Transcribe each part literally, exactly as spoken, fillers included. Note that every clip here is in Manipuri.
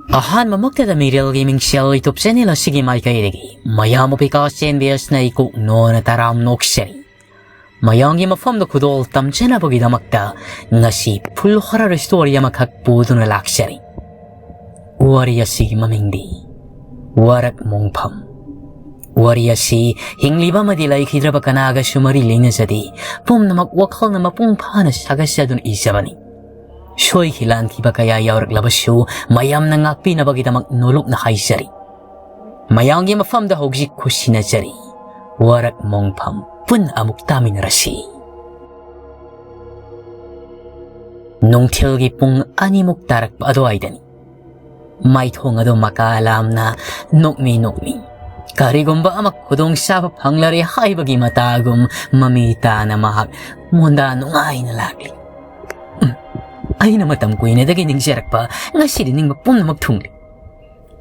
ꯑꯍꯥꯟꯕꯃꯛꯇꯗ ꯃꯤꯔꯦꯜꯒꯤ ꯃꯤꯡꯁꯦꯜ YouTube channel ꯑꯁꯤꯒꯤ ꯃꯥꯏꯀꯩꯗꯒꯤ ꯃꯌꯥꯝꯕꯨ ꯄꯤꯀꯥ ꯆꯦꯟꯕꯤ ꯑꯁꯤꯅ ꯏꯀꯣꯛ ꯅꯣꯅ ꯇꯔꯥꯝ ꯅꯣꯛꯆꯔꯤ꯫ ꯃꯌꯥꯝꯒꯤ ꯃꯐꯝꯗ ꯈꯨꯗꯣꯜ ꯇꯝꯖꯅꯕꯒꯤꯗꯃꯛꯇ ꯉꯁꯤ full horror story ꯑꯃꯈꯛ ꯄꯨꯗꯨꯅ ꯂꯥꯛꯆꯔꯤ꯫ ꯋꯥꯔꯤ ꯑꯁꯤꯒꯤ ꯃꯃꯤꯡꯗꯤ ꯋꯥꯔꯛ ꯃꯣꯡꯐꯝ꯫ ꯋꯥꯔꯤ ꯑꯁꯤ ꯍꯤꯡꯂꯤꯕ ꯑꯃꯗꯤ ꯂꯩꯈꯤꯗ꯭ꯔꯕ ꯀꯅꯥꯒꯁꯨ ꯃꯔꯤ ꯂꯩꯅꯖꯗꯦ꯫ ꯄꯨꯝꯅꯃꯛ ꯋꯥꯈꯜꯅ ꯃꯄꯨꯡ ꯐꯥꯅ ꯁꯥꯒꯠꯆꯗꯨꯅ ꯏꯖꯕꯅꯤ꯫ ꯁꯣꯏꯈꯤ ꯂꯥꯟꯈꯤꯕ ꯀꯌꯥ ꯌꯥꯎꯔꯛꯂꯕꯁꯨ ꯃꯌꯥꯝꯅ ꯉꯥꯛꯄꯤꯅꯕꯒꯤꯗꯃꯛ ꯅꯣꯂꯨꯛꯅ ꯍꯥꯏꯖꯔꯤ꯫ ꯃꯌꯥꯝꯒꯤ ꯃꯐꯝꯗ ꯍꯧꯖꯤꯛ ꯈꯨꯠꯁꯤꯟꯅꯖꯔꯤ꯫ ꯋꯥꯔꯛ ꯃꯣꯡꯐꯝ ꯄꯨꯟꯅ ꯑꯃꯨꯛ ꯇꯥꯃꯤꯟꯅꯔꯁꯤ꯫ ꯅꯨꯡꯊꯤꯜꯒꯤ ꯄꯨꯡ ꯑꯅꯤꯃꯨꯛ ꯇꯥꯔꯛꯄ ꯑꯗꯨꯋꯥꯏꯗꯅꯤ꯫ ꯃꯥꯏꯊꯣꯡ ꯑꯗꯨ ꯃꯀꯥ ꯂꯥꯝꯅ ꯅꯣꯛꯃꯤ ꯅꯣꯛꯃꯤ, ꯀꯔꯤꯒꯨꯝꯕ ꯑꯃ ꯈꯨꯗꯣꯡ ꯆꯥꯕ ꯐꯪꯂꯔꯦ ꯍꯥꯏꯕꯒꯤ ꯃꯇꯥꯒꯨꯝ ꯃꯃꯤ ꯇꯥꯅ ꯃꯍꯥꯛ ꯃꯣꯟꯗꯥ ꯅꯨꯡꯉꯥꯏꯅ ꯂꯥꯛꯂꯤ꯫ ꯎꯝ, ꯑꯩꯅ ꯃꯇꯝ ꯀꯨꯏꯅꯗꯒꯤ ꯅꯤꯡꯖꯔꯛꯄ ꯉꯁꯤꯗꯤ ꯅꯤꯡꯕ ꯄꯨꯝꯅꯃꯛ ꯊꯨꯡꯂꯤ꯫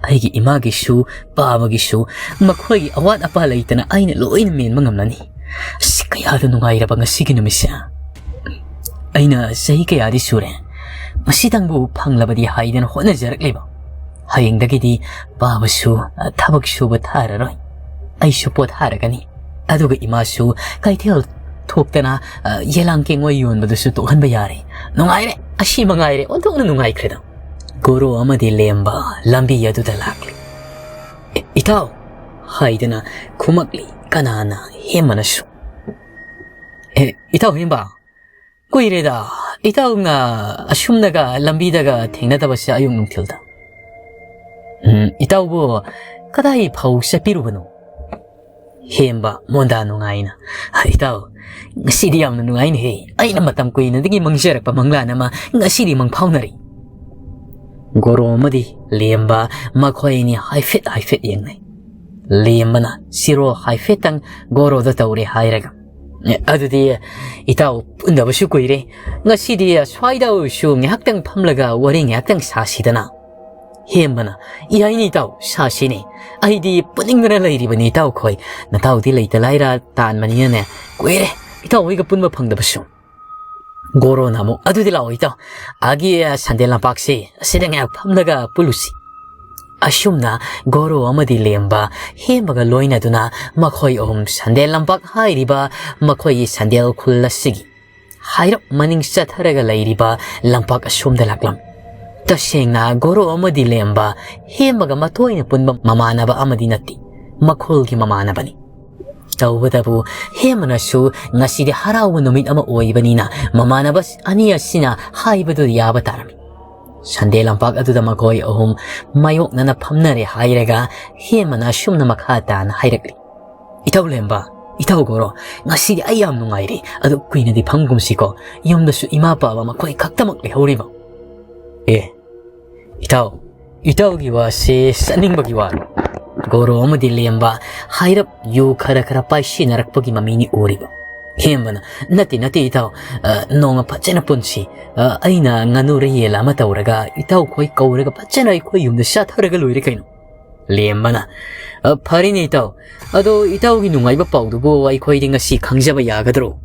ꯑꯩꯒꯤ ꯏꯃꯥꯒꯤꯁꯨ, ꯄꯥꯕꯒꯤꯁꯨ ꯃꯈꯣꯏꯒꯤ ꯑꯋꯥꯠ ꯑꯄꯥ ꯂꯩꯇꯅ ꯑꯩꯅ ꯂꯣꯏꯅ ꯃꯦꯟꯕ ꯉꯝꯂꯅꯤ꯫ ꯑꯁ, ꯀꯌꯥꯗ ꯅꯨꯡꯉꯥꯏꯔꯕ ꯉꯁꯤꯒꯤ ꯅꯨꯃꯤꯠꯁꯦ꯫ ꯑꯩꯅ ꯆꯍꯤ ꯀꯌꯥꯗꯤ ꯁꯨꯔꯦ ꯃꯁꯤꯗꯪꯕꯨ ꯐꯪꯂꯕꯗꯤ ꯍꯥꯏꯗꯅ ꯍꯣꯠꯅꯖꯔꯛꯂꯤꯕ꯫ ꯍꯌꯦꯡꯗꯒꯤꯗꯤ ꯄꯥꯕꯁꯨ ꯊꯕꯛ ꯁꯨꯕ ꯊꯥꯔꯔꯣꯏ, ꯑꯩꯁꯨ ꯄꯣꯊꯥꯔꯒꯅꯤ꯫ ꯑꯗꯨꯒ ꯏꯃꯥꯁꯨ ꯀꯩꯊꯦꯜ ꯊꯣꯛꯇꯅ, ꯑ, ꯌꯦꯂꯥꯡ ꯀꯦꯡꯉꯣꯏ ꯌꯣꯟꯕꯗꯨꯁꯨ ꯇꯣꯛꯍꯟꯕ ꯌꯥꯔꯦ꯫ ꯅꯨꯡꯉꯥꯏꯔꯦ, ꯑꯁꯤ ꯃꯉꯥꯏꯔꯦ, ꯑꯣꯟꯊꯣꯛꯅ ꯅꯨꯡꯉꯥꯏꯈ꯭ꯔꯦꯗ꯫ ꯒꯣꯔꯣ ꯑꯃꯗꯤ ꯂꯦꯝꯕ ꯂꯝꯕꯤ ꯑꯗꯨꯗ ꯂꯥꯛꯂꯤ꯫ "ꯑꯦ, ꯏꯇꯥꯎ!" ꯍꯥꯏꯗꯅ ꯈꯨꯝꯃꯛꯂꯤ ꯀꯅꯥꯅ ꯍꯦꯝꯕꯅꯁꯨ꯫ "ꯑꯦ, ꯏꯇꯥꯎ ꯍꯦꯝꯕ, ꯀꯨꯏꯔꯦꯗ ꯏꯇꯥꯎꯅ ꯑꯁꯨꯝꯅꯒ ꯂꯝꯕꯤꯗꯒ ꯊꯦꯡꯅꯗꯕꯁꯦ ꯑꯌꯨꯛ ꯅꯨꯡꯊꯤꯜꯗ꯫ ꯎꯝ, ꯏꯇꯥꯎꯕꯨ ꯀꯗꯥꯏ ꯐꯥꯎ ꯆꯠꯄꯤꯔꯨꯕꯅꯣ?" ꯍꯦꯝꯕ ꯃꯣꯟꯗꯥ ꯅꯨꯡꯉꯥꯏꯅ, "ꯏꯇꯥꯎ, ꯉꯁꯤꯗꯤ ꯌꯥꯝꯅ ꯅꯨꯡꯉꯥꯏꯅꯦꯍꯦ꯫ ꯑꯩꯅ ꯃꯇꯝ ꯀꯨꯏꯅꯗꯒꯤ ꯃꯪꯖꯔꯛꯄ ꯃꯪꯂꯥꯟ ꯑꯃ ꯉꯁꯤꯗꯤ ꯃꯪꯐꯥꯎꯅꯔꯦ꯫" ꯒꯣꯔꯣ ꯑꯃꯗꯤ ꯂꯦꯝꯕ ꯃꯈꯣꯏ ꯑꯅꯤ ꯍꯥꯏꯐꯦꯠ ꯍꯥꯏꯐꯦꯠ ꯌꯦꯡꯅꯩ꯫ ꯂꯦꯝꯕꯅ ꯆꯤꯔꯣ ꯍꯥꯏꯐꯦꯠꯇꯪ ꯒꯣꯔꯣꯗ ꯇꯧꯔꯦ ꯍꯥꯏꯔꯒ, "ꯑꯦ, ꯑꯗꯨꯗꯤ ꯏꯇꯥꯎ ꯄꯨꯟꯗꯕꯁꯨ ꯀꯨꯏꯔꯦ꯫ ꯉꯁꯤꯗꯤ ꯁ꯭ꯋꯥꯏꯗ ꯑꯣꯏꯔꯁꯨ ꯉꯥꯏꯍꯥꯛꯇꯪ ꯐꯝꯂꯒ ꯋꯥꯔꯤ ꯉꯥꯏꯍꯥꯛꯇꯪ ꯁꯥꯁꯤꯗꯅ?" ꯍꯦꯝꯕꯅ, "ꯌꯥꯏꯅꯦ ꯏꯇꯥꯎ, ꯁꯥꯁꯤꯅꯦ꯫ ꯑꯩꯗꯤ ꯄꯨꯅꯤꯡꯗꯅ ꯂꯩꯔꯤꯕꯅꯤ ꯏꯇꯥꯎꯈꯣꯏ꯫ ꯅꯇꯥꯎꯗꯤ ꯂꯩꯇ ꯂꯥꯏꯔ ꯇꯥꯟꯕꯅꯤꯅꯅꯦ꯫ ꯀꯨꯏꯔꯦ ꯏꯇꯥꯎ ꯍꯣꯏꯒ ꯄꯨꯟꯕ ꯐꯪꯗꯕꯁꯨ꯫" ꯒꯣꯔꯣꯅ ꯑꯃꯨꯛ, "ꯑꯗꯨꯗꯤ ꯂꯥꯛꯑꯣ ꯏꯇꯥꯎ, ꯑꯥꯒꯤ ꯁꯟꯗꯦꯜ ꯂꯝꯄꯥꯛꯁꯤ ꯑꯁꯤꯗ ꯉꯥꯏꯍꯥꯛ ꯐꯝꯂꯒ ꯄꯨꯜꯂꯨꯁꯤ"꯫ ꯑꯁꯨꯝꯅ ꯒꯣꯔꯣ ꯑꯃꯗꯤ ꯂꯦꯝꯕ ꯍꯦꯝꯕꯒ ꯂꯣꯏꯅꯗꯨꯅ ꯃꯈꯣꯏ ꯑꯍꯨꯝ ꯁꯟꯗꯦꯜ ꯂꯝꯄꯥꯛ ꯍꯥꯏꯔꯤꯕ ꯃꯈꯣꯏꯒꯤ ꯁꯟꯗꯦꯜ ꯈꯨꯜ ꯑꯁꯤꯒꯤ ꯍꯥꯏꯔꯞ ꯃꯅꯤꯡ ꯆꯠꯊꯔꯒ ꯂꯩꯔꯤꯕ ꯂꯝꯄꯥꯛ ꯑꯁꯣꯝꯗ ꯂꯥꯛꯂꯝꯃꯤ꯫ ꯇꯁꯦꯡꯅ ꯒꯣꯔꯣ ꯑꯃꯗꯤ ꯂꯦꯝꯕ ꯍꯦꯝꯕꯒ ꯃꯇꯣꯏꯅ ꯄꯨꯟꯕ ꯃꯃꯥꯟꯅꯕ ꯑꯃꯗꯤ ꯅꯠꯇꯦ, ꯃꯈꯣꯜꯒꯤ ꯃꯃꯥꯟꯅꯕꯅꯤ꯫ ꯇꯧꯕꯇꯕꯨ ꯍꯦꯝꯕꯅꯁꯨ ꯉꯁꯤꯗꯤ ꯍꯔꯥꯎꯕ ꯅꯨꯃꯤꯠ ꯑꯃ ꯑꯣꯏꯕꯅꯤꯅ ꯃꯃꯥꯟꯅꯕ ꯑꯅꯤ ꯑꯁꯤꯅ ꯍꯥꯏꯕꯗꯨ ꯌꯥꯕ ꯇꯥꯔꯝꯃꯤ꯫ ꯁꯟꯗꯦ ꯂꯝꯄꯥꯛ ꯑꯗꯨꯗ ꯃꯈꯣꯏ ꯑꯍꯨꯝ ꯃꯥꯌꯣꯛꯅꯅ ꯐꯝꯅꯔꯦ ꯍꯥꯏꯔꯒ ꯍꯦꯝꯕꯅ ꯑꯁꯨꯝꯅ ꯃꯈꯥ ꯇꯥꯅ ꯍꯥꯏꯔꯛꯂꯤ, "ꯏꯇꯥꯎ ꯂꯦꯝꯕ, ꯏꯇꯥꯎ ꯒꯣꯔꯣ, ꯉꯁꯤꯗꯤ ꯑꯩ ꯌꯥꯝ ꯅꯨꯡꯉꯥꯏꯔꯦ꯫ ꯑꯗꯨ ꯀꯨꯏꯅꯗꯤ ꯐꯝꯒꯨꯝꯁꯤꯀꯣ, ꯌꯨꯝꯗꯁꯨ ꯏꯃꯥ ꯄꯥꯕ ꯃꯈꯣꯏ ꯈꯛꯇꯃꯛ ꯂꯩꯍꯧꯔꯤꯕ"꯫ "ꯑꯦ, ꯏꯇꯥꯎ, ꯏꯇꯥꯎꯒꯤ ꯋꯥꯁꯦ ꯆꯠꯅꯤꯡꯕꯒꯤ ꯋꯥꯔꯣ?" ꯒꯣꯔꯣ ꯑꯃꯗꯤ ꯂꯦꯝꯕ ꯍꯥꯏꯔꯞ ꯌꯨ ꯈꯔ ꯈꯔ ꯄꯥꯏꯁꯤꯟꯅꯔꯛꯄꯒꯤ ꯃꯃꯤꯅꯤ ꯎꯔꯤꯕ꯫ ꯍꯦꯝꯕꯅ, "ꯅꯠꯇꯦ, ꯅꯠꯇꯦ ꯏꯇꯥꯎ, ꯑ, ꯅꯣꯡꯃ ꯐꯖꯅ ꯄꯨꯟꯁꯤ꯫ ꯑ, ꯑꯩꯅ ꯉꯥꯅꯨꯔ ꯌꯦꯜꯂ ꯑꯃ ꯇꯧꯔꯒ ꯏꯇꯥꯎꯈꯣꯏ ꯀꯧꯔꯒ ꯐꯖꯅ ꯑꯩꯈꯣꯏ ꯌꯨꯝꯗ ꯆꯥꯊꯔꯒ ꯂꯣꯏꯔꯦ ꯀꯩꯅꯣ"꯫ ꯂꯦꯝꯕꯅ, "ꯑ, ꯐꯔꯦꯅꯦ ꯏꯇꯥꯎ, ꯑꯗꯣ ꯏꯇꯥꯎꯒꯤ ꯅꯨꯡꯉꯥꯏꯕ ꯄꯥꯎꯗꯨꯕꯨ ꯑꯩꯈꯣꯏꯗꯤ ꯉꯁꯤ ꯈꯪꯖꯕ ꯌꯥꯒꯗ꯭ꯔꯣ?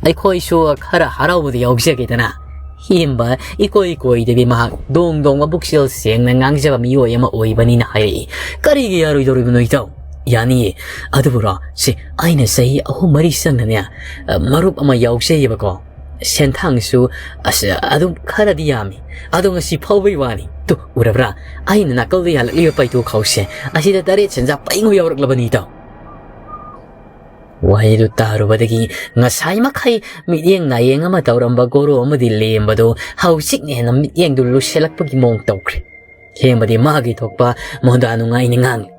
ꯑꯩꯈꯣꯏꯁꯨ ꯈꯔ ꯍꯔꯥꯎꯕꯗ ꯌꯥꯎꯖꯒꯦꯗꯅ"꯫ ꯍꯦꯝꯕ ꯏꯀꯣꯏ ꯀꯣꯏꯗꯕꯤ ꯃꯍꯥꯛ ꯗꯣꯡ ꯗꯣꯡ ꯃꯕꯨꯛꯆꯦꯜ ꯁꯦꯡꯅ ꯉꯥꯡꯖꯕ ꯃꯤꯑꯣꯏ ꯑꯃ ꯑꯣꯏꯕꯅꯤꯅ ꯍꯥꯏꯔꯛꯏ, "ꯀꯔꯤꯒꯤ ꯌꯥꯔꯣꯏꯗꯧꯔꯤꯕꯅꯣ ꯏꯇꯥꯎ? ꯌꯥꯅꯤꯌꯦ꯫ ꯑꯗꯨꯕꯨꯔꯣ, ꯁꯤ ꯑꯩꯅ ꯆꯍꯤ ꯑꯍꯨꯝ ꯃꯔꯤ ꯆꯪꯅꯅꯦ, ꯑ, ꯃꯔꯨꯞ ꯑꯃ ꯌꯥꯎꯖꯩꯌꯦꯕꯀꯣ꯫ ꯁꯦꯟꯊꯥꯡꯁꯨ, ꯑꯁ, ꯑꯗꯨꯝ ꯈꯔꯗꯤ ꯌꯥꯝꯃꯤ꯫ ꯑꯗꯣ ꯉꯁꯤ ꯐꯥꯎꯕꯒꯤ ꯋꯥꯅꯤ꯫ ꯇꯨ, ꯎꯔꯕ꯭ꯔꯥ? ꯑꯩꯅ ꯅꯥꯀꯜꯗ ꯌꯥꯜꯂꯛꯂꯤꯕ ꯄꯩꯊꯣꯛ ꯈꯥꯎꯁꯦ, ꯑꯁꯤꯗ ꯇꯔꯦꯠ ꯁꯦꯟꯖꯥ ꯄꯩꯉꯣ ꯌꯥꯎꯔꯛꯂꯕꯅꯤ ꯏꯇꯥꯎ"꯫ ꯋꯥꯍꯩꯗꯨ ꯇꯥꯔꯨꯕꯗꯒꯤ ꯉꯁꯥꯏ ꯃꯈꯩ ꯃꯤꯠꯌꯦꯡ ꯅꯥꯌꯦꯡ ꯑꯃ ꯇꯧꯔꯝꯕ ꯒꯣꯔꯣ ꯑꯃꯗꯤ ꯂꯦꯝꯕꯗꯨ ꯍꯧꯖꯤꯛꯅ ꯍꯦꯟꯅ ꯃꯤꯠꯌꯦꯡꯗꯨ ꯂꯨꯁꯤꯜꯂꯛꯄꯒꯤ ꯃꯑꯣꯡ ꯇꯧꯈ꯭ꯔꯦ꯫ ꯍꯦꯝꯕꯗꯤ ꯃꯥꯒꯤ ꯊꯣꯛꯄ ꯃꯣꯟꯗꯥ ꯅꯨꯡꯉꯥꯏꯅ ꯉꯥꯡꯂꯤ꯫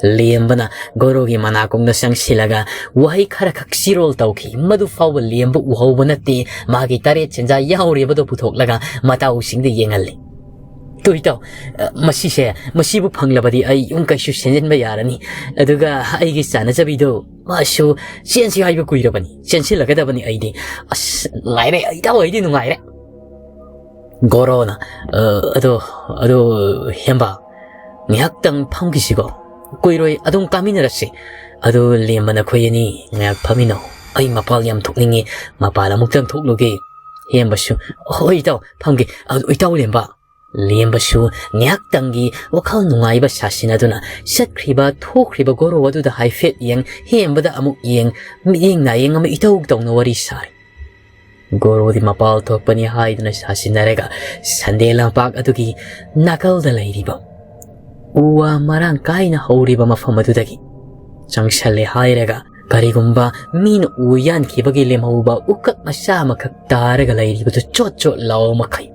ꯂꯦꯝꯕꯅ ꯒꯣꯔꯣꯒꯤ ꯃꯅꯥꯀꯣꯡꯗ ꯆꯪꯁꯤꯜꯂꯒ ꯋꯥꯍꯩ ꯈꯔꯈꯛ ꯆꯤꯔꯣꯜ ꯇꯧꯈꯤ꯫ ꯃꯗꯨ ꯐꯥꯎꯕ ꯂꯦꯝꯕ ꯎꯍꯧꯕ ꯅꯠꯇꯦ꯫ ꯃꯥꯒꯤ ꯇꯔꯦꯠ ꯁꯦꯟꯖꯥ ꯌꯥꯎꯔꯤꯕꯗꯨ ꯄꯨꯊꯣꯛꯂꯒ ꯃꯇꯥꯎꯁꯤꯡꯗ ꯌꯦꯡꯍꯜꯂꯤ꯫ "ꯇꯨ ꯏꯇꯥꯎ, ꯑ, ꯃꯁꯤꯁꯦ, ꯃꯁꯤꯕꯨ ꯐꯪꯂꯕꯗꯤ ꯑꯩ ꯌꯨꯝ ꯀꯩꯁꯨ ꯁꯦꯝꯖꯤꯟꯕ ꯌꯥꯔꯅꯤ꯫ ꯑꯗꯨꯒ ꯑꯩꯒꯤ ꯆꯥꯅꯖꯕꯤꯗꯣ, ꯃꯥꯁꯨ ꯆꯦꯟꯁꯤ ꯍꯥꯏꯕ ꯀꯨꯏꯔꯕꯅꯤ꯫ ꯆꯦꯟꯁꯤꯜꯂꯒꯗꯕꯅꯤ ꯑꯩꯗꯤ꯫ ꯑꯁ, ꯂꯥꯏꯔꯦ, ꯏꯇꯥꯎ, ꯑꯩꯗꯤ ꯅꯨꯡꯉꯥꯏꯔꯦ"꯫ ꯒꯣꯔꯣꯅ, "ꯑ, ꯑꯗꯣ, ꯑꯗꯣ, ꯍꯦꯝꯕ, ꯉꯥꯏꯍꯥꯛꯇꯪ ꯐꯝꯈꯤꯁꯤꯀꯣ꯫ ꯀꯨꯏꯔꯣꯏ, ꯑꯗꯨꯝ ꯀꯥꯃꯤꯟꯅꯔꯁꯤ꯫ ꯑꯗꯨ ꯂꯦꯝꯕ ꯅꯈꯣꯏ ꯑꯅꯤ ꯉꯥꯏꯍꯥꯛ ꯐꯝꯃꯤꯟꯅꯧ"꯫ ꯑꯩ ꯃꯄꯥꯜ ꯌꯥꯝ ꯊꯣꯛꯅꯤꯡꯉꯤ, ꯃꯄꯥꯜ ꯑꯃꯨꯛꯇꯪ ꯊꯣꯛꯂꯨꯒꯦ꯫ ꯍꯦꯝꯕꯁꯨ, "ꯍꯣꯏ ꯏꯇꯥꯎ, ꯐꯝꯒꯦ꯫ ꯑꯗꯨ ꯏꯇꯥꯎ ꯂꯦꯝꯕ?" ꯂꯦꯝꯕꯁꯨ ꯉꯥꯏꯍꯥꯛꯇꯪꯒꯤ ꯋꯥꯈꯜ ꯅꯨꯡꯉꯥꯏꯕ ꯁꯥꯁꯤꯟꯅꯗꯨꯅ ꯆꯠꯈ꯭ꯔꯤꯕ ꯊꯣꯛꯈ꯭ꯔꯤꯕ ꯒꯣꯔꯣ ꯑꯗꯨꯗ ꯍꯥꯏꯐꯦꯠ ꯌꯦꯡ, ꯍꯦꯝꯕꯗ ꯑꯃꯨꯛ ꯌꯦꯡ, ꯃꯤꯠꯌꯦꯡ ꯅꯥꯌꯦꯡ ꯑꯃ ꯏꯇꯧ ꯇꯧꯅ ꯋꯥꯔꯤ ꯁꯥꯔꯤ꯫ ꯒꯣꯔꯣꯗꯤ ꯃꯄꯥꯜ ꯊꯣꯛꯄꯅꯤ ꯍꯥꯏꯗꯨꯅ ꯁꯥꯁꯤꯟꯅꯔꯒ ꯁꯟꯗꯦ ꯂꯝꯄꯥꯛ ꯑꯗꯨꯒꯤ ꯅꯥꯀꯜꯗ ꯂꯩꯔꯤꯕ ꯎ ꯋꯥ ꯃꯔꯥꯡ ꯀꯥꯏꯅ ꯍꯧꯔꯤꯕ ꯃꯐꯝ ꯑꯗꯨꯗꯒꯤ ꯆꯪꯁꯜꯂꯦ ꯍꯥꯏꯔꯒ, ꯀꯔꯤꯒꯨꯝꯕ ꯃꯤꯅ ꯎ ꯌꯥꯟꯈꯤꯕꯒꯤ ꯂꯦꯝꯍꯧꯕ ꯎꯀꯛ ꯃꯆꯥ ꯑꯃꯈꯛ ꯇꯥꯔꯒ ꯂꯩꯔꯤꯕꯗꯨ ꯆꯣꯠ ꯆꯣꯠ ꯂꯥꯎꯕ ꯃꯈꯩ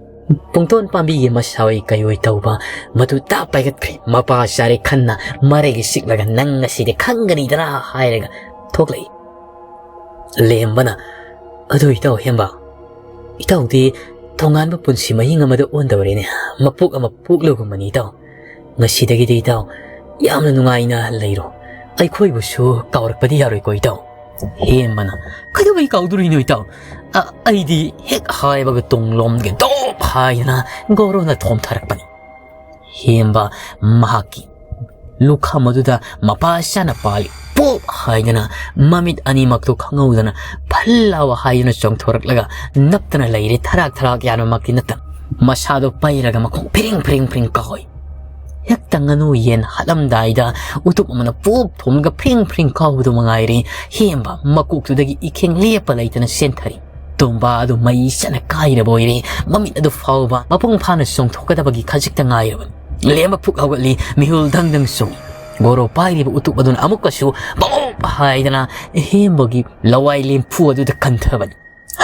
ꯄꯨꯡꯇꯣꯟ ꯄꯥꯝꯕꯤꯒꯤ ꯃꯁꯥ ꯑꯣꯏ ꯀꯩ ꯑꯣꯏ ꯇꯧꯕ ꯃꯗꯨ ꯇꯥꯞ ꯄꯥꯏꯒꯠꯈ꯭ꯔꯦ꯫ ꯃꯄꯥ ꯆꯥꯔꯦ ꯈꯟꯅ ꯃꯔꯩꯒ ꯁꯤꯛꯂꯒ, "ꯅꯪ ꯉꯁꯤꯗꯤ ꯈꯪꯒꯅꯤꯗꯅ" ꯍꯥꯏꯔꯒ ꯊꯣꯛꯂꯛꯏ꯫ ꯂꯦꯝꯕꯅ, "ꯑꯗꯨ ꯏꯇꯥꯎ ꯍꯦꯝꯕ, ꯏꯇꯥꯎꯗꯤ ꯇꯣꯉꯥꯟꯕ ꯄꯨꯟꯁꯤ ꯃꯍꯤꯡ ꯑꯃꯗ ꯑꯣꯟꯗꯧꯔꯦꯅꯦ꯫ ꯃꯄꯣꯛ ꯑꯃ ꯄꯣꯛꯂꯒꯨꯝꯕꯅꯤ ꯏꯇꯥꯎ꯫ ꯉꯁꯤꯗꯒꯤꯗꯤ ꯏꯇꯥꯎ ꯌꯥꯝꯅ ꯅꯨꯡꯉꯥꯏꯅ ꯂꯩꯔꯣ꯫ ꯑꯩꯈꯣꯏꯕꯨꯁꯨ ꯀꯥꯎꯔꯛꯄꯗꯤ ꯌꯥꯔꯣꯏꯀꯣ ꯏꯇꯥꯎ?" ꯍꯦꯝꯕꯅ, "ꯀꯩꯗꯧꯕꯩ ꯀꯥꯎꯗꯣꯔꯤꯅꯣ ꯏꯇꯥꯎ? ꯑ, ꯑꯩꯗꯤ" ꯍꯦꯛ ꯍꯥꯏꯕꯒ ꯇꯨꯡꯂꯣꯝꯒꯤ ꯗꯣꯞ ꯍꯥꯏꯗꯅ ꯒꯣꯔꯣꯅ ꯊꯣꯝꯊꯔꯛꯄꯅꯤ꯫ ꯍꯦꯝꯕ ꯃꯍꯥꯛꯀꯤ ꯂꯨꯈꯝ ꯑꯗꯨꯗ ꯃꯄꯥ ꯆꯥꯅ ꯄꯥꯜꯂꯤ꯫ ꯄꯣꯞ ꯍꯥꯏꯗꯅ ꯃꯃꯤꯠ ꯑꯅꯤꯃꯛꯇꯨ ꯈꯪꯍꯧꯗꯅ ꯐꯜ ꯂꯥꯎ ꯍꯥꯏꯗꯨꯅ ꯆꯣꯡꯊꯣꯔꯛꯂꯒ ꯅꯞꯇꯅ ꯂꯩꯔꯦ꯫ ꯊꯔꯥꯛ ꯊꯔꯥꯛ ꯌꯥꯟꯕꯃꯛꯇꯤ ꯅꯠꯇꯅ ꯃꯁꯥꯗꯣ ꯄꯩꯔꯒ ꯃꯈꯣꯡ ꯐꯤꯔꯤꯡ ꯐꯤꯔꯤꯡ ꯐꯤꯔꯤꯡ ꯀꯥꯎꯏ꯫ ꯍꯦꯛꯇ ꯉꯥꯅꯨ ꯌꯦꯟ ꯍꯥꯠꯂꯝꯗꯥꯏꯗ ꯎꯇꯨꯞ ꯑꯃꯅ ꯄꯣꯞ ꯊꯣꯝꯂꯒ ꯐ꯭ꯔꯤꯡ ꯐ꯭ꯔꯤꯡ ꯀꯥꯎꯕꯗꯨ ꯃꯉꯥꯏꯔꯦ ꯍꯦꯝꯕ ꯃꯀꯣꯛꯇꯨꯗꯒꯤ ꯏꯈꯦꯡ ꯂꯦꯞꯄ ꯂꯩꯇꯅ ꯆꯦꯟꯊꯔꯤ꯫ ꯇꯣꯝꯕ ꯑꯗꯨ ꯃꯩ ꯆꯠꯅ ꯀꯥꯏꯔꯕ ꯑꯣꯏꯔꯦ꯫ ꯃꯃꯤꯠ ꯑꯗꯨ ꯐꯥꯎꯕ ꯃꯄꯨꯡ ꯐꯥꯅ ꯆꯣꯡꯊꯣꯛꯀꯗꯕꯒꯤ ꯈꯖꯤꯛꯇ ꯉꯥꯏꯔꯕꯅꯤ꯫ ꯂꯦꯝꯕ ꯐꯨꯛ ꯍꯧꯒꯠꯂꯤ, ꯃꯤꯍꯨꯜ ꯗꯪ ꯗꯪ ꯆꯣꯡꯏ꯫ ꯒꯣꯔꯣ ꯄꯥꯏꯔꯤꯕ ꯎꯇꯨꯞ ꯑꯗꯨꯅ ꯑꯃꯨꯛꯀꯁꯨ ꯕꯣꯞ ꯍꯥꯏꯗꯅ ꯍꯦꯝꯕꯒꯤ ꯂꯋꯥꯏ ꯂꯦꯝꯐꯨ ꯑꯗꯨꯗ ꯀꯟꯊꯕꯅꯤ꯫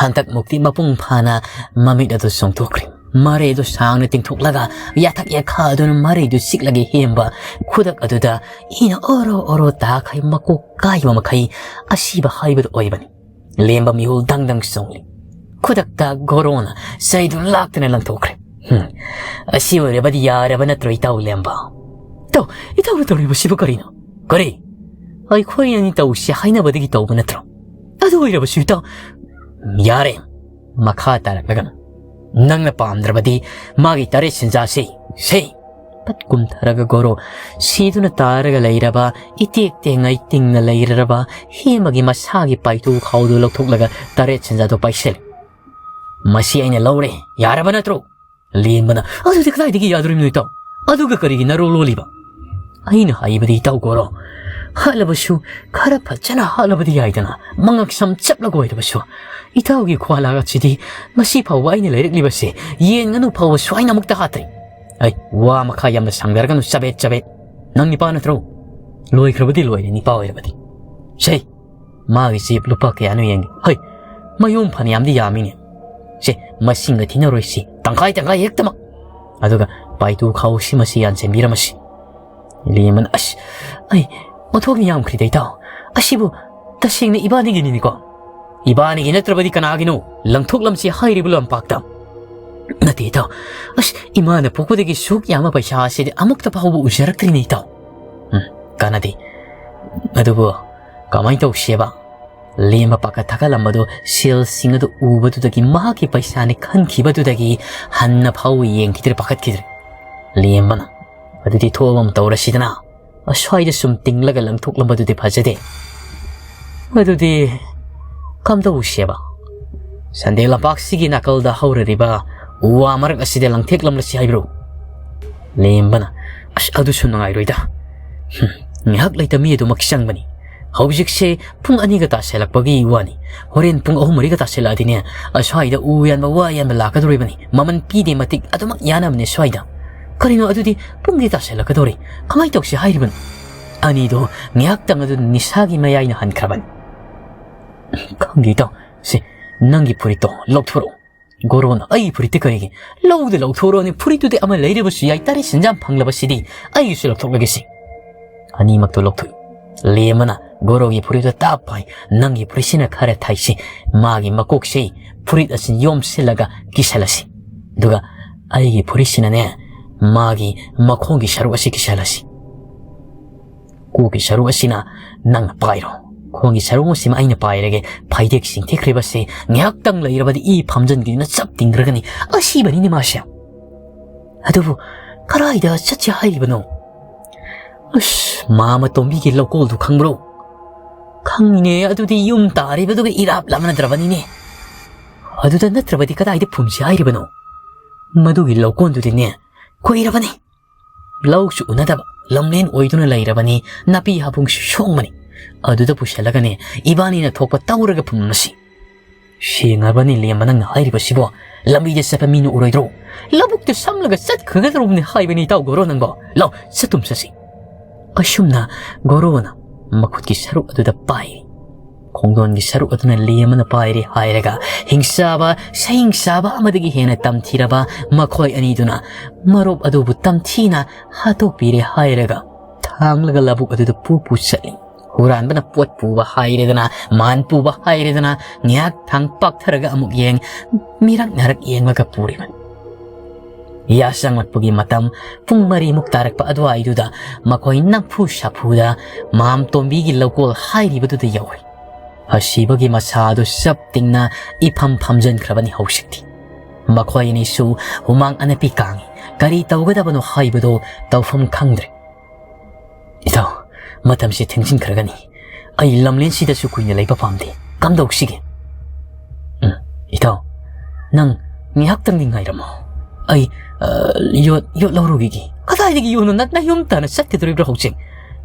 ꯍꯟꯗꯛꯃꯨꯛꯇꯤ ꯃꯄꯨꯡ ꯐꯥꯅ ꯃꯃꯤꯠ ꯑꯗꯨ ꯆꯣꯡꯊꯣꯛꯈ꯭ꯔꯦ꯫ ꯃꯔꯩꯗꯨ ꯁꯥꯡꯅ ꯇꯤꯡꯊꯣꯛꯂꯒ ꯌꯥꯊꯛ ꯌꯥꯈꯥ ꯑꯗꯨꯅ ꯃꯔꯩꯗꯨ ꯆꯤꯛꯂꯒ ꯍꯦꯝꯕ ꯈꯨꯗꯛ ꯑꯗꯨꯗ ꯏꯅ ꯑꯣꯔꯣ ꯑꯣꯔꯣ ꯇꯥꯈꯩ ꯃꯀꯣꯛ ꯀꯥꯏꯕ ꯃꯈꯩ ꯑꯁꯤꯕ ꯍꯥꯏꯕꯗꯨ ꯑꯣꯏꯕꯅꯤ꯫ ꯂꯦꯝꯕ ꯃꯤꯍꯨꯜ ꯗꯪ ꯗꯪ ꯆꯣꯡꯂꯤ꯫ ꯈꯨꯗꯛꯇ ꯒꯣꯔꯣꯅ ꯆꯩꯗꯨ ꯂꯥꯛꯇꯅ ꯂꯪꯊꯣꯛꯈ꯭ꯔꯦ꯫ "ꯍꯨꯝ, ꯑꯁꯤ ꯑꯣꯏꯔꯕꯗꯤ ꯌꯥꯔꯕ ꯅꯠꯇ꯭ꯔꯣ ꯏꯇꯥꯎ ꯂꯦꯝꯕ?" "ꯏꯇꯥꯎ, ꯏꯇꯥꯎꯅ ꯇꯧꯔꯤꯕꯁꯤꯕꯨ ꯀꯔꯤꯅꯣ?" "ꯀꯔꯤ?" "ꯑꯩꯈꯣꯏ ꯑꯅꯤ ꯇꯧꯁꯤ ꯍꯥꯏꯅꯕꯗꯒꯤ ꯇꯧꯕ ꯅꯠꯇ꯭ꯔꯣ?" "ꯑꯗꯨ ꯑꯣꯏꯔꯕꯁꯨ ꯏꯇꯥꯎ..." "ꯌꯥꯔꯦ, ꯃꯈꯥ ꯇꯥꯔꯛꯂꯒꯅꯨ꯫ ꯅꯪꯅ ꯄꯥꯝꯗ꯭ꯔꯕꯗꯤ ꯃꯥꯒꯤ ꯇꯔꯦꯠ ꯁꯦꯟꯖꯥꯁꯤ ꯁꯤ ꯐꯠ ꯀꯨꯝꯊꯔꯒ ꯒꯣꯔꯣ ꯁꯤꯗꯨꯅ ꯇꯥꯔꯒ ꯂꯩꯔꯕ, ꯏꯇꯦꯛ ꯇꯦꯡꯉꯩ ꯇꯤꯡꯅ ꯂꯩꯔꯕ ꯍꯦꯃꯒꯤ ꯃꯁꯥꯒꯤ ꯄꯥꯏꯇꯨ ꯈꯥꯎꯗꯨ ꯂꯧꯊꯣꯛꯂꯒ ꯇꯔꯦꯠ ꯁꯦꯟꯖꯥꯗꯣ ꯄꯥꯏꯁꯤꯜꯂꯤ꯫ "ꯃꯁꯤ ꯑꯩꯅ ꯂꯧꯔꯦ, ꯌꯥꯔꯕ ꯅꯠꯇ꯭ꯔꯣ?" ꯂꯦꯝꯕꯅ, "ꯑꯗꯨꯗꯤ ꯀꯗꯥꯏꯗꯒꯤ ꯌꯥꯗꯣꯔꯤꯕꯅꯣ ꯏꯇꯥꯎ? ꯑꯗꯨꯒ ꯀꯔꯤꯒꯤ ꯅꯔꯣ ꯂꯣꯜꯂꯤꯕ?" "ꯑꯩꯅ ꯍꯥꯏꯕꯗꯤ ꯏꯇꯥꯎ ꯒꯣꯔꯣ, ꯍꯥꯠꯂꯕꯁꯨ ꯈꯔ ꯐꯖꯅ ꯍꯥꯠꯂꯕꯗꯤ ꯌꯥꯏꯗꯅ, ꯃꯉꯛ ꯁꯝ ꯆꯞꯂꯒ ꯑꯣꯏꯔꯕꯁꯨ꯫ ꯏꯇꯥꯎꯒꯤ ꯈ꯭ꯋꯥꯂꯥ ꯑꯁꯤꯗꯤ ꯉꯁꯤ ꯐꯥꯎꯕ ꯑꯩꯅ ꯂꯩꯔꯛꯂꯤꯕꯁꯦ ꯌꯦꯟ ꯉꯥꯅꯨ ꯐꯥꯎꯕ ꯁꯨꯃꯥꯏꯅ ꯑꯃꯨꯛꯇ ꯍꯥꯠꯇ꯭ꯔꯤ꯫ ꯑꯩ ꯋꯥ ꯃꯈꯥ ꯌꯥꯝꯅ ꯁꯥꯡꯊꯔꯒꯅꯨ, ꯆꯕꯦꯠ ꯆꯕꯦꯠ꯫ ꯅꯪ ꯅꯤꯄꯥ ꯅꯠꯇ꯭ꯔꯣ? ꯂꯣꯏꯈ꯭ꯔꯕꯗꯤ ꯂꯣꯏꯔꯦ, ꯅꯤꯄꯥ ꯑꯣꯏꯔꯕꯗꯤ꯫ ꯁꯦ, ꯃꯥꯒꯤ ꯆꯦꯞ ꯂꯨꯄꯥ ꯀꯌꯥꯅꯣ ꯌꯦꯡꯒꯦ꯫ ꯍꯩ, ꯃꯌꯣꯝ ꯐꯅꯌꯥꯝꯗꯤ ꯌꯥꯝꯃꯤꯅꯦ꯫ ꯁꯦ, ꯃꯁꯤꯡꯒ ꯊꯤꯅꯔꯣꯏꯁꯤ, ꯇꯪꯈꯥꯏ ꯇꯪꯈꯥꯏ ꯍꯦꯛꯇꯃꯛ꯫ ꯑꯗꯨꯒ ꯄꯥꯏꯇꯨ ꯈꯥꯎꯁꯤ ꯃꯁꯤ ꯌꯥꯟꯁꯤꯟꯕꯤꯔꯝꯃꯁꯤ꯫" ꯂꯦꯝꯕꯅ, "ꯑꯁ, ꯑꯩ ꯑꯣꯟꯊꯣꯛꯅ ꯌꯥꯝꯈ꯭ꯔꯤꯗ ꯏꯇꯥꯎ꯫ ꯑꯁꯤꯕꯨ ꯇꯁꯦꯡꯅ ꯏꯕꯥꯅꯤꯒꯤꯅꯤꯅꯦꯀꯣ?" "ꯏꯕꯥꯅꯤꯒꯤ ꯅꯠꯇ꯭ꯔꯕꯗꯤ ꯀꯅꯥꯒꯤꯅꯣ? ꯂꯪꯊꯣꯛꯂꯝꯁꯤ ꯍꯥꯏꯔꯤꯕ ꯂꯝꯄꯥꯛꯇ꯫" "ꯅꯠꯇꯦ ꯏꯇꯥꯎ, ꯑꯁ, ꯏꯃꯥꯅ ꯄꯣꯛꯄꯗꯒꯤ ꯁꯨꯛ ꯌꯥꯝꯕ ꯄꯩꯁꯥ ꯑꯁꯤꯗꯤ ꯑꯃꯨꯛꯇ ꯐꯥꯎꯕ ꯎꯖꯔꯛꯇ꯭ꯔꯤꯅꯦ ꯏꯇꯥꯎ꯫" "ꯎꯝ, ꯀꯥꯟꯅꯗꯦ꯫ ꯑꯗꯨꯕꯨ ꯀꯃꯥꯏꯅ ꯇꯧꯁꯦꯕ?" ꯂꯦꯝꯕ ꯄꯥꯈꯠ ꯊꯥꯒꯠꯂꯝꯕꯗꯨ, ꯁꯦꯜꯁꯤꯡ ꯑꯗꯨ ꯎꯕꯗꯨꯗꯒꯤ, ꯃꯍꯥꯛꯀꯤ ꯄꯩꯁꯥꯅꯤ ꯈꯟꯈꯤꯕꯗꯨꯗꯒꯤ ꯍꯟꯅ ꯐꯥꯎ ꯌꯦꯡꯈꯤꯗ꯭ꯔꯦ, ꯄꯥꯈꯠꯈꯤꯗ꯭ꯔꯦ꯫ ꯂꯦꯝꯕꯅ, "ꯑꯗꯨꯗꯤ ꯊꯣꯛꯑꯕ ꯑꯃ ꯇꯧꯔꯁꯤꯗꯅ꯫ ꯑꯁ꯭ꯋꯥꯏꯗ ꯁꯨꯝ ꯇꯤꯡꯂꯒ ꯂꯪꯊꯣꯛꯂꯝꯕꯗꯨꯗꯤ ꯐꯖꯗꯦ꯫ ꯑꯗꯨꯗꯤ ꯀꯝꯗꯧꯁꯦꯕ? ꯁꯟꯗꯦ ꯂꯝꯄꯥꯛꯁꯤꯒꯤ ꯅꯥꯀꯜꯗ ꯍꯧꯔꯔꯤꯕ ꯎ ꯋꯥ ꯃꯔꯛ ꯑꯁꯤꯗ ꯂꯪꯊꯦꯛꯂꯝꯂꯁꯤ ꯍꯥꯏꯕ꯭ꯔꯣ?" ꯂꯦꯝꯕꯅ, "ꯑꯁ, ꯑꯗꯨꯁꯨ ꯅꯨꯡꯉꯥꯏꯔꯣꯏꯗ꯫ ꯍꯨꯝ, ꯉꯥꯏꯍꯥꯛ ꯂꯩꯇ ꯃꯤ ꯑꯗꯨꯃꯛ ꯆꯪꯕꯅꯤ꯫ ꯍꯧꯖꯤꯛꯁꯦ ꯄꯨꯡ ꯑꯅꯤꯒ ꯇꯥꯁꯜꯂꯛꯄꯒꯤ ꯋꯥꯅꯤ꯫ ꯍꯣꯔꯦꯟ ꯄꯨꯡ ꯑꯍꯨꯝ ꯃꯔꯤꯒ ꯇꯥꯁꯜꯂꯛꯑꯗꯤꯅꯦ, ꯑꯁ꯭ꯋꯥꯏꯗ ꯎ ꯌꯥꯟꯕ, ꯋꯥ ꯌꯥꯟꯕ ꯂꯥꯛꯀꯗꯧꯔꯤꯕꯅꯤ꯫ ꯃꯃꯜ ꯄꯤꯗꯦ ꯃꯇꯤꯛ ꯑꯗꯨꯃꯛ ꯌꯥꯅꯕꯅꯦ ꯁ꯭ꯋꯥꯏꯗ꯫ ꯀꯔꯤꯅꯣ ꯑꯗꯨꯗꯤ? ꯄꯨꯡꯗꯤ ꯇꯥꯁꯜꯂꯛꯀꯗꯧꯔꯤ꯫ ꯀꯃꯥꯏꯅ ꯇꯧꯁꯤ ꯍꯥꯏꯔꯤꯕꯅꯣ?" ꯑꯅꯤꯗꯣ ꯉꯥꯏꯍꯥꯛꯇꯪ ꯑꯗꯨ ꯅꯤꯁꯥꯒꯤ ꯃꯌꯥꯏꯅ ꯍꯟꯈ꯭ꯔꯕꯅꯤ꯫ "ꯈꯪꯗꯦ ꯏꯇꯥꯎ, ꯁꯦ, ꯅꯪꯒꯤ ꯐꯨꯔꯤꯠꯇꯣ ꯂꯧꯊꯣꯔꯛꯑꯣ꯫" ꯒꯣꯔꯣꯅ, "ꯑꯩꯒꯤ ꯐꯨꯔꯤꯠꯇꯤ ꯀꯔꯤꯒꯤ? ꯂꯧꯗ ꯂꯧꯊꯣꯔꯛꯑꯣꯅꯦ, ꯐꯨꯔꯤꯠꯇꯨꯗꯤ ꯑꯃ ꯂꯩꯔꯕꯁꯨ ꯌꯥꯏ, ꯇꯔꯦꯠ ꯁꯦꯟꯖꯥꯝ ꯐꯪꯂꯕꯁꯤꯗꯤ, ꯑꯩꯒꯤꯁꯨ ꯂꯧꯊꯣꯛꯂꯒꯦꯁꯤ꯫" ꯑꯅꯤꯃꯛꯇꯣ ꯂꯧꯊꯣꯛꯏ꯫ ꯂꯦꯝꯕꯅ ꯒꯣꯔꯣꯒꯤ ꯐꯨꯔꯤꯠꯇꯣ ꯇꯥꯞ ꯐꯥꯏ, "ꯅꯪꯒꯤ ꯐꯨꯔꯤꯠꯁꯤꯅ ꯈꯔ ꯊꯥꯏꯁꯤ, ꯃꯥꯒꯤ ꯃꯀꯣꯛꯁꯤ ꯐꯨꯔꯤꯠ ꯑꯁꯤ ꯌꯣꯝꯁꯤꯜꯂꯒ ꯀꯤꯁꯜꯂꯁꯤ꯫ ꯑꯗꯨꯒ ꯑꯩꯒꯤ ꯐꯨꯔꯤꯠꯁꯤꯅꯅꯦ, ꯃꯥꯒꯤ ꯃꯈꯣꯡꯒꯤ ꯁꯔꯨꯛ ꯑꯁꯤ ꯀꯤꯁꯜꯂꯁꯤ꯫ ꯀꯣꯛꯀꯤ ꯁꯔꯨꯛ ꯑꯁꯤꯅ ꯅꯪꯅ ꯄꯥꯏꯔꯣ, ꯈꯣꯡꯒꯤ ꯁꯔꯨꯛ ꯑꯁꯤꯃ ꯑꯩꯅ ꯄꯥꯏꯔꯒꯦ꯫ ꯐꯩꯗꯦꯛ ꯆꯤꯡꯊꯤꯈ꯭ꯔꯤꯕꯁꯤ ꯉꯥꯏꯍꯥꯛꯇꯪ ꯂꯩꯔꯕꯗꯤ ꯏ ꯐꯝꯖꯤꯟꯈꯤꯗꯨꯅ ꯆꯞ ꯇꯤꯡꯈ꯭ꯔꯒꯅꯤ꯫ ꯑꯁꯤꯕꯅꯤꯅꯦ ꯃꯥꯁꯦ꯫ ꯑꯗꯨꯕꯨ ꯀꯗꯥꯏꯗ ꯆꯠꯁꯦ ꯍꯥꯏꯔꯤꯕꯅꯣ? ꯑꯁ, ꯃꯥꯃ ꯇꯣꯝꯕꯤꯒꯤ ꯂꯧꯀꯣꯜꯗꯨ ꯈꯪꯕ꯭ꯔꯣ? ꯈꯪꯉꯤꯅꯦ, ꯑꯗꯨꯗꯤ ꯌꯨꯝ ꯇꯥꯔꯤꯕꯗꯨꯒ ꯏꯔꯥꯞ ꯂꯥꯞꯅꯗ꯭ꯔꯕꯅꯤꯅꯦ꯫ ꯑꯗꯨꯗ ꯅꯠꯇ꯭ꯔꯕꯗꯤ ꯀꯗꯥꯏꯗ ꯐꯨꯝꯁꯤ ꯍꯥꯏꯔꯤꯕꯅꯣ? ꯃꯗꯨꯒꯤ ꯂꯧꯀꯣꯟꯗꯨꯗꯤꯅꯦ, ꯀꯨꯏꯔꯕꯅꯤ꯫ ꯂꯧꯁꯨ ꯎꯅꯗꯕ, ꯂꯝꯂꯦꯟ ꯑꯣꯏꯗꯨꯅ ꯂꯩꯔꯕꯅꯤ, ꯅꯥꯄꯤ ꯍꯥꯄꯨꯡꯁꯨ ꯁꯣꯡꯕꯅꯤ꯫ ꯑꯗꯨꯗ ꯄꯨꯁꯜꯂꯒꯅꯦ, ꯏꯕꯥꯅꯤꯅ ꯊꯣꯛꯄ ꯇꯧꯔꯒ ꯐꯨꯝꯂꯁꯤ꯫ ꯁꯦꯡꯉꯕꯅꯤ ꯂꯦꯝꯕ ꯅꯪꯅ ꯍꯥꯏꯔꯤꯕꯁꯤꯕꯣ? ꯂꯝꯕꯤꯗ ꯆꯠꯄ ꯃꯤꯅ ꯎꯔꯣꯏꯗ꯭ꯔꯣ? ꯂꯧꯕꯨꯛꯇ ꯁꯝꯂꯒ ꯆꯠꯈ꯭ꯔꯒꯗꯧꯔꯕꯅꯤ ꯍꯥꯏꯕꯅꯤ ꯏꯇꯥꯎ ꯒꯣꯔꯣ ꯅꯪꯕꯣ꯫ ꯂꯥꯎ, ꯆꯠꯇꯨꯝ ꯆꯠꯁꯤ꯫ ꯑꯁꯨꯝꯅ ꯒꯣꯔꯣꯅ ꯃꯈꯨꯠꯀꯤ ꯁꯔꯨꯛ ꯑꯗꯨꯗ ꯄꯥꯏꯔꯤ꯫ ꯈꯣꯡꯗꯣꯟꯒꯤ ꯁꯔꯨꯛ ꯑꯗꯨꯅ ꯂꯦꯝꯕꯅ ꯄꯥꯏꯔꯤ ꯍꯥꯏꯔꯒ ꯍꯤꯡꯆꯥꯕ, ꯁꯍꯤꯡꯆꯥꯕ ꯑꯃꯗꯒꯤ ꯍꯦꯟꯅ ꯇꯝꯊꯤꯔꯕ ꯃꯈꯣꯏ ꯑꯅꯤꯗꯨꯅ ꯃꯔꯨꯞ ꯑꯗꯨꯕꯨ ꯇꯝꯊꯤꯅ ꯍꯥꯠꯇꯣꯛꯄꯤꯔꯦ ꯍꯥꯏꯔꯒ ꯊꯥꯡꯂꯒ ꯂꯧꯕꯨꯛ ꯑꯗꯨꯗ ꯄꯨ ꯄꯨ ꯆꯠꯂꯤ꯫ ꯍꯨꯔꯥꯟꯕꯅ ꯄꯣꯠ ꯄꯨꯕ ꯍꯥꯏꯔꯦꯗꯅ, ꯃꯥꯟ ꯄꯨꯕ ꯍꯥꯏꯔꯦꯗꯅ, ꯉꯥꯏꯍꯥꯛ ꯊꯥꯡ ꯄꯥꯛꯊꯔꯒ ꯑꯃꯨꯛ ꯌꯦꯡ, ꯃꯤꯔꯛ ꯅꯥꯔꯛ ꯌꯦꯡꯂꯒ ꯄꯨꯔꯤꯕꯅꯤ꯫ ꯌꯥꯆꯪꯂꯛꯄꯒꯤ ꯃꯇꯝ ꯄꯨꯡ ꯃꯔꯤꯃꯨꯛ ꯇꯥꯔꯛꯄ ꯑꯗꯨꯋꯥꯏꯗꯨꯗ ꯃꯈꯣꯏ ꯅꯝꯐꯨ ꯁꯥꯐꯨꯗ ꯃꯥꯝꯇꯣꯝꯕꯤꯒꯤ ꯂꯧꯀꯣꯜ ꯍꯥꯏꯔꯤꯕꯗꯨꯗ ꯌꯧꯔꯦ꯫ ꯑꯁꯤꯕꯒꯤ ꯃꯁꯥ ꯑꯗꯨ ꯆꯞ ꯇꯤꯡꯅ ꯏꯐꯝ ꯐꯝꯖꯤꯟꯈ꯭ꯔꯕꯅꯤ ꯍꯧꯖꯤꯛꯇꯤ꯫ ꯃꯈꯣꯏ ꯑꯅꯤꯁꯨ ꯍꯨꯃꯥꯡ ꯑꯅꯞꯄꯤ ꯀꯥꯡꯏ꯫ ꯀꯔꯤ ꯇꯧꯒꯗꯕꯅꯣ ꯍꯥꯏꯕꯗꯨ ꯇꯧꯐꯝ ꯈꯪꯗ꯭ꯔꯦ꯫ "ꯏꯇꯥꯎ, ꯃꯇꯝꯁꯤ ꯊꯦꯡꯖꯤꯟꯈ꯭ꯔꯒꯅꯤ꯫ ꯑꯩ ꯂꯝꯂꯦꯟꯁꯤꯗꯁꯨ ꯀꯨꯏꯅ ꯂꯩꯕ ꯄꯥꯝꯗꯦ꯫ ꯀꯝꯗꯧꯁꯤꯒꯦ?" "ꯎꯝ, ꯏꯇꯥꯎ, ꯅꯪ ꯉꯥꯏꯍꯥꯛꯇꯪꯗꯤ ꯉꯥꯏꯔꯝꯃꯣ꯫ ꯑꯩ, ꯑ, ꯌꯣꯠ, ꯌꯣꯠ ꯂꯧꯔꯨꯈꯤꯒꯦ꯫" "ꯀꯗꯥꯏꯗꯒꯤ ꯌꯣꯠꯅꯣ? ꯅꯪ ꯅꯌꯨꯝ ꯇꯥꯟꯅ ꯆꯠꯀꯗꯧꯔꯤꯕ꯭ꯔꯣ ꯍꯧꯖꯤꯛ?"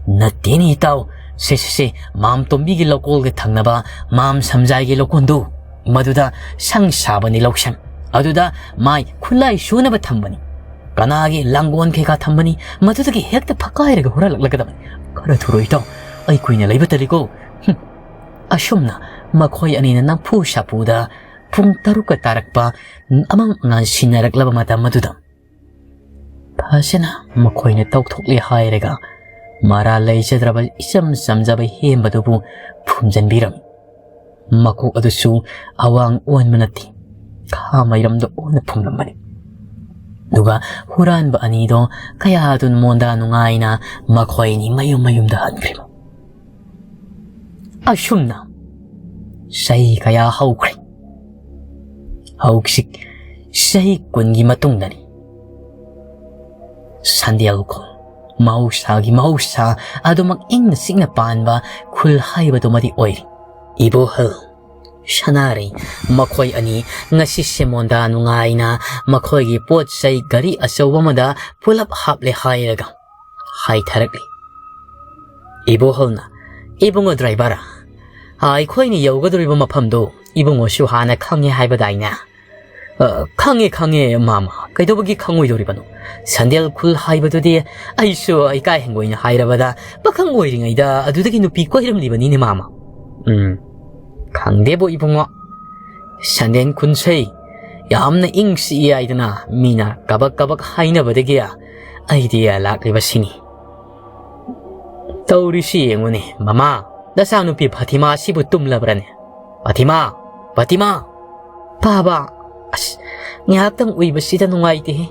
"ꯅꯠꯇꯦꯅꯦ ꯏꯇꯥꯎ, ꯁꯦ, ꯁꯦ, ꯁꯦ, ꯃꯥꯝꯇꯣꯝꯕꯤꯒꯤ ꯂꯧꯀꯣꯜꯒ ꯊꯪꯅꯕ ꯃꯥꯝ ꯁꯝꯖꯥꯏꯒꯤ ꯂꯧꯀꯣꯟꯗꯨ, ꯃꯗꯨꯗ ꯁꯪ ꯁꯥꯕꯅꯤ ꯂꯧꯁꯪ꯫ ꯑꯗꯨꯗ ꯃꯥꯏ ꯈꯨꯠꯂꯥꯏ ꯁꯨꯅꯕ ꯊꯝꯕꯅꯤ꯫ ꯀꯅꯥꯒꯤ ꯂꯥꯡꯒꯣꯜ ꯀꯩꯀꯥ ꯊꯝꯕꯅꯤ, ꯃꯗꯨꯗꯒꯤ ꯍꯦꯛꯇ ꯐꯛꯀꯥꯏꯔꯒ ꯍꯨꯔꯥꯜꯂꯛꯂꯒꯗꯕꯅꯤ꯫ ꯈꯔ ꯊꯨꯔꯣ ꯏꯇꯥꯎ, ꯑꯩ ꯀꯨꯏꯅ ꯂꯩꯕ ꯇꯜꯂꯤꯀꯣ꯫" ꯍꯨꯝ꯫ ꯑꯁꯨꯝꯅ ꯃꯈꯣꯏ ꯑꯅꯤꯅ ꯅꯝꯐꯨ ꯁꯥꯐꯨꯗ ꯄꯨꯡ ꯇꯔꯨꯛꯀ ꯇꯥꯔꯛꯄ ꯑꯃ ꯉꯥꯟꯁꯤꯟꯅꯔꯛꯂꯕ ꯃꯇꯝ ꯑꯗꯨꯗ, ꯐꯖꯅ ꯃꯈꯣꯏꯅ ꯇꯧꯊꯣꯛꯂꯦ ꯍꯥꯏꯔꯒ ꯃꯔꯥꯜ ꯂꯩꯖꯗ꯭ꯔꯕ ꯏꯆꯝ ꯆꯝꯖꯕ ꯍꯦꯝꯕꯗꯨꯕꯨ ꯐꯨꯝꯖꯤꯟꯕꯤꯔꯝꯃꯤ꯫ ꯃꯀꯣꯛ ꯑꯗꯨꯁꯨ ꯑꯋꯥꯡ ꯑꯣꯟꯕ ꯅꯠꯇꯦ, ꯈꯥ ꯃꯩꯔꯝꯗ ꯑꯣꯟꯅ ꯐꯨꯝꯂꯝꯕꯅꯤ꯫ ꯑꯗꯨꯒ ꯍꯨꯔꯥꯟꯕ ꯑꯅꯤꯗꯣ ꯀꯌꯥꯗꯨ ꯃꯣꯟꯗꯥ ꯅꯨꯡꯉꯥꯏꯅ ꯃꯈꯣꯏꯅꯤ ꯃꯌꯨꯝ ꯃꯌꯨꯝꯗ ꯍꯟꯈ꯭ꯔꯦ꯫ ꯑꯁꯨꯝꯅ ꯆꯍꯤ ꯀꯌꯥ ꯍꯧꯈ꯭ꯔꯦ꯫ ꯍꯧꯖꯤꯛ ꯆꯍꯤ ꯀꯨꯟꯒꯤ ꯃꯇꯨꯡꯗꯅꯤ꯫ ꯁꯟꯗꯦꯜ ꯈꯨꯜ, ꯃꯍꯧꯁꯥꯒꯤ ꯃꯍꯧꯁꯥ, ꯑꯗꯨꯃꯛ ꯏꯪꯅ ꯆꯤꯛꯅ ꯄꯥꯟꯕ ꯈꯨꯜ ꯍꯥꯏꯕꯗꯨꯃꯗꯤ ꯑꯣꯏꯔꯤ꯫ ꯏꯕꯣꯍꯜ, ꯁꯅꯥꯔꯩ, ꯃꯈꯣꯏ ꯑꯅꯤ ꯉꯁꯤ ꯁꯦꯃꯣꯟꯗ ꯅꯨꯡꯉꯥꯏꯅ ꯃꯈꯣꯏꯒꯤ ꯄꯣꯠ ꯆꯩ ꯒꯥꯔꯤ ꯑꯆꯧꯕ ꯑꯃꯗ ꯄꯨꯂꯞ ꯍꯥꯞꯂꯦ ꯍꯥꯏꯔꯒ ꯍꯥꯏꯊꯔꯛꯂꯤ꯫ ꯏꯕꯣꯍꯜꯅ, "ꯏꯕꯨꯡꯉꯣ ꯗ꯭ꯔꯥꯏꯚꯔ, ꯑꯩꯈꯣꯏꯅ ꯌꯧꯒꯗꯧꯔꯤꯕ ꯃꯐꯝꯗꯨ ꯏꯕꯨꯡꯉꯣꯁꯨ ꯍꯥꯟꯅ ꯈꯪꯉꯦ ꯍꯥꯏꯕꯗꯥꯏꯅꯦ?" "ꯑ, ꯈꯪꯉꯦ, ꯈꯪꯉꯦ, ꯃꯥꯃ꯫ ꯀꯩꯗꯧꯕꯒꯤ ꯈꯪꯉꯣꯏꯗꯧꯔꯤꯕꯅꯣ? ꯁꯟꯗꯦꯜ ꯈꯨꯜ ꯍꯥꯏꯕꯗꯨꯗꯤ ꯑꯩꯁꯨ ꯏꯀꯥꯏ ꯍꯪꯒꯣꯏꯅ ꯍꯥꯏꯔꯕꯗ ꯄꯥꯈꯪ ꯑꯣꯏꯔꯤꯉꯩꯗ ꯑꯗꯨꯗꯒꯤ ꯅꯨꯄꯤ ꯀꯣꯏꯔꯝꯂꯤꯕꯅꯤꯅꯦ, ꯃꯥꯃ꯫" "ꯎꯝ, ꯈꯪꯗꯦꯕꯣ ꯏꯕꯨꯡꯉꯣ꯫ ꯁꯟꯗꯦꯜ ꯈꯨꯟꯁꯦ ꯌꯥꯝꯅ ꯏꯪ ꯆꯤꯛꯏ ꯍꯥꯏꯗꯅ ꯃꯤꯅ ꯀꯕꯛ ꯀꯕꯛ ꯍꯥꯏꯅꯕꯗꯒꯤ ꯑꯩꯗꯤ ꯂꯥꯛꯂꯤꯕꯁꯤꯅꯤ꯫ ꯇꯧꯔꯤꯁꯤ ꯌꯦꯡꯉꯨꯅꯦ, ꯃꯃꯥ, ꯅꯆꯥꯅꯨꯄꯤ ꯐꯥꯇꯤꯃꯥ ꯑꯁꯤꯕꯨ ꯇꯨꯝꯂꯕ꯭ꯔꯅꯦ? ꯐꯥꯇꯤꯃꯥ! ꯐꯥꯇꯤꯃꯥ!" "ꯄꯥꯕ, ꯑꯁ, ꯉꯥꯏꯍꯥꯛꯇꯪ ꯎꯏꯕꯁꯤꯗ ꯅꯨꯡꯉꯥꯏꯇꯦꯍꯦ꯫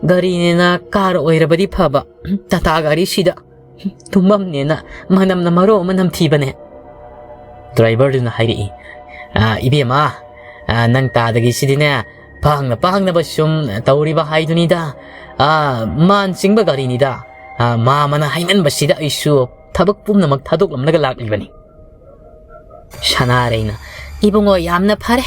ꯒꯥꯔꯤꯅꯦꯅ ꯀꯥꯔ ꯑꯣꯏꯔꯕꯗꯤ ꯐꯕ, ꯇꯥꯇꯥ ꯒꯥꯔꯤꯁꯤꯗ ꯇꯨꯝꯐꯝꯅꯦꯅ ꯃꯅꯝꯅ ꯃꯔꯣ ꯑꯃ ꯅꯝꯊꯤꯕꯅꯦ꯫" ꯗ꯭ꯔꯥꯏꯚꯔꯗꯨꯅ ꯍꯥꯏꯔꯛꯏ, "ꯑ, ꯏꯕꯦꯝꯃ, ꯑ, ꯅꯪ ꯇꯥꯗꯒꯤꯁꯤꯗꯤꯅꯦ, ꯄꯥꯡꯅ ꯄꯥꯡꯅꯕ ꯁꯨꯝ ꯇꯧꯔꯤꯕ ꯍꯥꯏꯗꯨꯅꯤꯗ꯫ ꯑ, ꯃꯥꯟ ꯆꯤꯡꯕ ꯒꯥꯔꯤꯅꯤꯗ꯫ ꯑ, ꯃꯥꯃꯅ ꯍꯥꯏꯃꯟꯕꯁꯤꯗ ꯑꯩꯁꯨ ꯊꯕꯛ ꯄꯨꯝꯅꯃꯛ ꯊꯥꯗꯣꯛꯂꯝꯂꯒ ꯂꯥꯛꯂꯤꯕꯅꯤ꯫" ꯁꯅꯥꯔꯩꯅ, "ꯏꯕꯨꯡꯉꯣ, ꯌꯥꯝꯅ ꯐꯔꯦ꯫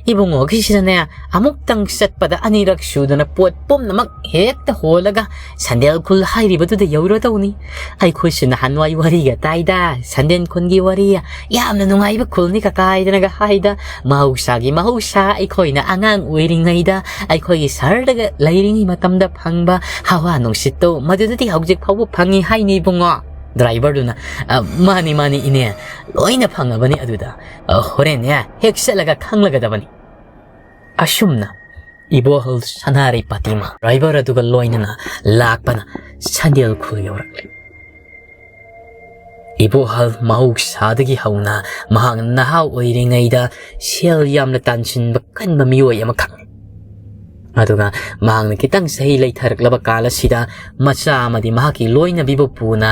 ꯏꯕꯨꯡꯉꯣꯒꯤꯁꯤꯗꯅꯦ, ꯑꯃꯨꯛꯇꯪ ꯆꯠꯄꯗ ꯑꯅꯤꯔꯛ ꯁꯨꯗꯅ ꯄꯣꯠ ꯄꯨꯝꯅꯃꯛ ꯍꯦꯛꯇ ꯍꯣꯜꯂꯒ ꯁꯟꯗꯦꯜ ꯈꯨꯜ ꯍꯥꯏꯔꯤꯕꯗꯨꯗ ꯌꯧꯔꯗꯧꯅꯤ꯫ ꯑꯩꯈꯣꯏꯁꯨ ꯅꯍꯥꯟꯋꯥꯏ ꯋꯥꯔꯤꯒ ꯇꯥꯏꯗ, ꯁꯟꯗꯦꯜ ꯈꯨꯜꯒꯤ ꯋꯥꯔꯤ꯫ ꯌꯥꯝꯅ ꯅꯨꯡꯉꯥꯏꯕ ꯈꯨꯜꯅꯤ ꯀꯀꯥ ꯍꯥꯏꯗꯅꯒ ꯍꯥꯏꯗ꯫ ꯃꯍꯧꯁꯥꯒꯤ ꯃꯍꯧꯁꯥ, ꯑꯩꯈꯣꯏꯅ ꯑꯉꯥꯡ ꯑꯣꯏꯔꯤꯉꯩꯗ ꯑꯩꯈꯣꯏꯒꯤ ꯁꯍꯔꯗꯒ ꯂꯩꯔꯤꯉꯩ ꯃꯇꯝꯗ ꯐꯪꯕ ꯍꯋꯥ ꯅꯨꯡꯁꯤꯠꯇꯣ ꯃꯗꯨꯗꯗꯤ ꯍꯧꯖꯤꯛ ꯐꯥꯎꯕ ꯐꯪꯉꯤ ꯍꯥꯏꯅꯤ ꯏꯕꯨꯡꯉꯣ꯫" ꯗ꯭ꯔꯥꯏꯚꯔꯗꯨꯅ, "ꯑ, ꯃꯥꯅꯤ, ꯃꯥꯅꯤ ꯏꯅꯦ, ꯂꯣꯏꯅ ꯐꯪꯉꯕꯅꯤ ꯑꯗꯨꯗ꯫ ꯑ, ꯍꯣꯔꯦꯟꯅꯦ ꯍꯦꯛ ꯆꯠꯂꯒ ꯈꯪꯂꯒꯗꯕꯅꯤ꯫" ꯑꯁꯨꯝꯅ ꯏꯕꯣꯍꯜ ꯁꯅꯥꯔꯩ ꯄꯥꯇꯤꯃꯥ ꯗ꯭ꯔꯥꯏꯚꯔ ꯑꯗꯨꯒ ꯂꯣꯏꯅꯅ ꯂꯥꯛꯄꯅ ꯁꯟꯗꯦꯜ ꯈꯨꯜ ꯌꯧꯔꯛꯂꯦ꯫ ꯏꯕꯣꯍꯜ ꯃꯍꯧꯁꯥꯗꯒꯤ ꯍꯧꯅ ꯃꯍꯥꯛ ꯅꯍꯥ ꯑꯣꯏꯔꯤꯉꯩꯗ ꯁꯦꯜ ꯌꯥꯝꯅ ꯇꯥꯟꯁꯤꯟꯕ ꯀꯟꯕ ꯃꯤꯑꯣꯏ ꯑꯃꯈꯛꯅꯤ꯫ ꯑꯗꯨꯒ ꯃꯍꯥꯛꯅ ꯈꯤꯇꯪ ꯆꯍꯤ ꯂꯩꯊꯔꯛꯂꯕ ꯀꯥꯟ ꯑꯁꯤꯗ ꯃꯆꯥ ꯑꯃꯗꯤ ꯃꯍꯥꯛꯀꯤ ꯂꯣꯏꯅꯕꯤꯕꯨ ꯄꯨꯅ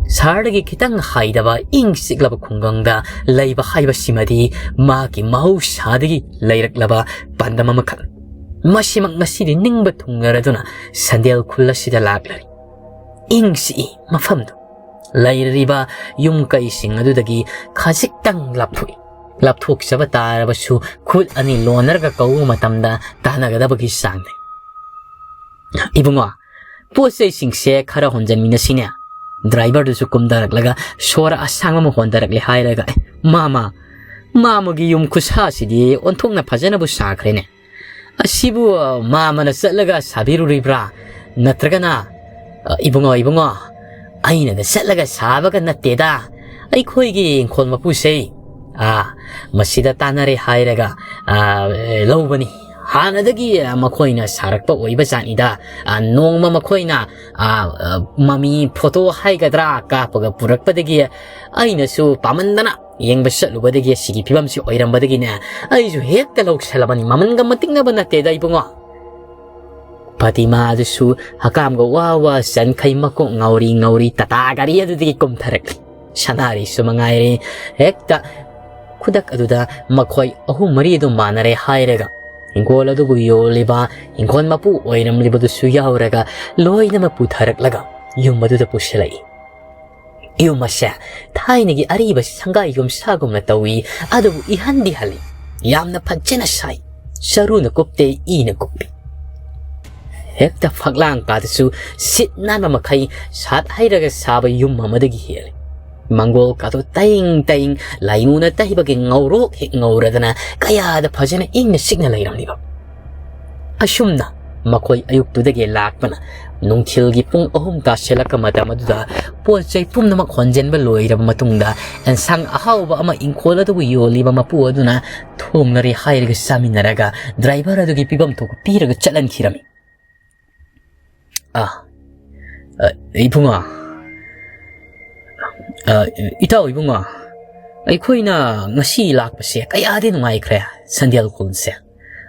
ꯁꯍꯔꯗꯒꯤ ꯈꯤꯇꯪ ꯍꯥꯏꯗꯕ ꯏꯪ ꯆꯤꯛꯂꯕ ꯈꯨꯡꯒꯪꯗ ꯂꯩꯕ ꯍꯥꯏꯕꯁꯤꯃꯗꯤ ꯃꯍꯥꯛꯀꯤ ꯃꯍꯧꯁꯥꯗꯒꯤ ꯂꯩꯔꯛꯂꯕ ꯄꯥꯟꯗꯝ ꯑꯃꯈꯛꯅꯤ꯫ ꯃꯁꯤꯃꯛ ꯉꯁꯤꯗꯤ ꯅꯤꯡꯕ ꯊꯨꯡꯅꯔꯗꯨꯅ ꯁꯟꯗꯦꯜ ꯈꯨꯜ ꯑꯁꯤꯗ ꯂꯥꯛꯂꯔꯤ꯫ ꯏꯪ ꯆꯤꯛꯏ ꯃꯐꯝꯗꯨ꯫ ꯂꯩꯔꯤꯕ ꯌꯨꯝ ꯀꯩꯁꯤꯡ ꯑꯗꯨꯗꯒꯤ ꯈꯖꯤꯛꯇꯪ ꯂꯥꯞꯊꯣꯛꯏ꯫ ꯂꯥꯞꯊꯣꯛꯆꯕ ꯇꯥꯔꯕꯁꯨ ꯈꯨꯠ ꯑꯅꯤ ꯂꯣꯟꯅꯔꯒ ꯀꯧꯕ ꯃꯇꯝꯗ ꯇꯥꯟꯅꯒꯗꯕꯒꯤ ꯆꯥꯡꯅꯤ꯫ "ꯏꯕꯨꯡꯉꯣ, ꯄꯣꯠ ꯆꯩꯁꯤꯡꯁꯦ ꯈꯔ ꯍꯣꯟꯖꯟꯃꯤꯟꯅꯁꯤꯅꯦ꯫" ꯗ꯭ꯔꯥꯏꯚꯔꯗꯨꯁꯨ ꯀꯨꯝꯊꯔꯛꯂꯒ ꯁꯣꯔ ꯑꯁꯥꯡꯕ ꯑꯃ ꯍꯣꯟꯊꯔꯛꯂꯦ ꯍꯥꯏꯔꯒ, "ꯑꯦ, ꯃꯥꯃ, ꯃꯥꯃꯒꯤ ꯌꯨꯝ ꯈꯨꯁꯥꯁꯤꯗꯤ ꯑꯣꯟꯊꯣꯛꯅ ꯐꯖꯅꯕꯨ ꯁꯥꯈ꯭ꯔꯦꯅꯦ꯫ ꯑꯁꯤꯕꯨ, ꯑ, ꯃꯥꯃꯅ ꯆꯠꯂꯒ ꯁꯥꯕꯤꯔꯨꯔꯤꯕ꯭ꯔꯥ? ꯅꯠꯇ꯭ꯔꯒꯅ, ꯑ, ꯏꯕꯨꯡꯉꯣ, ꯏꯕꯨꯡꯉꯣ, ꯑꯩꯅꯒ ꯆꯠꯂꯒ ꯁꯥꯕꯒ ꯅꯠꯇꯦꯗ꯫ ꯑꯩꯈꯣꯏꯒꯤ ꯏꯪꯈꯣꯜ ꯃꯄꯨꯁꯦ, ꯑ, ꯃꯁꯤꯗ ꯇꯥꯟꯅꯔꯦ ꯍꯥꯏꯔꯒ, ꯑ, ꯂꯧꯕꯅꯤ꯫ ꯍꯥꯟꯅꯗꯒꯤ, ꯑ, ꯃꯈꯣꯏꯅ ꯁꯥꯔꯛꯄ ꯑꯣꯏꯕ ꯖꯥꯠꯅꯤꯗ꯫ ꯑ, ꯅꯣꯡꯃ ꯃꯈꯣꯏꯅ, ꯑ, ꯑ, ꯃꯃꯤ ꯐꯣꯇꯣ ꯍꯥꯏꯒꯗ꯭ꯔꯥ ꯀꯥꯞꯄꯒ ꯄꯨꯔꯛꯄꯗꯒꯤ ꯑꯩꯅꯁꯨ ꯄꯥꯝꯃꯟꯗꯅ ꯌꯦꯡꯕ ꯆꯠꯂꯨꯕꯗꯒꯤ ꯑꯁꯤꯒꯤ ꯐꯤꯕꯝꯁꯤ ꯑꯣꯏꯔꯝꯕꯗꯒꯤꯅꯦ, ꯑꯩꯁꯨ ꯍꯦꯛꯇ ꯂꯧꯁꯜꯂꯕꯅꯤ꯫ ꯃꯃꯟꯒ ꯃꯇꯤꯛꯅꯕ ꯅꯠꯇꯦꯗ, ꯏꯕꯨꯡꯉꯣ꯫" ꯐꯇꯤꯃꯥ ꯑꯗꯨꯁꯨ ꯍꯀꯥꯝꯒ ꯋꯥ ꯋꯥ ꯆꯟꯈꯩ ꯃꯀꯣꯛ ꯉꯥꯎꯔꯤ ꯉꯥꯎꯔꯤ ꯇꯥꯇꯥ ꯒꯥꯔꯤ ꯑꯗꯨꯗꯒꯤ ꯀꯨꯝꯊꯔꯛꯂꯤ꯫ ꯁꯅꯥꯔꯤꯁꯨ ꯃꯉꯥꯏꯔꯦ, ꯍꯦꯛꯇ ꯈꯨꯗꯛ ꯑꯗꯨꯗ ꯃꯈꯣꯏ ꯑꯍꯨꯝ ꯃꯔꯤ ꯑꯗꯨ ꯃꯥꯟꯅꯔꯦ ꯍꯥꯏꯔꯒ, ꯍꯤꯡꯒꯣꯜ ꯑꯗꯨꯕꯨ ꯌꯣꯜꯂꯤꯕ ꯍꯤꯡꯒꯣꯜ ꯃꯄꯨ ꯑꯣꯏꯔꯝꯂꯤꯕꯗꯨꯁꯨ ꯌꯥꯎꯔꯒ ꯂꯣꯏꯅꯃꯛ ꯄꯨꯊꯔꯛꯂꯒ ꯌꯨꯝ ꯑꯗꯨꯗ ꯄꯨꯁꯤꯜꯂꯛꯏ꯫ ꯌꯨꯝ ꯑꯁꯦ ꯊꯥꯏꯅꯒꯤ ꯑꯔꯤꯕ ꯁꯪꯒꯥꯏ ꯌꯨꯝꯁꯥꯒꯨꯝꯅ ꯇꯧꯏ, ꯑꯗꯨꯕꯨ ꯏꯍꯟꯗꯤ ꯍꯜꯂꯤ꯫ ꯌꯥꯝꯅ ꯐꯖꯅ ꯁꯥꯏ꯫ ꯆꯔꯨꯅ ꯀꯨꯞꯇꯦ, ꯏꯅ ꯀꯨꯞꯄꯤ꯫ ꯍꯦꯛꯇ ꯐꯛꯂꯥꯡ ꯀꯥꯗꯁꯨ ꯁꯤꯠ ꯅꯥꯟꯕ ꯃꯈꯩ ꯁꯥꯠ ꯍꯩꯔꯒ ꯁꯥꯕ ꯌꯨꯝ ꯑꯃꯗꯒꯤ ꯍꯦꯜꯂꯤ꯫ ꯃꯪꯒꯣꯜ ꯀꯥꯗꯣ ꯇꯌꯤꯡ ꯇꯌꯤꯡ ꯂꯥꯏꯉꯨꯅ ꯇꯩꯕꯒꯤ ꯉꯧꯔꯣꯛ ꯍꯦꯛ ꯉꯧꯔꯗꯅ ꯀꯌꯥꯗ ꯐꯖꯅ ꯏꯪꯅ ꯆꯤꯛꯅ ꯂꯩꯔꯝꯂꯤꯕ꯫ ꯑꯁꯨꯝꯅ ꯃꯈꯣꯏ ꯑꯌꯨꯛꯇꯨꯗꯒꯤ ꯂꯥꯛꯄꯅ ꯅꯨꯡꯊꯤꯜꯒꯤ ꯄꯨꯡ ꯑꯍꯨꯝ ꯇꯥꯁꯤꯜꯂꯛꯄ ꯃꯇꯝ ꯑꯗꯨꯗ ꯄꯣꯠ ꯆꯩ ꯄꯨꯝꯅꯃꯛ ꯍꯣꯟꯖꯤꯟꯕ ꯂꯣꯏꯔꯕ ꯃꯇꯨꯡꯗ ꯑꯦꯟꯁꯥꯡ ꯑꯍꯥꯎꯕ ꯑꯃ ꯏꯪꯈꯣꯜ ꯑꯗꯨꯕꯨ ꯌꯣꯜꯂꯤꯕ ꯃꯄꯨ ꯑꯗꯨꯅ ꯊꯣꯡꯂꯔꯦ ꯍꯥꯏꯔꯒ ꯆꯥꯃꯤꯟꯅꯔꯒ ꯗ꯭ꯔꯥꯏꯚꯔ ꯑꯗꯨꯒꯤ ꯄꯤꯐꯝ ꯊꯣꯛꯄ ꯄꯤꯔꯒ ꯆꯠꯍꯟꯈꯤꯔꯝꯃꯤ꯫ ꯑ, ꯑ, ꯏꯕꯨꯡꯉꯣ, ꯑ, ꯏꯇꯥꯎ ꯏꯕꯨꯡꯉꯣ, ꯑꯩꯈꯣꯏꯅ ꯉꯁꯤ ꯂꯥꯛꯄꯁꯦ ꯀꯌꯥꯗꯤ ꯅꯨꯡꯉꯥꯏꯈ꯭ꯔꯦ, ꯁꯟꯗꯦꯜ ꯈꯨꯜꯁꯦ꯫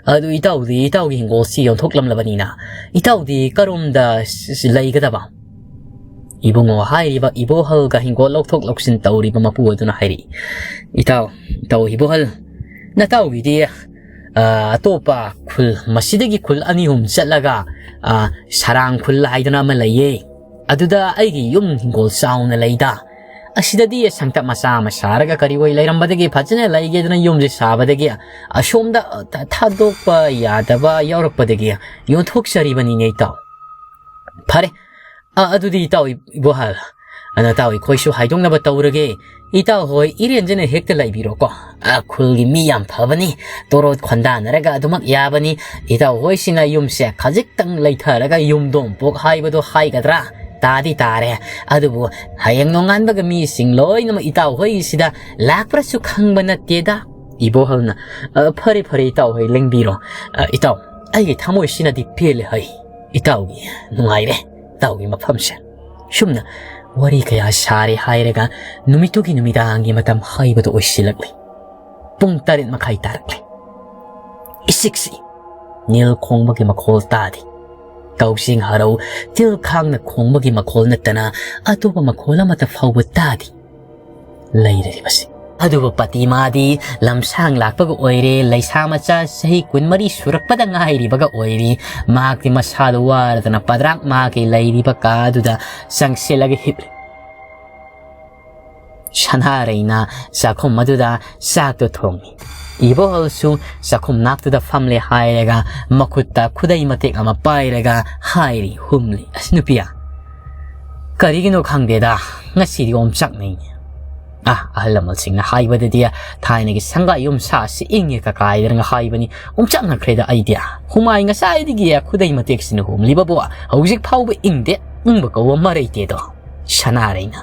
ꯑꯗꯨ ꯏꯇꯥꯎꯗꯤ ꯏꯇꯥꯎꯒꯤ ꯍꯤꯡꯒꯣꯜꯁꯤ ꯌꯣꯟꯊꯣꯛꯂꯝꯂꯕꯅꯤꯅ, ꯏꯇꯥꯎꯗꯤ ꯀꯔꯣꯝꯗ ꯂꯩꯒꯗꯕ? ꯏꯕꯨꯡꯉꯣ ꯍꯥꯏꯔꯤꯕ ꯏꯕꯣꯍꯜꯒ ꯍꯤꯡꯒꯣꯜ ꯂꯧꯊꯣꯛ ꯂꯧꯁꯤꯟ ꯇꯧꯔꯤꯕ ꯃꯄꯨ ꯑꯗꯨꯅ ꯍꯥꯏꯔꯛꯏ, "ꯏꯇꯥꯎ, ꯏꯇꯥꯎ ꯏꯕꯣꯍꯜ, ꯅꯇꯥꯎꯒꯤꯗꯤ ꯑ, ꯑꯇꯣꯞꯄ ꯈꯨꯜ, ꯃꯁꯤꯗꯒꯤ ꯈꯨꯜ ꯑꯅꯤ ꯑꯍꯨꯝ ꯆꯠꯂꯒ, ꯑ, ꯁꯔꯥꯡ ꯈꯨꯜ ꯍꯥꯏꯗꯅ ꯑꯃ ꯂꯩꯌꯦ꯫ ꯑꯗꯨꯗ ꯑꯩꯒꯤ ꯌꯨꯝ ꯍꯤꯡꯒꯣꯜ ꯆꯥꯎꯅ ꯂꯩꯗ꯫ ꯑꯁꯤꯗꯗꯤ ꯁꯪꯇꯞ ꯃꯆꯥ ꯑꯃ ꯁꯥꯔꯒ ꯀꯔꯤ ꯑꯣꯏ ꯂꯩꯔꯝꯕꯗꯒꯤ ꯐꯖꯅ ꯂꯩꯒꯦꯗꯅ ꯌꯨꯝꯁꯦ ꯁꯥꯕꯗꯒꯤ ꯑꯁꯣꯝꯗ ꯊꯥ-, ꯊꯥꯗꯣꯛꯄ ꯌꯥꯗꯕ ꯌꯥꯎꯔꯛꯄꯗꯒꯤ ꯌꯣꯟꯊꯣꯛꯆꯔꯤꯕꯅꯤꯅꯦ ꯏꯇꯥꯎ꯫ ꯐꯔꯦ, ꯑ, ꯑꯗꯨꯗꯤ ꯏꯇꯥꯎ ꯏ-, ꯏꯕꯣꯍꯜ, ꯅꯇꯥꯎ ꯑꯩꯈꯣꯏꯁꯨ ꯍꯥꯏꯗꯣꯛꯅꯕ ꯇꯧꯔꯒꯦ꯫ ꯏꯇꯥꯎ ꯍꯣꯏ ꯏꯔꯦꯟꯖꯅ ꯍꯦꯛꯇ ꯂꯩꯕꯤꯔꯣꯀꯣ꯫ ꯑ, ꯈꯨꯜꯒꯤ ꯃꯤ ꯌꯥꯝ ꯐꯕꯅꯤ, ꯇꯣꯔꯣꯠ ꯈꯣꯟꯗꯥꯅꯔꯒ ꯑꯗꯨꯃꯛ ꯌꯥꯕꯅꯤ꯫ ꯏꯇꯥꯎ ꯍꯣꯏꯁꯤꯅ ꯌꯨꯝꯁꯦ ꯈꯖꯤꯛꯇꯪ ꯂꯩꯊꯔꯒ ꯌꯨꯝꯗꯣꯝꯄꯣꯛ ꯍꯥꯏꯕꯗꯣ ꯍꯥꯏꯒꯗ꯭ꯔꯥ? ꯇꯥꯗꯤ ꯇꯥꯔꯦ꯫ ꯑꯗꯨꯕꯨ ꯍꯌꯦꯡ ꯅꯣꯡꯉꯥꯟꯕꯒ ꯃꯤꯁꯤꯡ ꯂꯣꯏꯅꯃꯛ ꯏꯇꯥꯎ ꯍꯣꯏꯒꯤꯁꯤꯗ ꯂꯥꯛꯄ꯭ꯔꯁꯨ ꯈꯪꯕ ꯅꯠꯇꯦꯗ꯫ ꯏꯕꯣꯍꯜꯅ, "ꯑ, ꯐꯔꯦ, ꯐꯔꯦ, ꯏꯇꯥꯎ ꯍꯣꯏ ꯂꯦꯡꯕꯤꯔꯣ꯫ ꯑ, ꯏꯇꯥꯎ, ꯑꯩꯒꯤ ꯊꯃꯣꯏꯁꯤꯅꯗꯤ ꯄꯦꯜꯂꯦ ꯍꯩ꯫ ꯏꯇꯥꯎꯒꯤ ꯅꯨꯡꯉꯥꯏꯔꯦ, ꯏꯇꯥꯎꯒꯤ ꯃꯐꯝꯁꯦ꯫" ꯁꯨꯝꯅ ꯋꯥꯔꯤ ꯀꯌꯥ ꯁꯥꯔꯦ ꯍꯥꯏꯔꯒ ꯅꯨꯃꯤꯠꯇꯨꯒꯤ ꯅꯨꯃꯤꯗꯥꯡꯒꯤ ꯃꯇꯝ ꯍꯥꯏꯕꯗꯨ ꯑꯣꯏꯁꯤꯜꯂꯛꯂꯦ꯫ ꯄꯨꯡ ꯇꯔꯦꯠ ꯃꯈꯥꯏ ꯇꯥꯔꯛꯂꯦ꯫ ꯏꯁꯤꯛꯁꯤ ꯅꯤꯜ ꯈꯣꯡꯕꯒꯤ ꯃꯈꯣꯜ ꯇꯥꯗꯦ꯫ ꯀꯥꯎꯖꯤꯡ ꯍꯔꯧ ꯇꯤꯜ ꯈꯥꯡꯅ ꯈꯣꯡꯕꯒꯤ ꯃꯈꯣꯜ ꯅꯠꯇꯅ ꯑꯇꯣꯞꯄ ꯃꯈꯣꯜ ꯑꯃꯠꯇ ꯐꯥꯎꯕ ꯇꯥꯗꯦ꯫ ꯂꯩꯔꯤꯕꯁꯤ꯫ ꯑꯗꯨꯕꯨ ꯄꯇꯤꯃꯥꯗꯤ ꯂꯝꯁꯥꯡ ꯂꯥꯛꯄꯒ ꯑꯣꯏꯔꯦ, ꯂꯩꯁꯥ ꯃꯆꯥ ꯆꯍꯤ ꯀꯨꯟꯃꯔꯤ ꯁꯨꯔꯛꯄꯗ ꯉꯥꯏꯔꯤꯕꯒ ꯑꯣꯏꯔꯤ꯫ ꯃꯍꯥꯛꯇꯤ ꯃꯁꯥꯗꯨ ꯋꯥꯔꯗꯅ ꯄꯗ꯭ꯔꯥꯛ ꯃꯥꯒꯤ ꯂꯩꯔꯤꯕ ꯀꯥꯗꯨꯗ ꯆꯪꯁꯤꯜꯂꯒ ꯍꯤꯞꯂꯤ꯫ ꯁꯅꯥꯔꯩꯅ ꯆꯥꯛꯈꯨꯝ ꯑꯗꯨꯗ ꯆꯥꯛꯇꯨ ꯊꯣꯡꯉꯤ꯫ ꯏꯕꯣꯍꯜꯁꯨ ꯆꯥꯛꯈꯨꯝ ꯅꯥꯛꯇꯨꯗ ꯐꯝꯂꯦ ꯍꯥꯏꯔꯒ ꯃꯈꯨꯠꯇ ꯈꯨꯗꯩ ꯃꯇꯦꯛ ꯑꯃ ꯄꯥꯏꯔꯒ ꯍꯥꯏꯔꯤ ꯍꯨꯝꯂꯤ, "ꯑꯁ ꯅꯨꯄꯤꯌꯥ, ꯀꯔꯤꯒꯤꯅꯣ ꯈꯪꯗꯦꯗ, ꯉꯁꯤꯗꯤ ꯑꯣꯝꯆꯥꯛꯅꯩꯅꯦ꯫ ꯑ, ꯑꯍꯜ ꯂꯃꯟꯁꯤꯡꯅ ꯍꯥꯏꯕꯗꯗꯤ ꯊꯥꯏꯅꯒꯤ ꯁꯪꯒꯥꯏ ꯌꯨꯝ ꯁꯥꯁꯤ ꯏꯪꯉꯦ ꯀꯀꯥꯏꯗꯅ ꯍꯥꯏꯕꯅꯤ꯫ ꯑꯣꯝꯆꯥꯛꯅꯈ꯭ꯔꯦꯗ ꯑꯩꯗꯤ꯫ ꯍꯨꯃꯥꯏ ꯉꯁꯥꯏꯗꯒꯤ ꯈꯨꯗꯩ ꯃꯇꯦꯛꯁꯤꯅ ꯍꯨꯝꯂꯤꯕꯕꯨ ꯍꯧꯖꯤꯛ ꯐꯥꯎꯕ ꯏꯪꯗꯦ꯫ ꯏꯪꯕ ꯀꯧꯕ ꯑꯃ ꯂꯩꯇꯦꯗꯣ꯫" ꯁꯅꯥꯔꯩꯅ,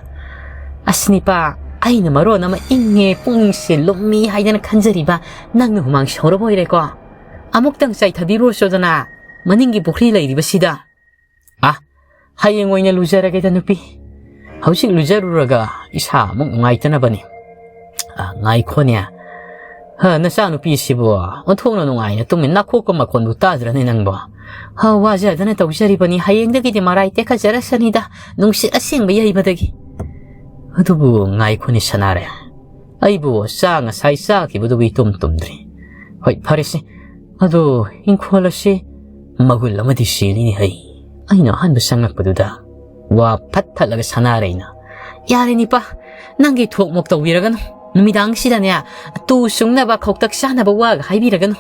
"ꯑꯁ ꯅꯤꯄꯥ, ꯑꯩꯅ ꯃꯔꯣꯟ ꯑꯃ ꯏꯪꯉꯦ, ꯄꯨꯡꯁꯦ ꯂꯨꯝꯃꯤ ꯍꯥꯏꯗꯅ ꯈꯟꯖꯔꯤꯕ, ꯅꯪꯅ ꯍꯨꯃꯥꯡ ꯁꯧꯔꯕ ꯑꯣꯏꯔꯦꯀꯣ? ꯑꯃꯨꯛꯇꯪ ꯆꯥꯏꯊꯕꯤꯔꯨꯔꯁꯨꯗꯅ, ꯃꯅꯤꯡꯒꯤ ꯄꯨꯈ꯭ꯔꯤ ꯂꯩꯔꯤꯕꯁꯤꯗ꯫" "ꯑ, ꯍꯌꯦꯡ ꯑꯣꯏꯅ ꯂꯨꯖꯔꯒꯦꯗ ꯅꯨꯄꯤ꯫ ꯍꯧꯖꯤꯛ ꯂꯨꯖꯔꯨꯔꯒ ꯏꯁꯥ ꯑꯃꯨꯛ ꯅꯨꯡꯉꯥꯏꯇꯅꯕꯅꯤ꯫ ꯑ, ꯉꯥꯏꯈꯣꯅꯦ꯫ ꯍ, ꯅꯆꯥꯅꯨꯄꯤꯁꯤꯕꯨ ꯑꯣꯟꯊꯣꯛꯅ ꯅꯨꯡꯉꯥꯏꯅ ꯇꯨꯝꯃꯤ, ꯅꯥꯈꯣꯛꯄ ꯃꯈꯣꯟꯕꯨ ꯇꯥꯗ꯭ꯔꯅꯦ ꯅꯪꯕꯣ? ꯍ, ꯋꯥꯖꯗꯅ ꯇꯧꯖꯔꯤꯕꯅꯤ, ꯍꯌꯦꯡꯗꯒꯤꯗꯤ ꯃꯔꯥꯏ ꯇꯦꯛꯈꯠꯆꯔꯁꯅꯤꯗ, ꯅꯨꯡꯁꯤꯠ ꯑꯁꯦꯡꯕ ꯌꯩꯕꯗꯒꯤ꯫ ꯑꯗꯨꯕꯨ ꯉꯥꯏꯈꯣꯅꯦ ꯁꯅꯥꯔꯩ, ꯑꯩꯕꯨ ꯆꯥ ꯉꯁꯥꯏ ꯆꯥꯈꯤꯕꯗꯨꯕꯨ ꯏꯇꯨꯝ ꯇꯨꯝꯗ꯭ꯔꯤ꯫ "ꯍꯣꯏ, ꯐꯔꯦꯁꯦ꯫ ꯑꯗꯣ ꯏꯪꯈꯣꯜ ꯑꯁꯤ ꯃꯒꯨꯟ ꯑꯃꯗꯤ ꯆꯦꯜꯂꯤꯅꯦ ꯍꯩ꯫" ꯑꯩꯅ ꯑꯍꯥꯟꯕ ꯆꯪꯂꯛꯄꯗꯨꯗ ꯋꯥ ꯐꯠ ꯊꯠꯂꯒ ꯁꯅꯥꯔꯩꯅ, "ꯌꯥꯔꯦ ꯅꯤꯄꯥ, ꯅꯪꯒꯤ ꯊꯣꯛ ꯃꯣꯛ ꯇꯧꯕꯤꯔꯒꯅꯨ꯫ ꯅꯨꯃꯤꯗꯥꯡꯁꯤꯗꯅꯦ, ꯇꯨ ꯆꯨꯡꯅꯕ, ꯈꯧꯇꯛ ꯆꯥꯅꯕ ꯋꯥꯒ ꯍꯥꯏꯕꯤꯔꯒꯅꯨ꯫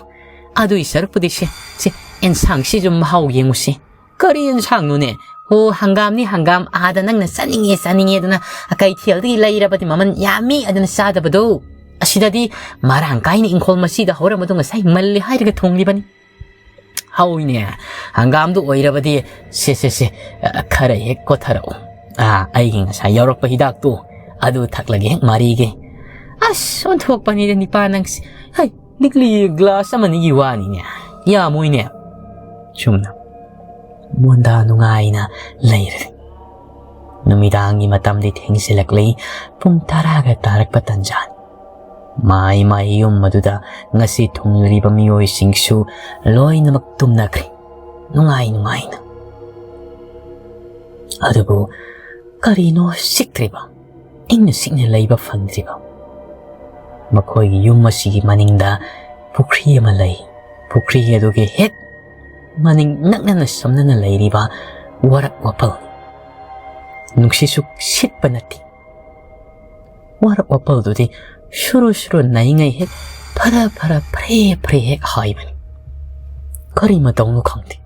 ꯑꯗꯨꯒꯤ ꯁꯔꯨꯛꯄꯨꯗꯤ ꯁꯦ, ꯁꯦ, ꯑꯦꯟꯁꯥꯡꯁꯤꯁꯨ ꯃꯍꯥꯎ ꯌꯦꯡꯉꯨꯁꯤ꯫" "ꯀꯔꯤ ꯑꯦꯟꯁꯥꯡꯅꯣꯅꯦ?" "ꯍꯣ, ꯍꯪꯒꯥꯝꯅꯤ, ꯍꯪꯒꯥꯝ꯫ ꯑꯥꯗ ꯅꯪꯅ ꯆꯥꯅꯤꯡꯉꯦ, ꯆꯥꯅꯤꯡꯉꯦ ꯑꯗꯨꯅ ꯀꯩꯊꯦꯜꯗꯒꯤ ꯂꯩꯔꯕꯗꯤ ꯃꯃꯜ ꯌꯥꯝꯃꯤ ꯑꯗꯨꯅ ꯆꯥꯗꯕꯗꯣ꯫ ꯑꯁꯤꯗꯗꯤ ꯃꯔꯥꯡ ꯀꯥꯏꯅ ꯏꯪꯈꯣꯜ ꯃꯁꯤꯗ ꯍꯧꯔꯝꯕꯗꯣ ꯉꯁꯥꯏ ꯃꯜꯂꯤ ꯍꯥꯏꯔꯒ ꯊꯣꯡꯂꯤꯕꯅꯤ꯫" "ꯍꯧꯏꯅꯦ, ꯍꯪꯒꯥꯝꯗꯨ ꯑꯣꯏꯔꯕꯗꯤ, ꯁꯦ, ꯁꯦ, ꯁꯦ, ꯑ, ꯈꯔ ꯍꯦꯛ ꯀꯣꯊꯔꯛꯎ꯫ ꯑꯥ, ꯑꯩꯒꯤ ꯉꯁꯥꯏ ꯌꯥꯎꯔꯛꯄ ꯍꯤꯗꯥꯛꯇꯨ ꯑꯗꯨ ꯊꯛꯂꯒꯦ ꯍꯦꯛ ꯃꯥꯔꯤꯒꯦ꯫" ꯑꯁ, ꯑꯣꯟꯊꯣꯛꯄꯅꯤꯗ ꯅꯤꯄꯥ ꯅꯪꯁꯦ꯫ ꯍꯩ, ꯂꯤꯛꯂꯤ ꯒ꯭ꯂꯥꯁ ꯑꯃꯅꯤꯒꯤ ꯋꯥꯅꯤꯅꯦ꯫ ꯌꯥꯝꯃꯣꯏꯅꯦ꯫ ꯆꯨꯝꯅ ꯃꯣꯟꯗꯥ ꯅꯨꯡꯉꯥꯏꯅ ꯂꯩꯔꯦ꯫ ꯅꯨꯃꯤꯗꯥꯡꯒꯤ ꯃꯇꯝꯗꯤ ꯊꯦꯡꯖꯤꯜꯂꯛꯂꯤ꯫ ꯄꯨꯡ ꯇꯔꯥꯒ ꯇꯥꯔꯛꯄ ꯇꯟꯖꯥꯅꯤ꯫ ꯃꯥꯏ ꯃꯥꯏ ꯌꯨꯝ ꯑꯗꯨꯗ ꯉꯁꯤ ꯊꯨꯡꯂꯔꯤꯕ ꯃꯤꯑꯣꯏꯁꯤꯡꯁꯨ ꯂꯣꯏꯅꯃꯛ ꯇꯨꯝꯅꯈ꯭ꯔꯦ, ꯅꯨꯡꯉꯥꯏ ꯅꯨꯡꯉꯥꯏꯅ꯫ ꯑꯗꯨꯕꯨ ꯀꯔꯤꯅꯣ ꯆꯤꯛꯇ꯭ꯔꯤꯕ, ꯏꯪꯅ ꯆꯤꯛꯅ ꯂꯩꯕ ꯐꯪꯗ꯭ꯔꯤꯕ? ꯃꯈꯣꯏꯒꯤ ꯌꯨꯝ ꯑꯁꯤꯒꯤ ꯃꯅꯤꯡꯗ ꯄꯨꯈ꯭ꯔꯤ ꯑꯃ ꯂꯩ꯫ ꯄꯨꯈ꯭ꯔꯤ ꯑꯗꯨꯒꯤ ꯍꯦꯛ ꯃꯅꯤꯡ ꯅꯛꯅꯅ ꯁꯝꯅꯅ ꯂꯩꯔꯤꯕ ꯋꯥꯔꯛ ꯋꯥꯄꯜ꯫ ꯅꯨꯡꯁꯤꯠꯁꯨ ꯁꯤꯠꯄ ꯅꯠꯇꯦ꯫ ꯋꯥꯔꯛ ꯋꯥꯄꯜꯗꯨꯗꯤ ꯁꯨꯔꯨ ꯁꯨꯔꯨ ꯅꯩꯉꯩ ꯍꯦꯛ ꯐꯔ ꯐꯔ ꯐ꯭ꯔꯦ ꯐ꯭ꯔꯦ ꯍꯦꯛ ꯍꯥꯏꯕꯅꯤ꯫ ꯀꯔꯤ ꯃꯇꯧꯅꯣ ꯈꯪꯗꯦ꯫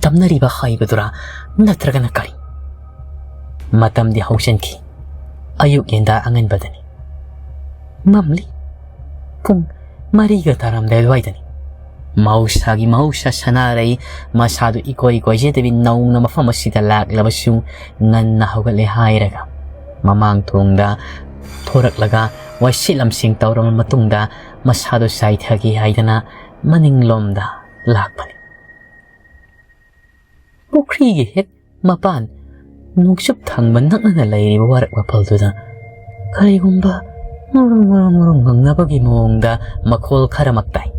ꯇꯝꯅꯔꯤꯕ ꯍꯥꯏꯕꯗꯨꯔꯥ ꯅꯠꯇ꯭ꯔꯒꯅ ꯀꯔꯤ? ꯃꯇꯝꯗꯤ ꯍꯧꯖꯤꯟꯈꯤ꯫ ꯑꯌꯨꯛ ꯌꯦꯟꯗꯥ ꯑꯉꯟꯕꯗꯅꯤ꯫ ꯃꯝꯂꯤ꯫ ꯄꯨꯡ ꯃꯔꯤꯒ ꯇꯥꯔꯝꯗꯥꯏ ꯑꯗꯨꯋꯥꯏꯗꯅꯤ꯫ ꯃꯍꯧꯁꯥꯒꯤ ꯃꯍꯧꯁꯥ ꯁꯅꯥꯔꯩ ꯃꯁꯥꯗꯨ ꯏꯀꯣꯏ ꯀꯣꯏꯖꯗꯕꯤ ꯅꯧꯅ ꯃꯐꯝ ꯑꯁꯤꯗ ꯂꯥꯛꯂꯕꯁꯨ ꯉꯟꯅ ꯍꯧꯒꯠꯂꯦ ꯍꯥꯏꯔꯒ ꯃꯃꯥꯡ ꯊꯣꯡꯗ ꯊꯣꯔꯛꯂꯒ ꯋꯥꯏꯁꯤꯠ ꯂꯝꯁꯦꯡ ꯇꯧꯔꯕ ꯃꯇꯨꯡꯗ ꯃꯁꯥꯗꯨ ꯆꯥꯏꯊꯒꯦ ꯍꯥꯏꯗꯅ ꯃꯅꯤꯡꯂꯣꯝꯗ ꯂꯥꯛꯄꯅꯤ꯫ ꯄꯨꯈ꯭ꯔꯤꯒꯤ ꯍꯦꯛ ꯃꯄꯥꯟ ꯅꯣꯡꯆꯨꯞ ꯊꯪꯕ ꯅꯛꯅꯅ ꯂꯩꯔꯤꯕ ꯋꯥꯔꯛ ꯋꯥꯄꯜꯗꯨꯗ ꯀꯔꯤꯒꯨꯝꯕ ꯉꯨꯔꯨꯡ ꯉꯨꯔꯨꯡ ꯉꯨꯔꯨꯡ ꯉꯪꯅꯕꯒꯤ ꯃꯑꯣꯡꯗ ꯃꯈꯣꯜ ꯈꯔꯃꯛ ꯇꯥꯏ꯫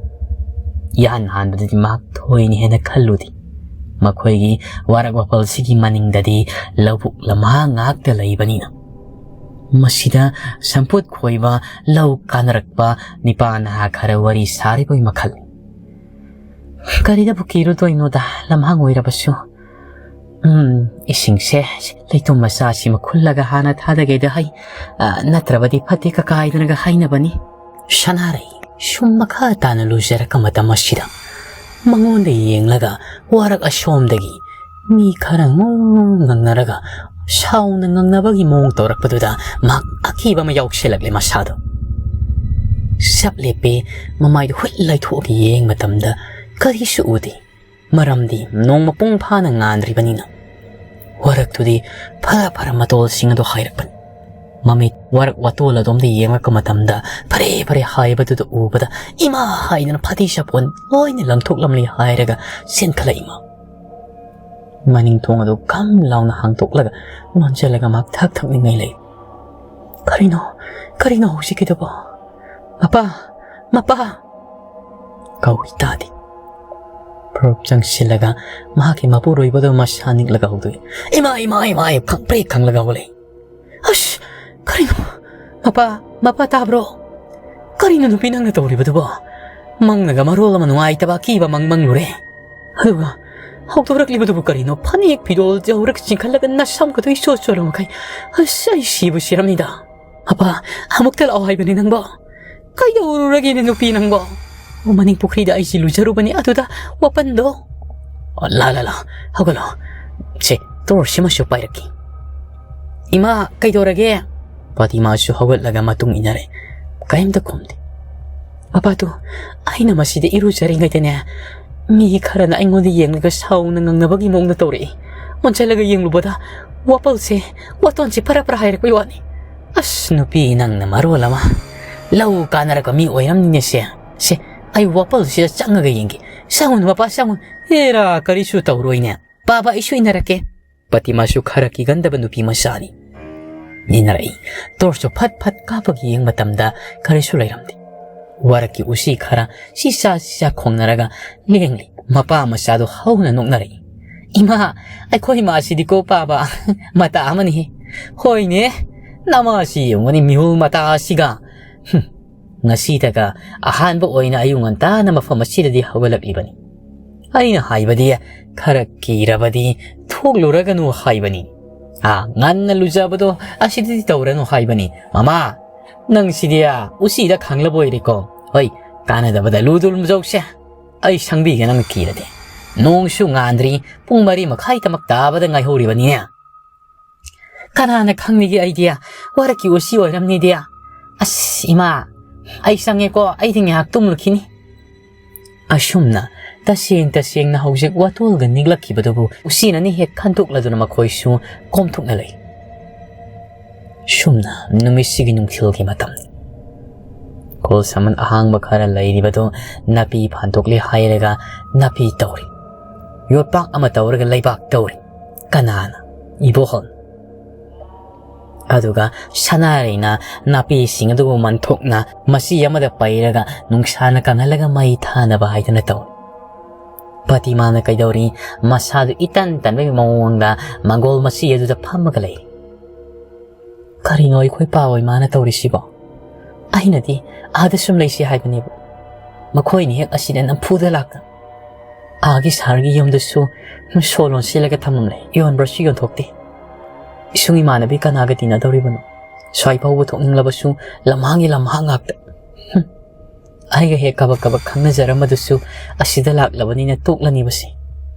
ꯏꯍꯥꯟ ꯍꯥꯟꯕꯗꯗꯤ ꯃꯍꯥꯛ ꯊꯣꯏꯅ ꯍꯦꯟꯅ ꯈꯜꯂꯨꯗꯦ꯫ ꯃꯈꯣꯏꯒꯤ ꯋꯥꯔꯛ ꯋꯥꯄꯜꯁꯤꯒꯤ ꯃꯅꯤꯡꯗꯗꯤ ꯂꯧꯕꯨꯛ ꯂꯝꯍꯥꯡ ꯉꯥꯛꯇ ꯂꯩꯕꯅꯤꯅ꯫ ꯃꯁꯤꯗ ꯁꯝꯄꯣꯠ ꯈꯣꯏꯕ ꯂꯧ ꯀꯥꯅꯔꯛꯄ ꯅꯤꯄꯥ ꯅꯍꯥ ꯈꯔ ꯋꯥꯔꯤ ꯁꯥꯔꯤꯕꯒꯤ ꯃꯈꯜ꯫ ꯀꯔꯤꯗꯕꯨ ꯀꯤꯔꯨꯗꯣꯏꯅꯣꯗ, ꯂꯝꯍꯥꯡ ꯑꯣꯏꯔꯕꯁꯨ꯫ ꯎꯝ, ꯏꯁꯤꯡꯁꯦ ꯂꯩꯇꯨꯝ ꯃꯆꯥꯁꯤꯃ ꯈꯨꯜꯂꯒ ꯍꯥꯟꯅ ꯊꯥꯗꯒꯦꯗ ꯍꯥꯏ, ꯑ, ꯅꯠꯇ꯭ꯔꯕꯗꯤ ꯐꯠꯇꯦ ꯀꯀꯥ ꯍꯥꯏꯗꯅꯒ ꯍꯥꯏꯅꯕꯅꯤ꯫ ꯁꯅꯥꯔꯩ ꯁꯨꯝ ꯃꯈꯥ ꯇꯥꯅ ꯂꯨꯖꯔꯛꯄ ꯃꯇꯝ ꯑꯁꯤꯗ ꯃꯉꯣꯟꯗ ꯌꯦꯡꯂꯒ ꯋꯥꯔꯛ ꯑꯁꯣꯝꯗꯒꯤ ꯃꯤ ꯈꯔ ꯉꯧ ꯉꯪꯅꯔꯒ ꯁꯥꯎꯅ ꯉꯪꯅꯕꯒꯤ ꯃꯑꯣꯡ ꯇꯧꯔꯛꯄꯗꯨꯗ ꯃꯍꯥꯛ ꯑꯀꯤꯕ ꯑꯃ ꯌꯥꯎꯁꯤꯜꯂꯛꯂꯦ ꯃꯁꯥꯗꯣ꯫ ꯆꯞ ꯂꯦꯞꯄꯦ, ꯃꯃꯥꯏꯗꯨ ꯍꯨꯠ ꯂꯩꯊꯣꯛꯑꯒ ꯌꯦꯡꯕ ꯃꯇꯝꯗ ꯀꯔꯤꯁꯨ ꯎꯗꯦ꯫ ꯃꯔꯝꯗꯤ ꯅꯣꯡ ꯃꯄꯨꯡ ꯐꯥꯅ ꯉꯥꯟꯗ꯭ꯔꯤꯕꯅꯤꯅ꯫ ꯋꯥꯔꯛꯇꯨꯗꯤ ꯐꯔ ꯐꯔ ꯃꯇꯣꯜꯁꯤꯡ ꯑꯗꯨ ꯍꯥꯏꯔꯛꯄꯅꯤ꯫ ꯃꯃꯤꯠ ꯋꯥꯔꯛ ꯋꯥꯇꯣꯜ ꯑꯗꯣꯝꯗ ꯌꯦꯡꯂꯛꯄ ꯃꯇꯝꯗ ꯐꯔꯦ ꯐꯔꯦ ꯍꯥꯏꯕꯗꯨꯗ ꯎꯕꯗ ꯏꯃꯥ ꯍꯥꯏꯗꯅ ꯐꯗꯤ ꯁꯥꯄꯣꯟ ꯂꯣꯏꯅ ꯂꯪꯊꯣꯛꯂꯝꯂꯤ ꯍꯥꯏꯔꯒ ꯆꯦꯟꯈꯠꯂꯛꯏ ꯃꯥ꯫ ꯃꯅꯤꯡ ꯊꯣꯡ ꯑꯗꯨ ꯈꯝ ꯂꯥꯎꯅ ꯍꯥꯡꯇꯣꯛꯂꯒ ꯅꯣꯟꯁꯤꯜꯂꯒ ꯃꯍꯥꯛ ꯊꯛ ꯊꯛꯅꯤꯡꯉꯩ ꯂꯩ꯫ "ꯀꯔꯤꯅꯣ? ꯀꯔꯤꯅꯣ ꯍꯧꯖꯤꯛꯀꯤꯗꯨꯕꯣ? ꯃꯄꯥ! ꯃꯄꯥ!" ꯀꯧꯏ ꯇꯥꯗꯦ꯫ ꯐꯨꯔꯨꯞ ꯆꯪꯁꯤꯜꯂꯒ ꯃꯍꯥꯛꯀꯤ ꯃꯄꯨꯔꯣꯏꯕꯗꯨ ꯃꯁꯥ ꯅꯤꯛꯂꯒ ꯍꯧꯗꯣꯛꯏ꯫ "ꯏꯃꯥ, ꯏꯃꯥ, ꯏꯃꯥ!" ꯈꯪꯄ꯭ꯔꯦꯛ ꯈꯪꯂꯒ ꯍꯧꯒꯠꯂꯛꯏ꯫ "ꯑꯁ! ꯀꯔꯤꯅꯣ? ꯃꯄꯥ! ꯃꯄꯥ ꯇꯥꯕ꯭ꯔꯣ? ꯀꯔꯤꯅꯣ ꯅꯨꯄꯤ ꯅꯪꯅ ꯇꯧꯔꯤꯕꯗꯨꯕꯣ? ꯃꯪꯅꯒ ꯃꯔꯣꯜ ꯑꯃ ꯅꯨꯡꯉꯥꯏꯇꯕ ꯑꯀꯤꯕ ꯃꯪ ꯃꯪꯂꯨꯔꯦ꯫ ꯑꯗꯨꯒ ꯍꯧꯗꯣꯔꯛꯂꯤꯕꯗꯨꯕꯨ ꯀꯔꯤꯅꯣ? ꯐꯅꯦꯛ ꯐꯤꯔꯣꯜ ꯖꯧꯔꯛ ꯆꯤꯡꯈꯠꯂꯒ ꯅꯁꯝꯒꯗꯣ ꯏꯆꯣꯠ ꯆꯣꯠꯂ ꯃꯈꯩ꯫ ꯑꯁ, ꯑꯩ ꯁꯤꯕꯨ ꯁꯤꯔꯝꯅꯤꯗ꯫ ꯃꯄꯥ, ꯑꯃꯨꯛꯇ ꯂꯥꯛꯑꯣ ꯍꯥꯏꯕꯅꯤ ꯅꯪꯕꯣ꯫ ꯀꯩꯗꯧꯔꯨꯔꯒꯦꯅꯦ ꯅꯨꯄꯤ ꯅꯪꯕꯣ? ꯑꯣ, ꯃꯅꯤꯡ ꯄꯨꯈ꯭ꯔꯤꯗ ꯑꯩꯁꯤ ꯂꯨꯖꯔꯨꯕꯅꯤ, ꯑꯗꯨꯗ ꯋꯥꯄꯟꯗꯣ꯫ ꯑꯣ, ꯂꯥ, ꯂꯥ, ꯂꯥ, ꯍꯧꯒꯠꯂꯣ꯫ ꯁꯦ, ꯇꯣꯔꯁ ꯁꯤꯃꯁꯨ ꯄꯥꯏꯔꯛꯀꯦ꯫ ꯏꯃꯥ, ꯀꯩꯗꯧꯔꯒꯦ? ꯄꯥꯇꯤꯃꯥꯁꯨ ꯍꯧꯒꯠꯂꯒ ꯃꯇꯨꯡ ꯏꯟꯅꯔꯦ꯫ ꯀꯔꯤꯝꯇ ꯈꯨꯝꯗꯦ꯫ ꯃꯄꯥꯗꯨ, ꯑꯩꯅ ꯃꯁꯤꯗ ꯏꯔꯨꯖꯔꯤꯉꯩꯗꯅꯦ, ꯃꯤ ꯈꯔꯅ ꯑꯩꯉꯣꯟꯗ ꯌꯦꯡꯂꯒ ꯁꯥꯎꯅ ꯉꯪꯅꯕꯒꯤ ꯃꯑꯣꯡꯗ ꯇꯧꯔꯛꯏ꯫ ꯑꯣꯟꯁꯤꯜꯂꯒ ꯌꯦꯡꯂꯨꯕꯗ ꯋꯥꯄꯜꯁꯦ, ꯋꯥꯇꯣꯟꯁꯦ ꯐꯔꯥ ꯐꯔꯥ ꯍꯥꯏꯔꯛꯄꯩ ꯋꯥꯅꯤ꯫ ꯑꯁ, ꯅꯨꯄꯤ ꯅꯪꯅ ꯃꯔꯣꯜ ꯑꯃ꯫ ꯂꯧ ꯀꯥꯟꯅꯔꯛꯄ ꯃꯤ ꯑꯣꯏꯔꯝꯅꯤꯅꯦ ꯁꯦ꯫ ꯁꯦ, ꯑꯩ ꯋꯥꯄꯜꯁꯤꯗ ꯆꯪꯉꯒ ꯌꯦꯡꯒꯦ꯫ ꯆꯪꯉꯨꯅꯨ ꯃꯄꯥ, ꯆꯪꯉꯨꯅꯨ꯫ ꯍꯦꯔꯥ, ꯀꯔꯤꯁꯨ ꯇꯧꯔꯣꯏꯅꯦ꯫ ꯄꯥꯕ, ꯑꯩꯁꯨ ꯏꯟꯅꯔꯛꯀꯦ꯫ ꯄꯥꯇꯤꯃꯥꯁꯨ ꯈꯔ ꯀꯤꯒꯟꯗꯕ ꯅꯨꯄꯤ ꯃꯆꯥꯅꯤ꯫ ꯏꯟꯅꯔꯛꯏ꯫ ꯇꯣꯔꯁꯇꯨ ꯐꯠ ꯐꯠ ꯀꯥꯞꯄꯒ ꯌꯦꯡꯕ ꯃꯇꯝꯗ ꯀꯔꯤꯁꯨ ꯂꯩꯔꯝꯗꯦ꯫ ꯋꯥꯔꯛꯀꯤ ꯎꯆꯤ ꯈꯔ ꯁꯤꯁꯥ ꯁꯤꯁꯥ ꯈꯣꯡꯅꯔꯒ ꯂꯦꯡꯂꯤ꯫ ꯃꯄꯥ ꯃꯆꯥꯗꯣ ꯍꯧꯅ ꯅꯣꯛꯅꯔꯛꯏ꯫ "ꯏꯃꯥ, ꯑꯩꯈꯣꯏ ꯏꯃꯥꯁꯤꯗꯤꯀꯣ ꯄꯥꯕ, ꯃꯇꯥ ꯑꯃꯅꯤꯍꯦ꯫ ꯍꯣꯏꯅꯦ, ꯅꯃꯥꯁꯤ ꯌꯦꯡꯉꯨꯅꯤ, ꯃꯤꯍꯨꯜ ꯃꯇꯥ ꯑꯁꯤꯒ꯫ ꯍꯨꯝ, ꯉꯁꯤꯗꯒ ꯑꯍꯥꯟꯕ ꯑꯣꯏꯅ ꯑꯌꯨꯛ ꯉꯟꯇꯥꯅ ꯃꯐꯝ ꯑꯁꯤꯗꯗꯤ ꯍꯧꯒꯠꯂꯛꯂꯤꯕꯅꯤ꯫ ꯑꯩꯅ ꯍꯥꯏꯕꯗꯤ, ꯈꯔ ꯀꯤꯔꯕꯗꯤ ꯊꯣꯛꯂꯨꯔꯒꯅꯨ ꯍꯥꯏꯕꯅꯤ꯫ ꯑꯥ, ꯉꯟꯅ ꯂꯨꯖꯕꯗꯣ ꯑꯁꯤꯗꯗꯤ ꯇꯧꯔꯅꯨ ꯍꯥꯏꯕꯅꯤ꯫ ꯃꯃꯥ, ꯅꯪꯁꯤꯗꯤ, ꯑꯥ, ꯎꯆꯤꯗ ꯈꯪꯂꯕ ꯑꯣꯏꯔꯦꯀꯣ꯫ ꯍꯣꯏ, ꯀꯥꯟꯅꯗꯕꯗ ꯂꯨꯗꯨ ꯂꯨꯝꯖꯧꯁꯦ꯫ ꯑꯩ ꯁꯪꯕꯤꯒꯦ ꯅꯪꯅ ꯀꯤꯔꯗꯤ꯫ ꯅꯣꯡꯁꯨ ꯉꯥꯟꯗ꯭ꯔꯤ, ꯄꯨꯡ ꯃꯔꯤ ꯃꯈꯥꯏ ꯇꯃꯛ ꯇꯥꯕꯗ ꯉꯥꯏꯍꯧꯔꯤꯕꯅꯤꯅꯦ꯫ ꯀꯅꯥꯅ ꯈꯪꯅꯤꯒꯦ ꯑꯩꯗꯤ? ꯋꯥꯔꯛꯀꯤ ꯎꯆꯤ ꯑꯣꯏꯔꯝꯅꯤꯗꯤ꯫ ꯑꯁ, ꯏꯃꯥ, ꯑꯩ ꯆꯪꯉꯦꯀꯣ, ꯑꯩꯗꯤ ꯉꯥꯏꯍꯥꯛ ꯇꯨꯝꯂꯨꯈꯤꯅꯤ꯫ ꯑꯁꯨꯝꯅ ꯇꯁꯦꯡ ꯇꯁꯦꯡꯅ ꯍꯧꯖꯤꯛ ꯋꯥꯇꯣꯜꯒ ꯅꯤꯛꯂꯛꯈꯤꯕꯗꯨꯕꯨ ꯎꯆꯤꯅꯅꯤ ꯍꯦꯛ ꯈꯟꯗꯣꯛꯂꯗꯨꯅ ꯃꯈꯣꯏꯁꯨ ꯀꯣꯝꯊꯣꯛꯅ ꯂꯩ꯫ ꯁꯨꯝꯅ ꯅꯨꯃꯤꯠꯁꯤꯒꯤ ꯅꯨꯡꯊꯤꯜꯒꯤ ꯃꯇꯝꯅꯤ꯫ ꯈꯨꯜ ꯁꯥꯃꯟ ꯑꯍꯥꯡꯕ ꯈꯔ ꯂꯩꯔꯤꯕꯗꯨ ꯅꯥꯄꯤ ꯐꯥꯟꯗꯣꯛꯂꯦ ꯍꯥꯏꯔꯒ ꯅꯥꯄꯤ ꯇꯧꯔꯤ꯫ ꯌꯣꯠꯄꯥꯛ ꯑꯃ ꯇꯧꯔꯒ ꯂꯩꯕꯥꯛ ꯇꯧꯔꯤ꯫ ꯀꯅꯥꯅ? ꯏꯕꯣꯍꯜ꯫ ꯑꯗꯨꯒ ꯁꯅꯥꯔꯩꯅ ꯅꯥꯄꯤꯁꯤꯡ ꯑꯗꯨꯕꯨ ꯃꯟꯊꯣꯛꯅ ꯃꯆꯤ ꯑꯃꯗ ꯄꯩꯔꯒ ꯅꯨꯡꯁꯥꯅ ꯀꯪꯍꯜꯂꯒ ꯃꯩ ꯊꯥꯅꯕ ꯍꯥꯏꯗꯅ ꯇꯧꯔꯤ꯫ ꯄꯇꯤꯃꯥꯅ ꯀꯩꯗꯧꯔꯤ? ꯃꯁꯥꯗꯨ ꯏꯇꯟ ꯇꯟꯕꯒꯤ ꯃꯑꯣꯡꯗ ꯃꯪꯒꯣꯜ ꯃꯆꯤ ꯑꯗꯨꯗ ꯐꯝꯃꯒ ꯂꯩ꯫ ꯀꯔꯤꯅꯣ ꯑꯩꯈꯣꯏ ꯄꯥꯋꯣꯏ ꯃꯥꯅ ꯇꯧꯔꯤꯁꯤꯕꯣ? ꯑꯩꯅꯗꯤ ꯑꯥꯗ ꯁꯨꯝ ꯂꯩꯁꯤ ꯍꯥꯏꯕꯅꯦꯕ꯫ ꯃꯈꯣꯏꯅ ꯍꯦꯛ ꯑꯁꯤꯗ ꯅꯝꯐꯨꯗ ꯂꯥꯛꯇꯅ꯫ ꯑꯥꯒꯤ ꯁꯍꯔꯒꯤ ꯌꯨꯝꯗꯨꯁꯨ ꯁꯣ ꯂꯣꯟꯁꯤꯜꯂꯒ ꯊꯝꯃꯝꯂꯦ, ꯌꯣꯟꯕ꯭ꯔꯁꯨ ꯌꯣꯟꯊꯣꯛꯇꯦ꯫ ꯏꯁꯨꯡ ꯏꯃꯥꯟꯅꯕꯤ ꯀꯅꯥꯒ ꯇꯤꯟꯅꯗꯧꯔꯤꯕꯅꯣ? ꯁ꯭ꯋꯥꯏ ꯐꯥꯎꯕ ꯊꯣꯛꯅꯤꯡꯂꯕꯁꯨ ꯂꯝꯍꯥꯡꯒꯤ ꯂꯝꯍꯥꯡ ꯉꯥꯛꯇ꯫ ꯍꯨꯝ꯫ ꯑꯩꯒ ꯍꯦꯛ ꯀꯕꯛ ꯀꯕꯛ ꯈꯪꯅꯖꯔꯝꯕꯗꯨꯁꯨ ꯑꯁꯤꯗ ꯂꯥꯛꯂꯕꯅꯤꯅ ꯇꯣꯛꯂꯅꯤꯕꯁꯦ꯫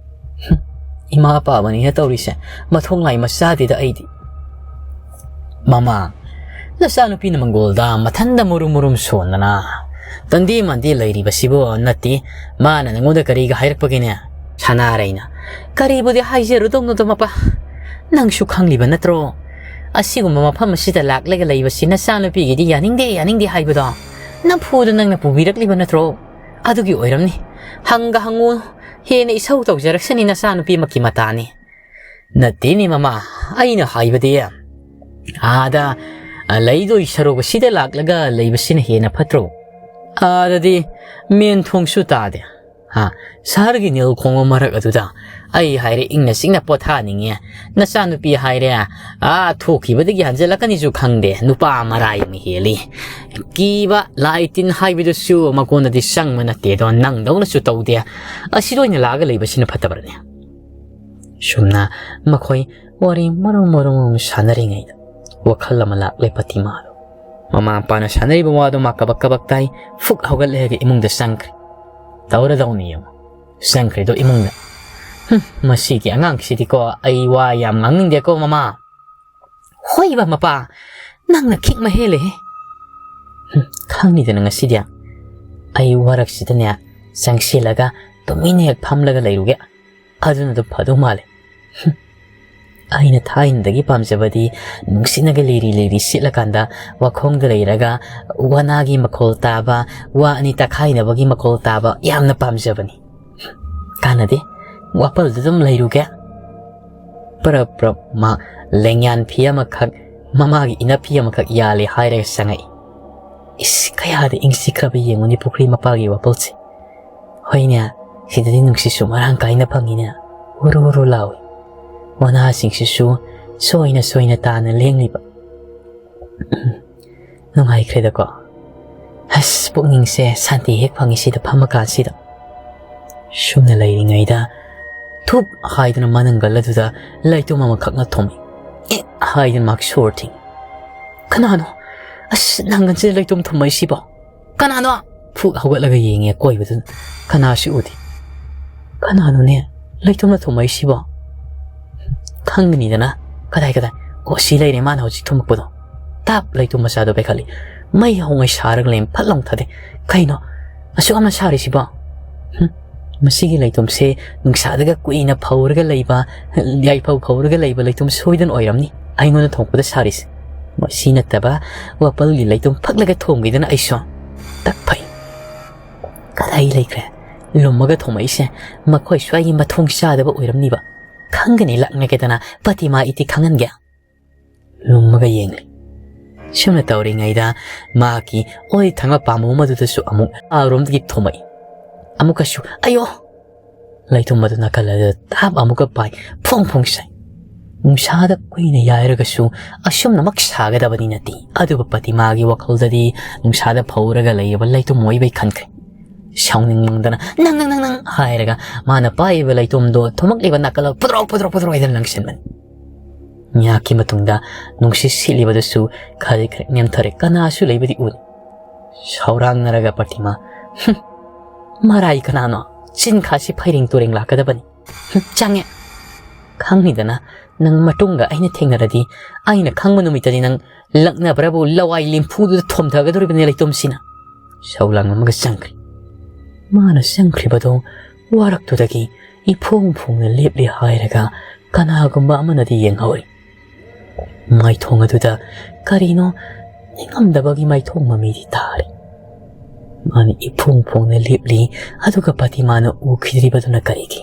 ꯍꯨꯝ꯫ ꯏꯃꯥ ꯄꯥꯕꯅꯤꯅ ꯇꯧꯔꯤꯁꯦ ꯃꯊꯣꯡ ꯂꯥꯏ ꯃꯆꯥꯗꯦꯗ ꯑꯩꯗꯤ꯫ ꯃꯃꯥ, ꯅꯆꯥꯅꯨꯄꯤꯅ ꯃꯪꯒꯣꯜꯗ ꯃꯊꯟꯗ ꯃꯨꯔꯨꯝ ꯃꯨꯔꯨꯝ ꯁꯣꯟꯗꯅ ꯇꯟꯗꯤ ꯃꯟꯗꯤ ꯂꯩꯔꯤꯕꯁꯤꯕꯨ ꯅꯠꯇꯦ꯫ ꯃꯥꯅ ꯅꯪꯉꯣꯟꯗ ꯀꯔꯤꯒ ꯍꯥꯏꯔꯛꯄꯒꯦꯅꯦ? ꯁꯅꯥꯔꯩꯅ, ꯀꯔꯤꯕꯨꯗꯤ ꯍꯥꯏꯖꯔꯨꯗꯧꯅꯣꯗ ꯃꯄꯥ? ꯅꯪꯁꯨ ꯈꯪꯂꯤꯕ ꯅꯠꯇ꯭ꯔꯣ? ꯑꯁꯤꯒꯨꯝꯕ ꯃꯐꯝ ꯑꯁꯤꯗ ꯂꯥꯛꯂꯒ ꯂꯩꯕꯁꯤ ꯅꯆꯥꯅꯨꯄꯤꯒꯤꯗꯤ ꯌꯥꯅꯤꯡꯗꯦ, ꯌꯥꯅꯤꯡꯗꯦ ꯍꯥꯏꯕꯗꯣ ꯅꯝꯐꯨꯗ ꯅꯪꯅ ꯄꯨꯕꯤꯔꯛꯂꯤꯕ ꯅꯠꯇ꯭ꯔꯣ? ꯑꯗꯨꯒꯤ ꯑꯣꯏꯔꯝꯅꯤ꯫ ꯍꯪꯒ ꯍꯪꯉꯨ, ꯍꯦꯟꯅ ꯏꯁꯧ ꯇꯧꯖꯔꯛꯁꯅꯤ ꯅꯆꯥꯅꯨꯄꯤꯃꯛꯀꯤ ꯃꯇꯥꯅꯤ꯫ ꯅꯠꯇꯦꯅꯦ ꯃꯃꯥ, ꯑꯩꯅ ꯍꯥꯏꯕꯗꯤ ꯑꯥꯗ ꯂꯩꯗꯣꯏ ꯁꯔꯨꯛ ꯑꯁꯤꯗ ꯂꯥꯛꯂꯒ ꯂꯩꯕꯁꯤꯅ ꯍꯦꯟꯅ ꯐꯠꯇ꯭ꯔꯣ? ꯑꯥꯗꯗꯤ ꯃꯦꯟ ꯊꯣꯡꯁꯨ ꯇꯥꯗꯦ, ꯍꯥ? ꯁꯍꯔꯒꯤ ꯅꯤꯜ ꯈꯣꯡꯕ ꯃꯔꯛ ꯑꯗꯨꯗ ꯑꯩ ꯍꯥꯏꯔꯦ ꯏꯪꯅ ꯆꯤꯛꯅ ꯄꯣꯊꯥꯅꯤꯡꯉꯦ꯫ ꯅꯆꯥꯅꯨꯄꯤ ꯍꯥꯏꯔꯦ, ꯑꯥ ꯊꯣꯛꯈꯤꯕꯗꯒꯤ ꯍꯟꯖꯤꯜꯂꯛꯀꯅꯤꯁꯨ ꯈꯪꯗꯦ, ꯅꯨꯄꯥ ꯃꯔꯥꯏ ꯑꯃ ꯍꯦꯜꯂꯤ꯫ ꯀꯤꯕ ꯂꯥꯏ ꯇꯤꯟ ꯍꯥꯏꯕꯗꯨꯁꯨ ꯃꯉꯣꯟꯗꯗꯤ ꯆꯪꯕ ꯅꯠꯇꯦꯗꯣ, ꯅꯪꯗꯧꯅꯁꯨ ꯇꯧꯗꯦ꯫ ꯑꯁꯤꯗ ꯑꯣꯏꯅ ꯂꯥꯛꯑꯒ ꯂꯩꯕꯁꯤꯅ ꯐꯠꯇꯕ꯭ꯔꯅꯦ? ꯁꯨꯝꯅ ꯃꯈꯣꯏ ꯋꯥꯔꯤ ꯃꯔꯨꯝ ꯃꯔꯨꯝ ꯁꯥꯟꯅꯔꯤꯉꯩꯗ ꯋꯥꯈꯜ ꯑꯃ ꯂꯥꯛꯂꯦ ꯄꯇꯤꯃꯥꯗꯣ꯫ ꯃꯃꯥ ꯃꯄꯥꯅ ꯁꯥꯟꯅꯔꯤꯕ ꯋꯥꯗꯣ ꯃꯥ ꯀꯕꯛ ꯀꯕꯛ ꯇꯥꯏ꯫ ꯐꯨꯛ ꯍꯧꯒꯠꯂꯦꯒ ꯏꯃꯨꯡꯗ ꯆꯪꯈ꯭ꯔꯦ꯫ ꯇꯧꯔꯗꯧꯅꯤ ꯌꯦꯡꯉꯣ꯫ ꯆꯪꯈ꯭ꯔꯦꯗꯣ ꯏꯃꯨꯡꯗ꯫ "ꯍꯨꯝ, ꯃꯁꯤꯒꯤ ꯑꯉꯥꯡꯁꯤꯗꯤꯀꯣ, ꯑꯩ ꯋꯥ ꯌꯥꯝ ꯉꯥꯡꯅꯤꯡꯗꯦꯀꯣ ꯃꯃꯥ꯫" "ꯍꯣꯏꯕ ꯃꯄꯥ, ꯅꯪꯅ ꯈꯤꯛ ꯃꯍꯦꯜꯂꯦꯍꯦ꯫" "ꯍꯨꯝ, ꯈꯪꯅꯤꯗꯅ ꯉꯁꯤꯗꯤ꯫ ꯑꯩ ꯋꯥꯔꯛꯁꯤꯗꯅꯦ ꯆꯪꯁꯤꯜꯂꯒ ꯇꯨꯃꯤꯟꯅ ꯍꯦꯛ ꯐꯝꯂꯒ ꯂꯩꯔꯨꯒꯦ꯫ ꯑꯗꯨꯅ ꯑꯗꯨꯝ ꯐꯗꯧ ꯃꯥꯜꯂꯦ꯫" ꯍꯨꯝ꯫ ꯑꯩꯅ ꯊꯥꯏꯅꯗꯒꯤ ꯄꯥꯝꯖꯕꯗꯤ ꯅꯨꯡꯁꯤꯠꯅꯒ ꯂꯤꯔꯤ ꯂꯤꯔꯤ ꯁꯤꯠꯂꯀꯥꯟꯗ ꯋꯥꯈꯣꯡꯗ ꯂꯩꯔꯒ ꯋꯥꯅꯥꯒꯤ ꯃꯈꯣꯜ ꯇꯥꯕ, ꯋꯥ ꯑꯅꯤ ꯇꯛꯈꯥꯏꯅꯕꯒꯤ ꯃꯈꯣꯜ ꯇꯥꯕ ꯌꯥꯝꯅ ꯄꯥꯝꯖꯕꯅꯤ꯫ ꯀꯥꯟꯅꯗꯦ, ꯋꯥꯄꯜꯗ ꯑꯗꯨꯝ ꯂꯩꯔꯨꯒꯦ꯫ ꯄ꯭ꯔꯞ ꯄ꯭ꯔꯞ ꯃꯥ ꯂꯦꯡꯌꯥꯟ ꯐꯤ ꯑꯃꯈꯛ, ꯃꯃꯥꯒꯤ ꯏꯅꯞ ꯐꯤ ꯑꯃꯈꯛ ꯌꯥꯜꯂꯦ ꯍꯥꯏꯔꯒ ꯆꯪꯉꯛꯏ꯫ ꯏꯁ, ꯀꯌꯥꯗ ꯏꯪ ꯆꯤꯛꯈ꯭ꯔꯕ ꯌꯦꯡꯉꯨꯅꯦ ꯄꯨꯈ꯭ꯔꯤ ꯃꯄꯥꯒꯤ ꯋꯥꯄꯜꯁꯦ꯫ ꯍꯣꯏꯅꯦ, ꯁꯤꯗꯗꯤ ꯅꯨꯡꯁꯤꯠꯁꯨ ꯃꯔꯥꯡ ꯀꯥꯏꯅ ꯐꯪꯉꯤꯅꯦ꯫ ꯍꯨꯔꯨ ꯍꯨꯔꯨ ꯂꯥꯎꯏ꯫ ꯃꯅꯥꯁꯤꯡꯁꯤꯁꯨ ꯁꯣꯏꯅ ꯁꯣꯏꯅ ꯇꯥꯅ ꯂꯦꯡꯂꯤꯕ꯫ ꯅꯨꯡꯉꯥꯏꯈ꯭ꯔꯦꯗꯀꯣ꯫ ꯑꯁ, ꯄꯨꯛꯅꯤꯡꯁꯦ ꯁꯥꯟꯇꯤ ꯍꯦꯛ ꯐꯪꯉꯤ ꯁꯤꯗ ꯐꯝꯃꯀꯥꯟꯁꯤꯗ꯫ ꯁꯨꯝꯅ ꯂꯩꯔꯤꯉꯩꯗ ꯊꯨꯞ ꯍꯥꯏꯗꯨꯅ ꯃꯅꯪꯒꯜ ꯑꯗꯨꯗ ꯂꯩꯇꯣꯝ ꯑꯃꯈꯛꯅ ꯊꯣꯝꯃꯤ꯫ ꯑꯦ ꯍꯥꯏꯗꯨꯅ ꯃꯍꯥꯛ ꯁꯣꯔ ꯊꯤꯡꯉꯤ꯫ "ꯀꯅꯥꯅꯣ? ꯑꯁ, ꯅꯪꯒꯜꯁꯤꯗ ꯂꯩꯇꯣꯝ ꯊꯨꯝꯃꯛꯏꯁꯤꯕꯣ? ꯀꯅꯥꯅꯣ?" ꯐꯨꯛ ꯍꯧꯒꯠꯂꯒ ꯌꯦꯡꯉꯦ ꯑꯀꯣꯏꯕꯗꯨꯗ꯫ ꯀꯅꯥꯁꯨ ꯎꯗꯦ꯫ "ꯀꯅꯥꯅꯣꯅꯦ ꯂꯩꯇꯣꯝꯅ ꯊꯨꯝꯃꯛꯏꯁꯤꯕꯣ?" "ꯈꯪꯒꯅꯤꯗꯅ꯫ ꯀꯗꯥꯏ, ꯀꯗꯥꯏ? ꯑꯣ, ꯁꯤ ꯂꯩꯔꯦ ꯃꯥꯅ ꯍꯧꯖꯤꯛ ꯊꯨꯝꯃꯛꯄꯗꯣ꯫" ꯇꯥꯞ ꯂꯩꯇꯣꯝ ꯃꯆꯥꯗꯣ ꯄꯥꯏꯈꯠꯂꯤ꯫ ꯃꯩ ꯍꯧꯉꯩ ꯁꯥꯔꯒ ꯂꯩꯔꯝꯃꯤ꯫ ꯐꯠ ꯂꯥꯎꯅ ꯊꯥꯗꯩ꯫ "ꯀꯩꯅꯣ? ꯑꯁꯨꯛ ꯌꯥꯝꯅ ꯁꯥꯔꯤꯁꯤꯕꯣ?" "ꯍꯨꯝ, ꯃꯁꯤꯒꯤ ꯂꯩꯇꯣꯝꯁꯦ ꯅꯨꯡꯁꯥꯗꯒ ꯀꯨꯏꯅ ꯐꯧꯔꯒ ꯂꯩꯕ, ꯌꯥꯏꯐꯧ ꯐꯧꯔꯒ ꯂꯩꯕ ꯂꯩꯇꯣꯝ ꯁꯣꯏꯗꯅ ꯑꯣꯏꯔꯝꯅꯤ ꯑꯩꯉꯣꯟꯗ ꯊꯣꯛꯄꯗ ꯁꯥꯔꯤꯁꯦ꯫ ꯃꯁꯤ ꯅꯠꯇꯕ ꯋꯥꯄꯜꯒꯤ ꯂꯩꯇꯣꯝ ꯐꯛꯂꯒ ꯊꯣꯝꯒꯦꯗꯅ ꯑꯩꯁꯨ ꯇꯛ ꯐꯩ꯫" ꯀꯗꯥꯏ ꯂꯩꯈ꯭ꯔꯦ? ꯂꯨꯝꯃꯒ ꯊꯣꯝꯃꯛꯏꯁꯦ ꯃꯈꯣꯏ ꯁ꯭ꯋꯥꯏꯒꯤ ꯃꯊꯣꯡ ꯆꯥꯗꯕ ꯑꯣꯏꯔꯝꯅꯤꯕ꯫ ꯈꯪꯒꯅꯤ ꯂꯥꯛꯅꯒꯦꯗꯅ ꯄꯇꯤꯃꯥ ꯏꯇꯤ ꯈꯪꯍꯟꯒꯦ꯫ ꯂꯨꯝꯃꯒ ꯌꯦꯡꯂꯤ꯫ ꯁꯨꯝꯅ ꯇꯧꯔꯤꯉꯩꯗ ꯃꯍꯥꯛꯀꯤ ꯑꯣꯏ ꯊꯪꯕ ꯄꯥꯝꯕꯣꯝ ꯑꯗꯨꯗꯁꯨ ꯑꯃꯨꯛ ꯑꯥꯔꯣꯝꯗꯒꯤ ꯊꯣꯝꯃꯛꯏ꯫ ꯑꯃꯨꯛꯀꯁꯨ "ꯑꯌꯣ!" ꯂꯩꯇꯨꯝ ꯑꯗꯨ ꯅꯥꯀꯜ ꯑꯗꯨꯗ ꯇꯥꯞ ꯑꯃꯨꯛꯀ ꯄꯥꯏ, ꯐꯣꯡ ꯐꯣꯡ ꯁꯥꯏ꯫ ꯅꯨꯡꯁꯥꯗ ꯀꯨꯏꯅ ꯌꯥꯏꯔꯒꯁꯨ ꯑꯁꯨꯝꯅꯃꯛ ꯁꯥꯒꯗꯕꯗꯤ ꯅꯠꯇꯦ꯫ ꯑꯗꯨꯕꯨ ꯄꯇꯤꯃꯥꯒꯤ ꯋꯥꯈꯜꯗꯗꯤ ꯅꯨꯡꯁꯥꯗ ꯐꯧꯔꯒ ꯂꯩꯔꯤꯕ ꯂꯩꯇꯨꯝ ꯑꯣꯏꯕꯩ ꯈꯟꯈ꯭ꯔꯦ꯫ ꯁꯥꯎꯅꯤꯡꯃꯟꯗꯅ "ꯅꯪ, ꯅꯪ, ꯅꯪ, ꯅꯪ" ꯍꯥꯏꯔꯒ ꯃꯥꯅ ꯄꯥꯏꯔꯤꯕ ꯂꯩꯇꯨꯝꯗꯣ ꯊꯨꯝꯃꯛꯂꯤꯕ ꯅꯥꯀꯜ ꯄꯨꯗ꯭ꯔꯣꯛ, ꯄꯨꯗ꯭ꯔꯣꯛ, ꯄꯨꯗ꯭ꯔꯣꯛ ꯍꯥꯏꯗꯅ ꯂꯪꯁꯤꯟꯕꯅꯤ꯫ ꯉꯥꯏꯍꯥꯛꯀꯤ ꯃꯇꯨꯡꯗ ꯅꯨꯡꯁꯤꯠ ꯁꯤꯠꯂꯤꯕꯗꯨꯁꯨ ꯈꯖꯤꯛ ꯈꯔ ꯅꯦꯝꯊꯔꯦ꯫ ꯀꯅꯥꯁꯨ ꯂꯩꯕꯗꯤ ꯎꯗꯦ꯫ ꯁꯥꯎꯔꯥꯡꯅꯔꯒ ꯄꯇꯤꯃꯥ, "ꯍꯨꯝ, ꯃꯔꯥꯏ ꯀꯅꯥꯅꯣ? ꯆꯤꯟꯈꯥꯁꯤ ꯐꯩꯔꯦꯡ ꯇꯨꯔꯦꯡ ꯂꯥꯛꯀꯗꯕꯅꯤ꯫ ꯍꯨꯝ, ꯆꯪꯉꯦ꯫ ꯈꯪꯅꯤꯗꯅ, ꯅꯪ ꯃꯇꯨꯡꯗ ꯑꯩꯅ ꯊꯦꯡꯅꯔꯗꯤ, ꯑꯩꯅ ꯈꯪꯕ ꯅꯨꯃꯤꯠꯇꯗꯤ ꯅꯪ ꯂꯛꯅꯕ꯭ꯔꯕꯨ ꯂꯋꯥꯏ ꯂꯦꯝꯐꯨꯗꯨꯗ ꯊꯣꯝꯊꯒꯗꯧꯔꯤꯕꯅꯤ ꯂꯩꯇꯨꯝꯁꯤꯅ"꯫ ꯁꯧ ꯂꯥꯡꯂꯝꯃꯒ ꯆꯪꯈ꯭ꯔꯦ꯫ ꯃꯥꯅ ꯆꯪꯈ꯭ꯔꯤꯕꯗꯨ ꯋꯥꯔꯛꯇꯨꯗꯒꯤ ꯏꯐꯣꯡ ꯐꯣꯡꯅ ꯂꯦꯞꯂꯤ ꯍꯥꯏꯔꯒ ꯀꯅꯥꯒꯨꯝꯕ ꯑꯃꯅꯗꯤ ꯌꯦꯡꯍꯧꯔꯤ꯫ ꯃꯥꯏꯊꯣꯡ ꯑꯗꯨꯗ ꯀꯔꯤꯅꯣ ꯅꯤꯡꯉꯝꯗꯕꯒꯤ ꯃꯥꯏꯊꯣꯡ ꯃꯃꯤꯗꯤ ꯇꯥꯔꯤ꯫ ꯃꯥꯅ ꯏꯐꯣꯡ ꯐꯣꯡꯅ ꯂꯦꯞꯂꯤ, ꯑꯗꯨꯒ ꯄꯇꯤꯃꯥꯅ ꯎꯈꯤꯗ꯭ꯔꯤꯕꯗꯨꯅ ꯀꯔꯤꯒꯤ?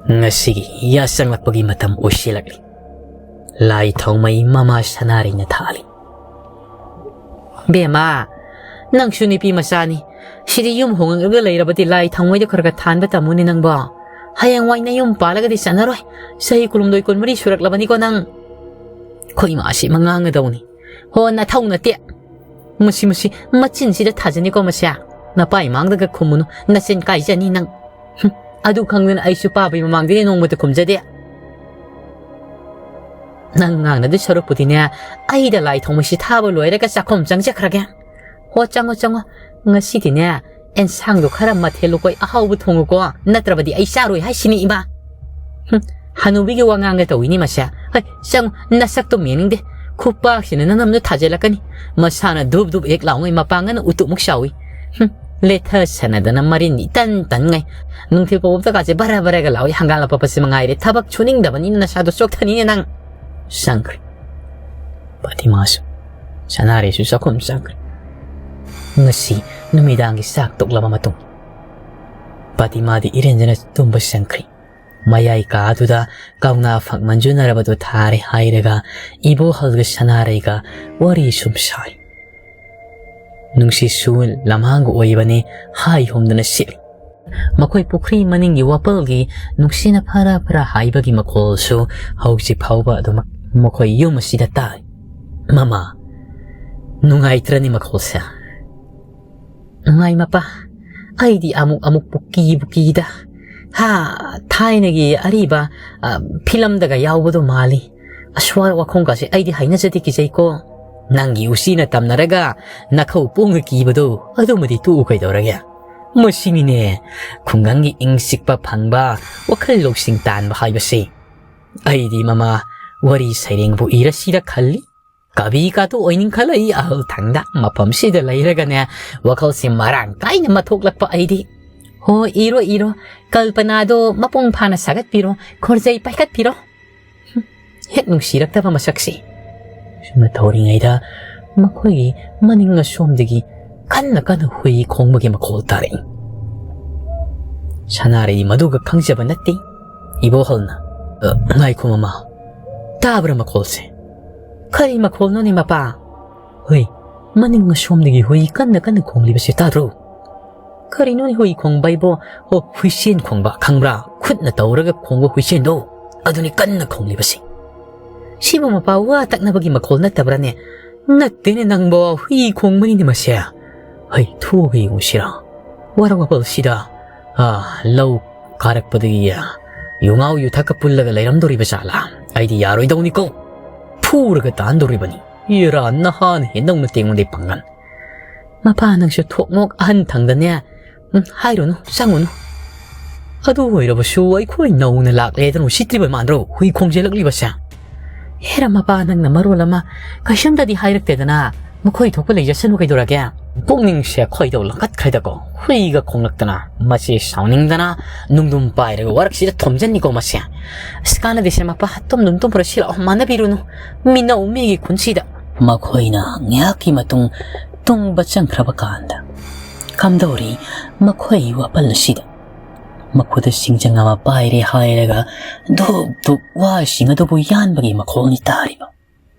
ꯉꯁꯤꯒꯤ ꯌꯥꯆꯪꯂꯛꯄꯒꯤ ꯃꯇꯝ ꯑꯣꯏꯁꯤꯜꯂꯛꯂꯤ꯫ ꯂꯥꯏ ꯊꯥꯎꯃꯩ ꯃꯃꯥ ꯁꯅꯥꯔꯩꯅ ꯊꯥꯜꯂꯤ꯫ "ꯕꯦꯝꯃ, ꯅꯪꯁꯨ ꯅꯨꯄꯤ ꯃꯆꯥꯅꯤ꯫ ꯁꯤꯗꯤ ꯌꯨꯝ ꯍꯣꯡꯉꯛꯂꯒ ꯂꯩꯔꯕꯗꯤ ꯂꯥꯏ ꯊꯥꯎꯃꯩꯗ ꯈꯔ ꯈꯔ ꯊꯥꯟꯕ ꯇꯝꯃꯨꯅꯦ ꯅꯪꯕꯣ꯫ ꯍꯌꯦꯡꯋꯥꯏ ꯅꯌꯨꯝ ꯄꯥꯜꯂꯒꯗꯤ ꯆꯠꯅꯔꯣꯏ꯫ ꯆꯍꯤ ꯀꯨꯟꯍꯨꯝꯗꯣꯏ, ꯀꯨꯟꯃꯔꯤ ꯁꯨꯔꯛꯂꯕꯅꯤꯀꯣ ꯅꯪ"꯫ ꯑꯩꯈꯣꯏ ꯏꯃꯥꯁꯤ ꯃꯉꯥꯡꯒꯗꯧꯅꯤ꯫ ꯍꯣ, ꯅꯊꯧ ꯅꯠꯇꯦ꯫ ꯃꯁꯤ, ꯃꯁꯤ, ꯃꯆꯤꯟꯁꯤꯗ ꯊꯥꯖꯅꯤꯀꯣ ꯃꯁꯦ꯫ ꯅꯄꯥ ꯏꯃꯥꯡꯗꯒ ꯈꯨꯝꯃꯨꯅꯨ, ꯅꯆꯤꯟ ꯀꯥꯏꯖꯅꯤ ꯅꯪ꯫ ꯍꯨꯝ, ꯑꯗꯨ ꯈꯪꯗꯅ ꯑꯩꯁꯨ ꯄꯥꯕꯩ ꯃꯃꯥꯡꯗꯗꯤ ꯅꯣꯡꯃꯇ ꯈꯨꯝꯖꯗꯦ꯫ ꯅꯪ ꯉꯥꯡꯅꯗꯣꯏ ꯁꯔꯨꯛꯄꯨꯗꯤꯅꯦ, ꯑꯩꯗ ꯂꯥꯏ ꯊꯥꯎꯃꯩꯁꯤ ꯊꯥꯕ ꯂꯣꯏꯔꯒ ꯆꯥꯛꯈꯨꯝ ꯆꯪꯖꯈ꯭ꯔꯒꯦ꯫ ꯍꯣ, ꯆꯪꯉꯣ, ꯆꯪꯉꯣ꯫ ꯉꯁꯤꯗꯤꯅꯦ, ꯑꯦꯟꯁꯥꯡꯗꯣ ꯈꯔ ꯃꯊꯦꯜ ꯂꯨꯀꯣꯏ ꯑꯍꯥꯎꯕ ꯊꯣꯡꯉꯨꯀꯣ, ꯅꯠꯇ꯭ꯔꯕꯗꯤ ꯑꯩ ꯆꯥꯔꯣꯏ ꯍꯥꯏꯁꯤꯅꯤ, ꯏꯃꯥ꯫ ꯍꯨꯝ, ꯍꯅꯨꯕꯤꯒꯤ ꯋꯥꯉꯥꯡꯒ ꯇꯧꯏꯅꯤ ꯃꯁꯦ꯫ ꯍꯩ, ꯆꯪꯉꯨ, ꯅꯁꯛꯇꯣ ꯌꯦꯡꯅꯤꯡꯗꯦ꯫ ꯈꯨꯄꯥꯛꯁꯤꯅ ꯅꯅꯝꯗꯣ ꯊꯥꯖꯤꯜꯂꯛꯀꯅꯤ꯫ ꯃꯁꯥꯅ ꯙꯨꯞ ꯙꯨꯞ ꯍꯦꯛ ꯂꯥꯎꯉꯩ, ꯃꯄꯥꯡꯒꯅ ꯎꯇꯨꯞꯃꯨꯛ ꯆꯥꯎꯏ꯫ ꯍꯨꯝ, ꯂꯦꯊꯁꯅꯗꯅ ꯃꯔꯤꯟ ꯏꯇꯟ ꯇꯟꯉꯩ꯫ ꯅꯨꯡꯊꯤꯜ ꯄꯣꯛꯇ ꯀꯥꯁꯦ ꯕꯔ ꯕꯔꯒ ꯂꯥꯎꯏ, ꯍꯪꯒꯥꯝ ꯑꯄꯞꯄꯁꯦ ꯃꯉꯥꯏꯔꯦ꯫ ꯊꯕꯛ ꯁꯨꯅꯤꯡꯗꯕꯅꯤꯅ ꯅꯁꯥꯗꯣ ꯆꯣꯛꯊꯅꯤꯅꯦ ꯅꯪ꯫ ꯆꯪꯈ꯭ꯔꯦ꯫ ꯄꯇꯤꯃꯥꯁꯨ, ꯁꯅꯥꯔꯩꯁꯨ ꯆꯥꯛꯈꯨꯝ ꯆꯪꯈ꯭ꯔꯦ꯫ ꯉꯁꯤ ꯅꯨꯃꯤꯗꯥꯡꯒꯤ ꯆꯥꯛ ꯇꯣꯛꯂꯕ ꯃꯇꯨꯡ, ꯄꯇꯤꯃꯥꯗꯤ ꯏꯔꯦꯟꯖꯅ ꯇꯨꯝꯕ ꯆꯪꯈ꯭ꯔꯦ꯫ ꯃꯌꯥꯏ ꯀꯥ ꯑꯗꯨꯗ ꯀꯧꯅꯥ ꯐꯛ ꯃꯟꯖꯨꯅꯔꯕꯗꯨ ꯊꯥꯔꯦ ꯍꯥꯏꯔꯒ ꯏꯕꯣꯍꯜꯒ ꯁꯅꯥꯔꯩꯒ ꯋꯥꯔꯤ ꯁꯨꯝ ꯁꯥꯔꯤ꯫ ꯅꯨꯡꯁꯤꯠꯁꯨ ꯂꯝꯍꯥꯡꯒ ꯑꯣꯏꯕꯅꯤ, ꯍꯥꯏ ꯍꯨꯝꯗꯅ ꯁꯤꯠꯂꯤ꯫ ꯃꯈꯣꯏ ꯄꯨꯈ꯭ꯔꯤ ꯃꯅꯤꯡꯒꯤ ꯋꯥꯄꯜꯒꯤ ꯅꯨꯡꯁꯤꯠꯅ ꯐꯔꯥ ꯐꯔꯥ ꯍꯥꯏꯕꯒꯤ ꯃꯈꯣꯜꯁꯨ ꯍꯧꯖꯤꯛ ꯐꯥꯎꯕ ꯑꯗꯨꯃꯛ ꯃꯈꯣꯏ ꯌꯨꯝ ꯑꯁꯤꯗ ꯇꯥꯔꯤ꯫ ꯃꯃꯥ, ꯅꯨꯡꯉꯥꯏꯇ꯭ꯔꯅꯤ ꯃꯈꯣꯜꯁꯦ? ꯅꯨꯡꯉꯥꯏ ꯃꯄꯥ, ꯑꯩꯗꯤ ꯑꯃꯨꯛ ꯑꯃꯨꯛꯄꯨ ꯀꯤꯕꯨ ꯀꯤꯗ꯫ ꯍꯥ, ꯊꯥꯏꯅꯒꯤ ꯑꯔꯤꯕ, ꯑ, ꯐꯤꯂꯝꯗꯒ ꯌꯥꯎꯕꯗꯣ ꯃꯥꯜꯂꯤ꯫ ꯑꯁ꯭ꯋꯥꯏ ꯋꯥꯈꯣꯡꯒꯁꯦ ꯑꯩꯗꯤ ꯍꯩꯅꯖꯗꯦ, ꯀꯤꯖꯩꯀꯣ꯫ ꯅꯪꯒꯤ ꯎꯆꯤꯅ ꯇꯝꯅꯔꯒ ꯅꯈꯧ ꯄꯣꯡꯅ ꯀꯤꯕꯗꯣ ꯑꯗꯨꯃꯗꯤ ꯇꯣꯛꯎ ꯀꯩꯗꯧꯔꯒꯦ? ꯃꯁꯤꯅꯤꯅꯦ ꯈꯨꯡꯒꯪꯒꯤ ꯏꯪ ꯆꯤꯛꯄ ꯐꯪꯕ, ꯋꯥꯈꯜ ꯂꯧꯁꯤꯡ ꯇꯥꯟꯕ ꯍꯥꯏꯕꯁꯤ꯫ ꯑꯩꯗꯤ ꯃꯃꯥ, ꯋꯥꯔꯤ ꯁꯩꯔꯦꯡꯕꯨ ꯏꯔꯁꯤꯔ ꯈꯜꯂꯤ꯫ ꯀꯕꯤ ꯀꯥꯇꯨ ꯑꯣꯏꯅꯤꯡꯈꯠꯂꯛꯏ ꯑꯍꯜ ꯊꯪꯗ꯫ ꯃꯐꯝꯁꯤꯗ ꯂꯩꯔꯒꯅꯦ ꯋꯥꯈꯜꯁꯤ ꯃꯔꯥꯡ ꯀꯥꯏꯅ ꯃꯊꯣꯛꯂꯛꯄ ꯑꯩꯗꯤ꯫ ꯍꯣ, ꯏꯔꯣ, ꯏꯔꯣ꯫ ꯀꯜꯄꯅꯥꯗꯣ ꯃꯄꯨꯡ ꯐꯥꯅ ꯁꯥꯒꯠꯄꯤꯔꯣ꯫ ꯈꯣꯔꯖꯩ ꯄꯥꯏꯈꯠꯄꯤꯔꯣ꯫ ꯍꯦꯛ ꯅꯨꯡꯁꯤꯔꯛꯇꯕ ꯃꯁꯛꯁꯤ꯫ ꯁꯨꯝꯅ ꯇꯧꯔꯤꯉꯩꯗ ꯃꯈꯣꯏꯒꯤ ꯃꯅꯤꯡ ꯑꯁꯣꯝꯗꯒꯤ ꯀꯟꯅ ꯀꯟꯅ ꯍꯨꯏ ꯈꯣꯡꯕꯒꯤ ꯃꯈꯣꯜ ꯇꯥꯔꯛꯏ꯫ ꯁꯅꯥꯔꯩ ꯃꯗꯨꯒ ꯈꯪꯖꯕ ꯅꯠꯇꯦ꯫ ꯏꯕꯣꯍꯜꯅ, "ꯑ, ꯉꯥꯏꯈꯣ ꯃꯃꯥ, ꯇꯥꯕ꯭ꯔꯥ ꯃꯈꯣꯜꯁꯦ?" "ꯀꯔꯤ ꯃꯈꯣꯜꯅꯣꯅꯦ ꯃꯄꯥ?" "ꯍꯨꯏ, ꯃꯅꯤꯡ ꯑꯁꯣꯝꯗꯒꯤ ꯍꯨꯏ ꯀꯟꯅ ꯀꯟꯅ ꯈꯣꯡꯂꯤꯕꯁꯦ ꯇꯥꯗ꯭ꯔꯣ?" "ꯀꯔꯤꯅꯣꯅꯦ ꯍꯨꯏ ꯈꯣꯡꯕ ꯍꯥꯏꯕꯣ?" "ꯑꯣ, ꯍꯨꯏꯁꯦꯟ ꯈꯣꯡꯕ, ꯈꯪꯕ꯭ꯔꯥ? ꯈꯨꯠꯅ ꯇꯧꯔꯒ ꯈꯣꯡꯕ ꯍꯨꯏꯁꯦꯟꯗꯣ, ꯑꯗꯨꯅꯤ ꯀꯟꯅ ꯈꯣꯡꯂꯤꯕꯁꯦ꯫" "ꯁꯤꯕꯨ ꯃꯄꯥ ꯋꯥ ꯇꯛꯅꯕꯒꯤ ꯃꯈꯣꯜ ꯅꯠꯇꯕ꯭ꯔꯥꯅꯦ?" "ꯅꯠꯇꯦꯅꯦ ꯅꯪꯕꯣ, ꯍꯨꯏ ꯈꯣꯡꯕꯅꯤꯅꯦ ꯃꯁꯦ꯫ ꯍꯩ, ꯊꯣꯛꯑꯒ ꯌꯦꯡꯉꯨꯁꯤꯔꯥ? ꯋꯥꯔꯛ ꯋꯥꯄꯜꯁꯤꯗ, ꯑꯥ, ꯂꯧ ꯀꯥꯔꯛꯄꯗꯒꯤ, ꯑꯥ, ꯌꯨꯉꯥꯎ ꯌꯨꯊꯛꯀ ꯄꯨꯜꯂꯒ ꯂꯩꯔꯝꯗꯣꯔꯤꯕ ꯖꯥꯠꯂꯥ? ꯑꯩꯗꯤ ꯌꯥꯔꯣꯏꯗꯧꯅꯤꯀꯣ꯫ ꯐꯨꯔꯒ ꯇꯥꯟꯗꯧꯔꯤꯕꯅꯤ꯫ ꯏꯔꯥ, ꯅꯍꯥꯅ ꯍꯦꯟꯗꯧꯅ ꯇꯦꯡꯉꯣꯟꯗꯩ ꯄꯥꯡꯒꯟ꯫" "ꯃꯄꯥ, ꯅꯪꯁꯨ ꯊꯣꯛꯃꯣꯛ ꯑꯍꯟ ꯊꯪꯗꯅꯦ꯫ ꯎꯝ, ꯍꯥꯏꯔꯨꯅꯨ, ꯆꯪꯉꯨꯅꯨ꯫" "ꯑꯗꯨ ꯑꯣꯏꯔꯕꯁꯨ ꯑꯩꯈꯣꯏ ꯅꯧꯅ ꯂꯥꯛꯂꯦꯗꯅ ꯎꯁꯤꯠꯇ꯭ꯔꯤꯕ ꯃꯥꯟꯗ꯭ꯔꯣ ꯍꯨꯏ ꯈꯣꯡꯖꯦꯜꯂꯛꯂꯤꯕꯁꯦ?" "ꯍꯦꯔꯥ ꯃꯄꯥ, ꯅꯪꯅ ꯃꯔꯣꯜ ꯑꯃ ꯀꯩꯁꯨꯝꯇꯗꯤ ꯍꯥꯏꯔꯛꯇꯦꯗꯅ꯫ ꯃꯈꯣꯏ ꯊꯣꯛꯄ ꯂꯩꯖꯁꯅꯨ ꯀꯩꯗꯧꯔꯒꯦ?" ꯄꯨꯛꯅꯤꯡꯁꯦ ꯈꯣꯏꯗꯧ ꯂꯪꯈꯠꯈ꯭ꯔꯦꯗꯀꯣ꯫ ꯍꯨꯏꯒ ꯈꯣꯡꯂꯛꯇꯅ ꯃꯁꯤ ꯁꯥꯎꯅꯤꯡꯗꯅ ꯅꯨꯡꯗꯨꯝ ꯄꯥꯏꯔꯒ ꯋꯥꯔꯛꯁꯤꯗ ꯊꯣꯝꯖꯟꯅꯤꯀꯣ ꯃꯁꯦ꯫ "ꯑꯁ, ꯀꯥꯟꯅꯗꯦꯁꯦ ꯃꯄꯥ, ꯇꯨꯝꯗꯨꯝ ꯇꯨꯝꯈ꯭ꯔꯣ, ꯁꯤ ꯂꯥꯛꯑꯣ, ꯃꯥꯟꯅꯕꯤꯔꯨꯅꯨ꯫ ꯃꯤꯅꯧ ꯃꯤꯒꯤ ꯈꯨꯟꯁꯤꯗ꯫" ꯃꯈꯣꯏꯅ ꯉꯥꯏꯍꯥꯛꯀꯤ ꯃꯇꯨꯡ ꯇꯨꯝꯕ ꯆꯪꯈ꯭ꯔꯕ ꯀꯥꯟꯗ ꯀꯝꯗꯧꯔꯤ ꯃꯈꯣꯏ ꯋꯥꯄꯜ ꯑꯁꯤꯗ꯫ ꯃꯈꯨꯠꯇ ꯁꯤꯡꯖꯪ ꯑꯃ ꯄꯥꯏꯔꯦ ꯍꯥꯏꯔꯒ ꯙꯨꯞ ꯙꯨꯞ ꯋꯥꯁꯤꯡ ꯑꯗꯨꯕꯨ ꯌꯥꯟꯕꯒꯤ ꯃꯈꯣꯜꯅꯤ ꯇꯥꯔꯤꯕ꯫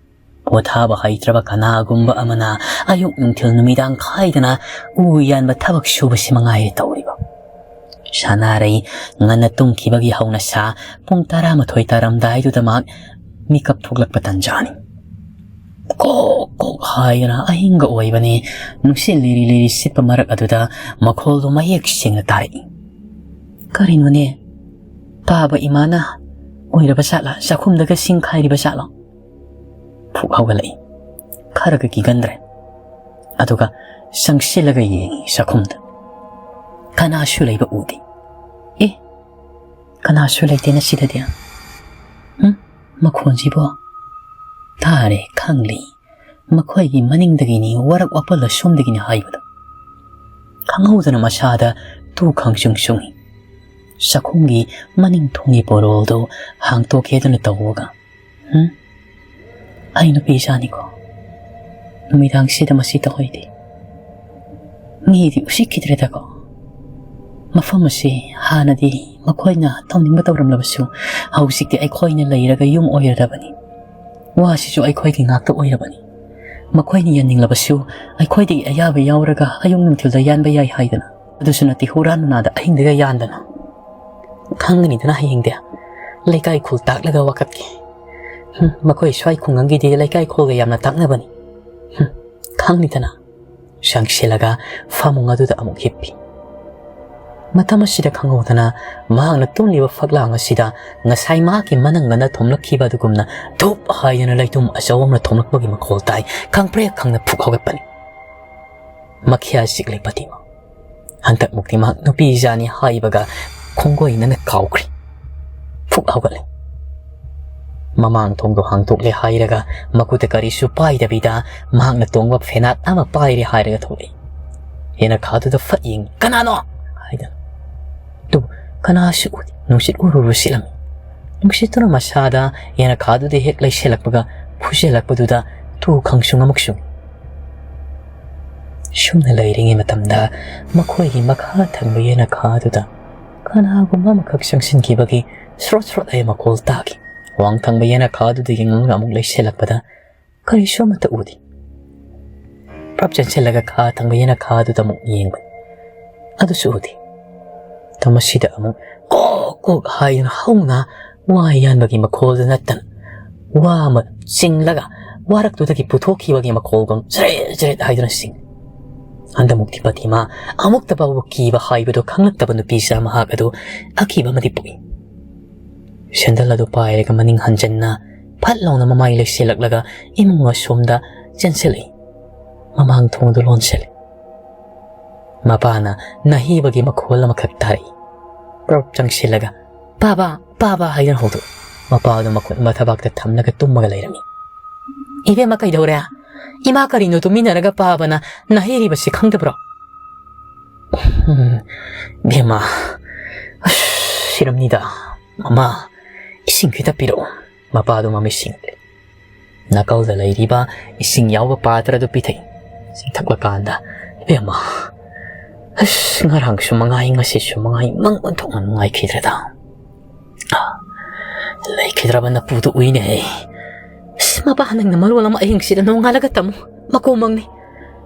ꯄꯣꯊꯥꯕ ꯍꯩꯇ꯭ꯔꯕ ꯀꯅꯥꯒꯨꯝꯕ ꯑꯃꯅ ꯑꯌꯨꯛ ꯅꯨꯡꯊꯤꯜ ꯅꯨꯃꯤꯗꯥꯡ ꯈꯥꯏꯗꯅ ꯎ ꯌꯥꯟꯕ ꯊꯕꯛ ꯁꯨꯕꯁꯤ ꯃꯉꯥꯏꯔꯦ ꯇꯧꯔꯤꯕ꯫ ꯁꯅꯥꯔꯩ ꯉꯟꯅ ꯇꯨꯝꯈꯤꯕꯒꯤ ꯍꯧꯅꯁꯥ ꯄꯨꯡ ꯇꯔꯥꯃꯥꯊꯣꯏ ꯇꯥꯔꯝꯗꯥꯏꯗꯨꯗ ꯃꯍꯥꯛ ꯃꯤꯀꯞ ꯊꯣꯛꯂꯛꯄ ꯇꯟꯖꯥꯅꯤ꯫ ꯀꯣꯛ ꯀꯣꯛ ꯍꯥꯏꯗꯅ ꯑꯍꯤꯡꯒ ꯑꯣꯏꯕꯅꯤ꯫ ꯅꯨꯡꯁꯤꯠ ꯂꯤꯔꯤ ꯂꯤꯔꯤ ꯁꯤꯠꯄ ꯃꯔꯛ ꯑꯗꯨꯗ ꯃꯈꯣꯜꯗꯣ ꯃꯌꯦꯛ ꯁꯦꯡꯅ ꯇꯥꯔꯛꯏ꯫ "ꯀꯔꯤꯅꯣꯅꯦ? ꯇꯥꯕ ꯏꯃꯥꯅ ꯑꯣꯏꯔꯕ ꯖꯥꯠꯂꯥ? ꯆꯥꯛꯈꯨꯝꯗꯒ ꯁꯤꯡ ꯈꯥꯏꯔꯤꯕ ꯖꯥꯠꯂꯣ?" ꯐꯨꯛ ꯍꯧꯒꯠꯂꯛꯏ꯫ ꯈꯔꯒ ꯀꯤꯒꯟꯗ꯭ꯔꯦ꯫ ꯑꯗꯨꯒ ꯆꯪꯁꯤꯜꯂꯒ ꯌꯦꯡꯉꯤ ꯆꯥꯛꯈꯨꯝꯗ꯫ ꯀꯅꯥꯁꯨ ꯂꯩꯕ ꯎꯗꯦ꯫ "ꯑꯦ, ꯀꯅꯥꯁꯨ ꯂꯩꯇꯦꯅ ꯁꯤꯗꯗꯤ꯫ ꯍꯨꯝ, ꯃꯈꯣꯟꯁꯤꯕꯣ?" ꯇꯥꯔꯦ, ꯈꯪꯂꯤ꯫ ꯃꯈꯣꯏꯒꯤ ꯃꯅꯤꯡꯗꯒꯤꯅꯤ, ꯋꯥꯔꯛ ꯋꯥꯄꯜ ꯑꯁꯣꯝꯗꯒꯤꯅꯤ ꯍꯥꯏꯕꯗꯣ꯫ ꯈꯪꯍꯧꯗꯅ ꯃꯁꯥꯗ ꯇꯨ ꯈꯪꯁꯨꯡ ꯁꯨꯡꯏ꯫ ꯆꯥꯛꯈꯨꯝꯒꯤ ꯃꯅꯤꯡ ꯊꯣꯡꯒꯤ ꯄꯣꯔꯣꯜꯗꯨ ꯍꯥꯡꯇꯣꯛꯀꯦꯗꯅ ꯇꯧꯕꯒ, "ꯍꯨꯝ? ꯑꯩ ꯅꯨꯄꯤ ꯏꯆꯥꯅꯤꯀꯣ꯫ ꯅꯨꯃꯤꯗꯥꯡꯁꯤꯗ ꯃꯁꯤ ꯇꯧꯍꯩꯗꯦ꯫ ꯃꯤꯗꯤ ꯎꯁꯤꯠꯈꯤꯗ꯭ꯔꯦꯗꯀꯣ꯫ ꯃꯐꯝ ꯑꯁꯤ ꯍꯥꯟꯅꯗꯤ ꯃꯈꯣꯏꯅ ꯇꯧꯅꯤꯡꯕ ꯇꯧꯔꯝꯂꯕꯁꯨ, ꯍꯧꯖꯤꯛꯇꯤ ꯑꯩꯈꯣꯏꯅ ꯂꯩꯔꯒ ꯌꯨꯝ ꯑꯣꯏꯔꯕꯅꯤ꯫ ꯋꯥꯁꯤꯁꯨ ꯑꯩꯈꯣꯏꯒꯤ ꯉꯥꯛꯇ ꯑꯣꯏꯔꯕꯅꯤ꯫ ꯃꯈꯣꯏꯅ ꯌꯥꯅꯤꯡꯂꯕꯁꯨ, ꯑꯩꯈꯣꯏꯗꯒꯤ ꯑꯌꯥꯕ ꯌꯥꯎꯔꯒ ꯑꯌꯨꯛ ꯅꯨꯡꯊꯤꯜꯗ ꯌꯥꯟꯕ ꯌꯥꯏ ꯍꯥꯏꯗꯅ꯫ ꯑꯗꯨꯁꯨ ꯅꯠꯇꯦ, ꯍꯨꯔꯥꯟ ꯅꯨꯅꯥꯗ ꯑꯍꯤꯡꯗꯒ ꯌꯥꯟꯗꯅ꯫ ꯈꯪꯒꯅꯤꯗꯅ ꯍꯌꯦꯡꯗꯤ꯫ ꯂꯩꯀꯥꯏ ꯈꯨꯜ ꯇꯥꯛꯂꯒ ꯋꯥꯀꯠꯀꯦ꯫ ꯍꯨꯝ, ꯃꯈꯣꯏ ꯁ꯭ꯋꯥꯏ ꯈꯨꯡꯒꯪꯒꯤꯗꯤ ꯂꯩꯀꯥꯏ ꯈꯨꯜꯒ ꯌꯥꯝꯅ ꯇꯥꯛꯅꯕꯅꯤ꯫ ꯍꯨꯝ, ꯈꯪꯅꯤꯗꯅ꯫" ꯆꯪꯁꯤꯜꯂꯒ ꯐꯃꯨꯡ ꯑꯗꯨꯗ ꯑꯃꯨꯛ ꯍꯤꯞꯄꯤ꯫ ꯃꯇꯝ ꯑꯁꯤꯗ ꯈꯪꯍꯧꯗꯅ ꯃꯍꯥꯛꯅ ꯇꯨꯝꯂꯤꯕ ꯐꯛꯂꯥꯡ ꯑꯁꯤꯗ ꯉꯁꯥꯏ ꯃꯍꯥꯛꯀꯤ ꯃꯅꯪꯒꯟꯗ ꯊꯣꯝꯂꯛꯈꯤꯕ ꯑꯗꯨꯒꯨꯝꯅ ꯙꯨꯞ ꯍꯥꯏꯗꯅ ꯂꯩꯇꯨꯝ ꯑꯆꯧꯕ ꯑꯃꯅ ꯊꯣꯝꯂꯛꯄꯒꯤ ꯃꯈꯣꯜ ꯇꯥꯏ꯫ ꯈꯪꯄ꯭ꯔꯦꯛ ꯈꯪꯅ ꯐꯨꯛ ꯍꯧꯒꯠꯄꯅꯤ꯫ ꯃꯈ꯭ꯌꯥ ꯆꯤꯛꯂꯤ ꯄꯇꯤꯃ꯫ ꯍꯟꯗꯛꯃꯨꯛꯇꯤ ꯃꯍꯥꯛ ꯅꯨꯄꯤ ꯏꯆꯥꯅꯤ ꯍꯥꯏꯕꯒ ꯈꯣꯡꯒꯣꯏꯅꯅ ꯀꯥꯎꯈ꯭ꯔꯦ꯫ ꯐꯨꯛ ꯍꯧꯒꯠꯂꯦ꯫ ꯃꯃꯥꯡ ꯊꯣꯡꯗꯣ ꯍꯥꯡꯗꯣꯛꯂꯦ ꯍꯥꯏꯔꯒ, ꯃꯈꯨꯠꯇ ꯀꯔꯤꯁꯨ ꯄꯥꯏꯗꯕꯤꯗ ꯃꯍꯥꯛꯅ ꯇꯣꯡꯕ ꯐꯦꯅꯥꯠ ꯑꯃ ꯄꯥꯏꯔꯦ ꯍꯥꯏꯔꯒ ꯊꯣꯛꯂꯛꯏ꯫ ꯌꯦꯅꯈꯥꯗꯨꯗ ꯐꯠ ꯌꯦꯡꯉꯤ꯫ "ꯀꯅꯥꯅꯣ?" ꯍꯥꯏꯗꯅ꯫ ꯑꯗꯨꯕꯨ ꯀꯅꯥꯁꯨ ꯎꯗꯦ꯫ ꯅꯨꯡꯁꯤꯠ ꯎꯔꯨꯔꯨ ꯁꯤꯠꯂꯝꯃꯤ꯫ ꯅꯨꯡꯁꯤꯠꯇꯨꯅ ꯃꯁꯥꯗ ꯌꯦꯅꯈꯥꯗꯨꯗ ꯍꯦꯛ ꯂꯩꯁꯤꯜꯂꯛꯄꯒ ꯐꯨꯖꯤꯜꯂꯛꯄꯗꯨꯗ ꯇꯨ ꯈꯪꯁꯨꯡ ꯑꯃꯨꯛ ꯁꯨꯡꯏ꯫ ꯁꯨꯝꯅ ꯂꯩꯔꯤꯉꯩ ꯃꯇꯝꯗ ꯃꯈꯣꯏꯒꯤ ꯃꯈꯥ ꯊꯪꯕ ꯌꯦꯅꯈꯥꯗꯨꯗ ꯀꯅꯥꯒꯨꯝꯕ ꯑꯃꯈꯛ ꯆꯪꯁꯤꯟꯈꯤꯕꯒꯤ ꯁ꯭ꯔꯣꯠ ꯁ꯭ꯔꯣꯠ ꯍꯥꯏꯕ ꯃꯈꯣꯜ ꯇꯥꯈꯤ꯫ ꯋꯥꯡ ꯊꯪꯕ ꯌꯦꯅꯈꯥꯗꯨꯗꯒꯤ ꯉꯥꯡꯂꯒ ꯑꯃꯨꯛ ꯂꯩꯁꯤꯜꯂꯛꯄꯗ ꯀꯔꯤꯁꯨ ꯑꯃꯠꯇ ꯎꯗꯦ꯫ ꯄ꯭ꯔꯞ ꯆꯦꯟꯁꯤꯜꯂꯒ ꯈꯥ ꯊꯪꯕ ꯌꯦꯅꯈꯥꯗꯨꯗ ꯑꯃꯨꯛ ꯌꯦꯡꯕꯅꯤ꯫ ꯑꯗꯨꯁꯨ ꯎꯗꯦ꯫ ꯃꯁꯤꯗ ꯑꯃꯨꯛ ꯀꯣꯛ ꯀꯣꯛ ꯍꯥꯏꯗꯨꯅ ꯍꯧꯅ ꯋꯥ ꯌꯥꯟꯕꯒꯤ ꯃꯈꯣꯜꯗꯨ ꯅꯠꯇꯅ ꯋꯥ ꯑꯃ ꯆꯤꯡꯂꯒ ꯋꯥꯔꯛꯇꯨꯗꯒꯤ ꯄꯨꯊꯣꯛꯈꯤꯕꯒꯤ ꯃꯈꯣꯜꯒꯨꯝ ꯆꯔꯦꯠ ꯆꯔꯦꯠ ꯍꯥꯏꯗꯨꯅ ꯆꯤꯡꯏ꯫ ꯍꯟꯗꯃꯨꯛꯇꯤ ꯄꯇꯤꯃꯥ ꯑꯃꯨꯛꯇ ꯐꯥꯎꯕ ꯀꯤꯕ ꯍꯥꯏꯕꯗꯨ ꯈꯪꯂꯛꯇꯕ ꯅꯨꯄꯤꯁꯥ ꯃꯍꯥꯛ ꯑꯗꯨ ꯑꯀꯤꯕ ꯑꯃꯗꯤ ꯄꯣꯛꯏ꯫ ꯁꯦꯟꯗꯜ ꯑꯗꯨ ꯄꯥꯏꯔꯒ ꯃꯅꯤꯡ ꯍꯟꯖꯟꯅ ꯐꯠ ꯂꯥꯎꯅ ꯃꯃꯥꯏ ꯂꯩꯁꯤꯜꯂꯛꯂꯒ ꯏꯃꯨꯡ ꯑꯁꯣꯝꯗ ꯆꯦꯟꯁꯤꯜꯂꯛꯏ꯫ ꯃꯃꯥꯡ ꯊꯣꯡꯗꯨ ꯂꯣꯟꯁꯤꯜꯂꯤ꯫ ꯃꯄꯥꯅ ꯅꯥꯍꯤꯕꯒꯤ ꯃꯈꯣꯜ ꯑꯃꯈꯛ ꯇꯥꯔꯛꯏ꯫ ꯄ꯭ꯔꯞ ꯆꯪꯁꯤꯜꯂꯒ, "ꯄꯥꯕ, ꯄꯥꯕ" ꯍꯥꯏꯗꯨꯅ ꯍꯧꯗꯣꯛꯏ꯫ ꯃꯄꯥꯗꯨ ꯃꯈꯨꯠ ꯃꯊꯕꯥꯛꯇ ꯊꯝꯂꯒ ꯇꯨꯝꯃꯒ ꯂꯩꯔꯝꯃꯤ꯫ "ꯏꯕꯦꯝꯃ, ꯀꯩꯗꯧꯔꯦ? ꯏꯃꯥ ꯀꯔꯤꯅꯣ ꯇꯨꯃꯤꯟꯅꯔꯒ ꯄꯥꯕꯅ ꯅꯥꯍꯤꯔꯤꯕꯁꯤ ꯈꯪꯗꯕ꯭ꯔꯣ?" "ꯎꯝ, ꯏꯕꯦꯝꯃ, ꯑꯁ, ꯁꯤꯔꯝꯅꯤꯗ꯫ ꯃꯃꯥ, ꯏꯁꯤꯡ ꯈꯤꯇ ꯄꯤꯔꯛꯑꯣ꯫" ꯃꯄꯥꯗꯨ ꯃꯃꯤꯠ ꯁꯤꯡꯂꯦ꯫ ꯅꯥꯀꯜꯗ ꯂꯩꯔꯤꯕ ꯏꯁꯤꯡ ꯌꯥꯎꯕ ꯄꯥꯇ꯭ꯔꯗꯨ ꯄꯤꯊꯛꯏ꯫ ꯏꯁꯤꯡ ꯊꯛꯂꯀꯥꯟꯗ, "ꯏꯕꯦꯝꯃ, ꯑꯁ, ꯉꯔꯥꯡꯁꯨ ꯃꯉꯥꯏ, ꯉꯁꯤꯁꯨ ꯃꯉꯥꯏ, ꯃꯪ ꯑꯣꯟꯊꯣꯛꯅ ꯅꯨꯡꯉꯥꯏꯈꯤꯗ꯭ꯔꯦꯗ꯫ ꯂꯩꯈꯤꯗ꯭ꯔꯕ ꯅꯄꯨꯗꯨ ꯎꯏꯅꯦ꯫ ꯑꯁ, ꯃꯄꯥ, ꯅꯪꯅ ꯃꯔꯣꯜ ꯑꯃ ꯑꯍꯤꯡꯁꯤꯗ ꯅꯣꯡꯉꯥꯜꯂꯒ ꯇꯝꯃꯨ꯫ ꯃꯀꯣꯃꯪꯅꯤ꯫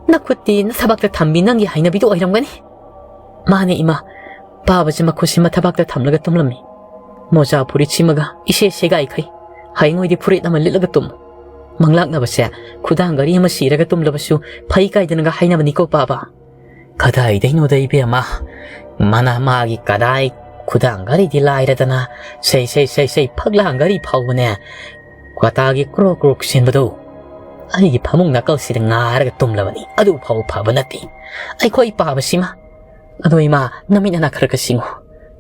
ꯅꯈꯨꯠꯇꯤ ꯅꯊꯕꯥꯛꯇ ꯊꯝꯕꯤ ꯅꯪꯒꯤ ꯍꯩꯅꯕꯤꯗꯨ ꯑꯣꯏꯔꯝꯒꯅꯤ꯫" "ꯃꯥꯅꯦ ꯏꯃꯥ, ꯄꯥꯕꯁꯦ ꯃꯈꯨꯠꯁꯤ ꯃꯊꯕꯥꯛꯇ ꯊꯝꯂꯒ ꯇꯨꯝꯂꯝꯃꯤ꯫ ꯃꯣꯖꯥ ꯐꯨꯔꯤꯠꯁꯤꯃꯒ ꯏꯁꯦ ꯁꯦꯒꯥꯏꯈꯩ꯫ ꯍꯌꯦꯡꯉꯣꯏꯗꯤ ꯐꯨꯔꯤꯠ ꯑꯃ ꯂꯤꯠꯂꯒ ꯇꯨꯝꯃꯨ꯫ ꯃꯪꯂꯥꯛꯅꯕꯁꯦ ꯈꯨꯗꯥꯡ ꯘꯔꯤ ꯑꯃ ꯁꯤꯔꯒ ꯇꯨꯝꯂꯕꯁꯨ ꯐꯩ ꯀꯥꯏꯗꯅꯒ ꯍꯥꯏꯅꯕꯅꯤꯀꯣ ꯄꯥꯕ꯫" "ꯀꯗꯥꯏꯗꯩꯅꯣꯗ ꯏꯕꯦꯝꯃ, ꯃꯅꯥ ꯃꯥꯒꯤ ꯀꯗꯥꯏ ꯈꯨꯗꯥꯡ ꯘꯔꯤꯗꯤ ꯂꯥꯏꯔꯗꯅ, ꯁꯩ ꯁꯩ ꯁꯩ ꯁꯩ ꯐꯛꯂꯥꯡ ꯘꯔꯤ ꯐꯥꯎꯕꯅꯦ, ꯀ꯭ꯋꯥꯇꯥꯒꯤ ꯀ꯭ꯔꯣꯛ ꯀ꯭ꯔꯣꯛ ꯁꯦꯟꯕꯗꯣ ꯑꯩꯒꯤ ꯐꯃꯨꯡ ꯅꯥꯀꯜꯁꯤꯗ ꯉꯥꯔꯒ ꯇꯨꯝꯂꯕꯅꯤ꯫ ꯑꯗꯨ ꯐꯥꯎꯕ ꯐꯕ ꯅꯠꯇꯦ꯫ ꯑꯩꯈꯣꯏ ꯄꯥꯕꯁꯤꯃ꯫ ꯑꯗꯣ ꯏꯃꯥ, ꯅꯃꯤꯠ ꯅꯅꯥ ꯈꯔ ꯈꯔ ꯁꯤꯡꯉꯨ꯫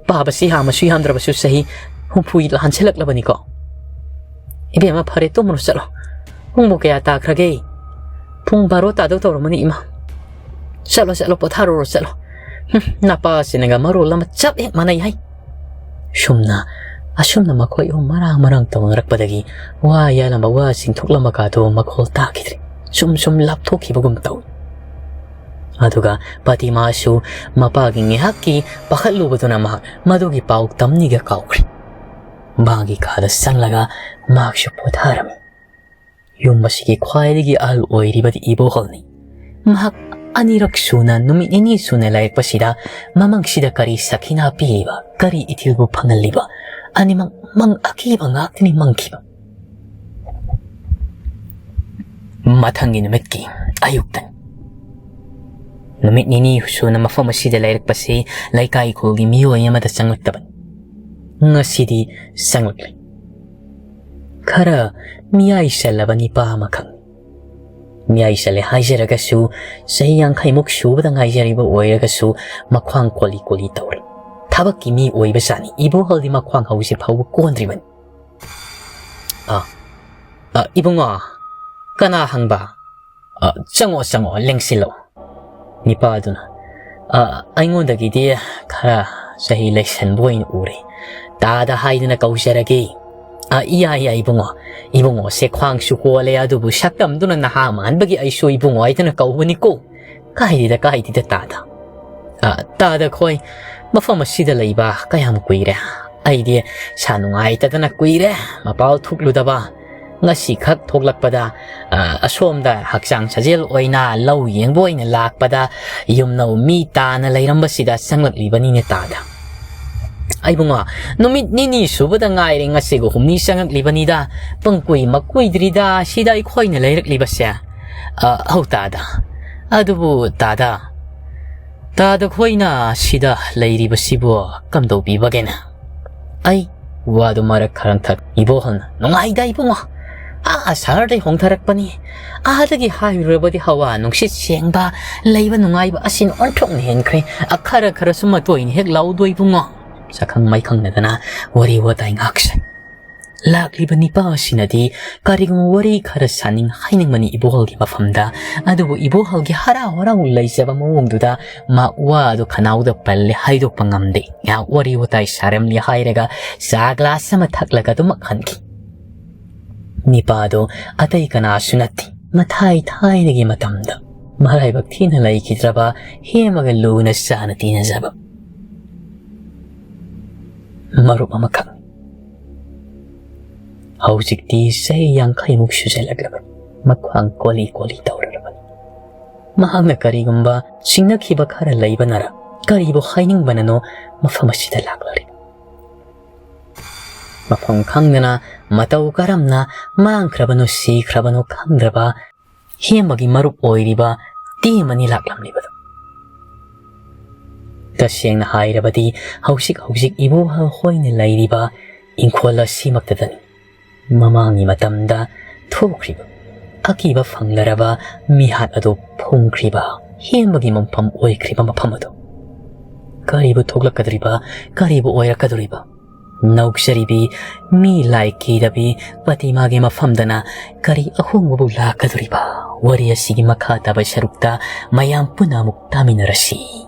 ꯄꯥꯕꯁꯤ ꯌꯥꯝꯃꯁꯨ ꯌꯥꯝꯗ꯭ꯔꯕꯁꯨ ꯆꯍꯤ ꯍꯨꯝꯐꯨ ꯂꯥꯟꯁꯤꯜꯂꯛꯂꯕꯅꯤꯀꯣ꯫ ꯏꯕꯦꯝꯃ, ꯐꯔꯦ, ꯇꯨꯝꯃꯨꯔꯣ ꯆꯠꯂꯣ꯫ ꯄꯨꯡꯕꯨ ꯀꯌꯥ ꯇꯥꯈ꯭ꯔꯒꯦ?" "ꯄꯨꯡ ꯕꯥꯔꯣ ꯇꯥꯗꯧ ꯇꯧꯔꯝꯃꯅꯤ ꯏꯃꯥ꯫ ꯆꯠꯂꯣ, ꯆꯠꯂꯣ, ꯄꯣꯊꯥꯔꯨꯔꯣ, ꯆꯠꯂꯣ꯫ ꯍꯨꯝ, ꯅꯄꯥꯁꯤꯅꯒ ꯃꯔꯣꯜ ꯑꯃ ꯆꯞ ꯍꯦꯛ ꯃꯥꯟꯅꯩ ꯍꯥꯏ꯫" ꯁꯨꯝꯅ, ꯑꯁꯨꯝꯅ ꯃꯈꯣꯏ ꯑꯍꯨꯝ ꯃꯔꯥꯡ ꯃꯔꯥꯡ ꯇꯧꯅꯔꯛꯄꯗꯒꯤ ꯋꯥ ꯌꯥꯜꯂꯝꯕ, ꯋꯥ ꯆꯤꯡꯊꯣꯛꯂꯝꯕ ꯀꯥꯗꯨ ꯃꯈꯣꯜ ꯇꯥꯈꯤꯗ꯭ꯔꯦ꯫ ꯁꯨꯝ ꯁꯨꯝ ꯂꯥꯞꯊꯣꯛꯈꯤꯕꯒꯨꯝ ꯇꯧꯏ꯫ ꯑꯗꯨꯒ ꯄꯇꯤꯃꯥꯁꯨ ꯃꯄꯥꯒꯤ ꯉꯥꯏꯍꯥꯛꯀꯤ ꯄꯥꯈꯠꯂꯨꯕꯗꯨꯅ ꯃꯍꯥꯛ ꯃꯗꯨꯒꯤ ꯄꯥꯎ ꯇꯝꯅꯤꯒ ꯀꯥꯎꯈ꯭ꯔꯦ꯫ ꯃꯥꯒꯤ ꯀꯥꯗ ꯆꯪꯂꯒ ꯃꯍꯥꯛꯁꯨ ꯄꯣꯊꯥꯔꯝꯃꯤ꯫ ꯌꯨꯝ ꯑꯁꯤꯒꯤ ꯈ꯭ꯋꯥꯏꯗꯒꯤ ꯑꯍꯜ ꯑꯣꯏꯔꯤꯕꯗꯤ ꯏꯕꯣꯍꯜꯅꯤ꯫ ꯃꯍꯥꯛ ꯑꯅꯤꯔꯛ ꯁꯨꯅ, ꯅꯨꯃꯤꯠ ꯅꯤꯅꯤ ꯁꯨꯅ ꯂꯩꯔꯛꯄꯁꯤꯗ ꯃꯃꯪꯁꯤꯗ ꯀꯔꯤ ꯁꯈꯤꯅꯥ ꯄꯤꯔꯤꯕ, ꯀꯔꯤ ꯏꯊꯤꯜꯕꯨ ꯐꯪꯍꯜꯂꯤꯕ, ꯑꯅꯤꯃꯛ ꯃꯪ ꯑꯀꯤꯕ ꯉꯥꯛꯇꯅꯤ ꯃꯪꯈꯤꯕ꯫ ꯃꯊꯪꯒꯤ ꯅꯨꯃꯤꯠꯀꯤ ꯑꯌꯨꯛꯇꯅꯤ꯫ ꯅꯨꯃꯤꯠ ꯅꯤꯅꯤ ꯁꯨꯅ ꯃꯐꯝ ꯑꯁꯤꯗ ꯂꯩꯔꯛꯄꯁꯤ ꯂꯩꯀꯥꯏ ꯈꯨꯜꯒꯤ ꯃꯤꯑꯣꯏ ꯑꯃꯗ ꯆꯪꯂꯛꯇꯕꯅꯤ꯫ ꯉꯁꯤꯗꯤ ꯆꯪꯂꯛꯂꯦ꯫ ꯈꯔ ꯃꯤꯌꯥꯏ ꯆꯜꯂꯕ ꯅꯤꯄꯥ ꯑꯃꯈꯛꯅꯤ꯫ ꯃꯤꯌꯥꯏ ꯆꯜꯂꯦ ꯍꯥꯏꯖꯔꯒꯁꯨ, ꯆꯍꯤ ꯌꯥꯡꯈꯩꯃꯨꯛ ꯁꯨꯕꯗ ꯉꯥꯏꯖꯔꯤꯕ ꯑꯣꯏꯔꯒꯁꯨ, ꯃꯈ꯭ꯋꯥꯡ ꯀꯣꯜꯂꯤ ꯀꯣꯜꯂꯤ ꯇꯧꯔꯤ꯫ ꯊꯕꯛꯀꯤ ꯃꯤ ꯑꯣꯏꯕꯖꯥꯠꯅꯤ꯫ ꯏꯕꯣꯍꯜꯗꯤ ꯃꯈ꯭ꯋꯥꯡ ꯍꯧꯖꯤꯛ ꯐꯥꯎꯕ ꯀꯣꯟꯗ꯭ꯔꯤꯕꯅꯤ꯫ "ꯑ, ꯑ, ꯏꯕꯨꯡꯉꯣ, ꯀꯅꯥ ꯍꯪꯕ? ꯑ, ꯆꯪꯉꯣ, ꯆꯪꯉꯣ, ꯂꯦꯡꯁꯤꯜꯂꯣ꯫" ꯅꯤꯄꯥꯗꯨꯅ, "ꯑ, ꯑꯩꯉꯣꯟꯗꯒꯤꯗꯤ ꯈꯔ ꯆꯍꯤ ꯂꯩꯁꯟꯕ ꯑꯣꯏꯅ ꯎꯔꯦ꯫ ꯇꯥꯗ ꯍꯥꯏꯗꯅ ꯀꯧꯖꯔꯒꯦ꯫" "ꯑ, ꯏꯌꯥ, ꯏꯌꯥ, ꯏꯕꯨꯡꯉꯣ꯫ ꯏꯕꯨꯡꯉꯣꯁꯦ ꯈ꯭ꯋꯥꯡꯁꯨ ꯀꯣꯜꯂꯦ, ꯑꯗꯨꯕꯨ ꯁꯛꯇꯝꯗꯨꯅ ꯅꯍꯥ ꯃꯥꯟꯕꯒꯤ ꯑꯩꯁꯨ ꯏꯕꯨꯡꯉꯣ ꯍꯥꯏꯗꯅ ꯀꯧꯕꯅꯤꯀꯣ꯫" "ꯀꯥꯏꯗꯦꯗ, ꯀꯥꯏꯗꯦꯗ, ꯇꯥꯗ꯫ ꯑ, ꯇꯥꯗ ꯈꯣꯏ, ꯃꯐꯝ ꯑꯁꯤꯗ ꯂꯩꯕ ꯀꯌꯥꯝ ꯀꯨꯏꯔꯦ? ꯑꯩꯗꯤ ꯁꯥ ꯅꯨꯡꯉꯥꯏꯇꯗꯅ ꯀꯨꯏꯔꯦ ꯃꯄꯥꯜ ꯊꯣꯛꯂꯨꯗꯕ꯫ ꯉꯁꯤꯈꯛ ꯊꯣꯛꯂꯛꯄꯗ, ꯑ, ꯑꯁꯣꯝꯗ ꯍꯛꯆꯥꯡ ꯁꯥꯖꯦꯜ ꯑꯣꯏꯅ ꯂꯧ ꯌꯦꯡꯕ ꯑꯣꯏꯅ ꯂꯥꯛꯄꯗ ꯌꯨꯝꯅꯧ ꯃꯤ ꯇꯥꯅ ꯂꯩꯔꯝꯕꯁꯤꯗ ꯆꯪꯂꯛꯂꯤꯕꯅꯤꯅꯦ ꯇꯥꯗ꯫ ꯏꯕꯨꯡꯉꯣ, ꯅꯨꯃꯤꯠ ꯅꯤꯅꯤ ꯁꯨꯕꯗ ꯉꯥꯏꯔꯦ ꯉꯁꯤꯒ ꯍꯨꯝꯅꯤ ꯆꯪꯉꯛꯂꯤꯕꯅꯤꯗ, ꯄꯨꯡ ꯀꯨꯏ ꯃꯀꯨꯏꯗ꯭ꯔꯤꯗ ꯁꯤꯗ ꯑꯩꯈꯣꯏꯅ ꯂꯩꯔꯛꯂꯤꯕꯁꯦ꯫" "ꯑ, ꯍꯧ ꯇꯥꯗ꯫ ꯑꯗꯨꯕꯨ ꯇꯥꯗ, ꯇꯥꯗ ꯈꯣꯏꯅ ꯁꯤꯗ ꯂꯩꯔꯤꯕꯁꯤꯕꯨ ꯀꯝꯗꯧꯕꯤꯕꯒꯦꯅ?" "ꯑꯩ ꯋꯥꯗꯨ ꯃꯔꯛ ꯈꯔꯪ ꯊꯛ ꯏꯕꯣꯍꯜꯅ ꯅꯨꯡꯉꯥꯏꯗ ꯏꯕꯨꯡꯉꯣ꯫ ꯑꯥ ꯁꯍꯔꯗꯩ ꯍꯣꯡꯊꯔꯛꯄꯅꯤ꯫ ꯑꯥꯗꯒꯤ ꯍꯥꯏꯔꯨꯔꯕꯗꯤ ꯍꯋꯥ ꯅꯨꯡꯁꯤꯠ ꯁꯦꯡꯕ, ꯂꯩꯕ ꯅꯨꯡꯉꯥꯏꯕ ꯑꯁꯤꯅ ꯑꯣꯟꯊꯣꯛꯅ ꯍꯦꯟꯈ꯭ꯔꯦ꯫ ꯑ, ꯈꯔ ꯈꯔꯁꯨ ꯃꯇꯣꯏꯅ ꯍꯦꯛ ꯂꯥꯎꯗꯣ ꯏꯕꯨꯡꯉꯣ꯫" ꯁꯛꯈꯪ ꯃꯥꯏꯈꯪꯅꯗꯅ ꯋꯥꯔꯤ ꯋꯥꯇꯥꯏ ꯉꯥꯛꯁꯦ꯫ ꯂꯥꯛꯂꯤꯕ ꯅꯤꯄꯥ ꯑꯁꯤꯅꯗꯤ ꯀꯔꯤꯒꯨꯝꯕ ꯋꯥꯔꯤ ꯈꯔ ꯁꯥꯅꯤꯡ ꯍꯥꯏꯅꯤꯡꯕꯅꯤ ꯏꯕꯣꯍꯜꯒꯤ ꯃꯐꯝꯗ꯫ ꯑꯗꯨꯕꯨ ꯏꯕꯣꯍꯜꯒꯤ ꯍꯔꯥꯎ ꯍꯔꯥꯎ ꯂꯩꯖꯕ ꯃꯑꯣꯡꯗꯨꯗ ꯃꯥ ꯋꯥꯗꯨ ꯈꯅꯥꯎꯗ ꯄꯜꯂꯦ ꯍꯥꯏꯗꯣꯛꯄ ꯉꯝꯗꯦ꯫ ꯉꯥꯏꯍꯥꯛ ꯋꯥꯔꯤ ꯋꯥꯇꯥꯏ ꯁꯥꯔꯝꯂꯦ ꯍꯥꯏꯔꯒ ꯆꯥ ꯒ꯭ꯂꯥꯁ ꯑꯃ ꯊꯛꯂꯒ ꯑꯗꯨꯃꯛ ꯍꯟꯈꯤ꯫ ꯅꯤꯄꯥꯗꯣ ꯑꯇꯩ ꯀꯅꯥꯁꯨ ꯅꯠꯇꯦ꯫ ꯃꯊꯥꯏ ꯊꯥꯏꯅꯒꯤ ꯃꯇꯝꯗ ꯃꯔꯥꯏꯕꯛ ꯊꯤꯅ ꯂꯩꯈꯤꯗ꯭ꯔꯕ ꯍꯦꯃꯒ ꯂꯨꯅ ꯆꯥꯅ ꯇꯤꯟꯅꯖꯕ ꯃꯔꯨꯞ ꯑꯃꯈꯛ꯫ ꯍꯧꯖꯤꯛꯇꯤ ꯆꯍꯤ ꯌꯥꯡꯈꯩꯃꯨꯛ ꯁꯨꯖꯜꯂꯛꯂꯕꯅꯤ꯫ ꯃꯈ꯭ꯋꯥꯡ ꯀꯣꯜꯂꯤ ꯀꯣꯜꯂꯤ ꯇꯧꯔꯔꯕꯅꯤ꯫ ꯃꯍꯥꯛꯅ ꯀꯔꯤꯒꯨꯝꯕ ꯆꯤꯡꯅꯈꯤꯕ ꯈꯔ ꯂꯩꯕꯅꯔ, ꯀꯔꯤꯕꯨ ꯍꯥꯏꯅꯤꯡꯕꯅꯅꯣ ꯃꯐꯝ ꯑꯁꯤꯗ ꯂꯥꯛꯂꯔꯤꯕ꯫ ꯃꯐꯝ ꯈꯪꯗꯅ ꯃꯇꯧ ꯀꯔꯝꯅ ꯃꯥꯡꯈ꯭ꯔꯕꯅꯣ ꯁꯤꯈ꯭ꯔꯕꯅꯣ ꯈꯪꯗ꯭ꯔꯕ ꯍꯦꯝꯕꯒꯤ ꯃꯔꯨꯞ ꯑꯣꯏꯔꯤꯕ ꯇꯦꯝ ꯑꯅꯤ ꯂꯥꯛꯂꯝꯂꯤꯕꯗꯨ꯫ ꯇꯁꯦꯡꯅ ꯍꯥꯏꯔꯕꯗꯤ ꯍꯧꯖꯤꯛ ꯍꯧꯖꯤꯛ ꯏꯕꯣꯍꯜ ꯍꯣꯏꯅ ꯂꯩꯔꯤꯕ ꯏꯪꯈꯣꯜ ꯑꯁꯤꯃꯛꯇꯗꯅꯤ ꯃꯃꯥꯡꯒꯤ ꯃꯇꯝꯗ ꯊꯣꯛꯈ꯭ꯔꯤꯕ ꯑꯀꯤꯕ ꯐꯪꯂꯔꯕ ꯃꯤꯍꯥꯠ ꯑꯗꯨ ꯐꯨꯝꯈ꯭ꯔꯤꯕ ꯍꯦꯝꯕꯒꯤ ꯃꯐꯝ ꯑꯣꯏꯈ꯭ꯔꯤꯕ ꯃꯐꯝ ꯑꯗꯨ꯫ ꯀꯔꯤꯕꯨ ꯊꯣꯛꯂꯛꯀꯗꯧꯔꯤꯕ, ꯀꯔꯤꯕꯨ ꯑꯣꯏꯔꯛꯀꯗꯧꯔꯤꯕ? ꯅꯧꯖꯔꯤꯕꯤ ꯃꯤ ꯂꯥꯏ ꯀꯤꯗꯕꯤ ꯄꯇꯤꯃꯥꯒꯤ ꯃꯐꯝꯗꯅ ꯀꯔꯤ ꯑꯍꯣꯡꯕꯕꯨ ꯂꯥꯛꯀꯗꯧꯔꯤꯕ? ꯋꯥꯔꯤ ꯑꯁꯤꯒꯤ ꯃꯈꯥ ꯇꯥꯕ ꯁꯔꯨꯛꯇ ꯃꯌꯥꯝ ꯄꯨꯟꯅ ꯑꯃꯨꯛ ꯇꯥꯃꯤꯟꯅꯔꯁꯤ꯫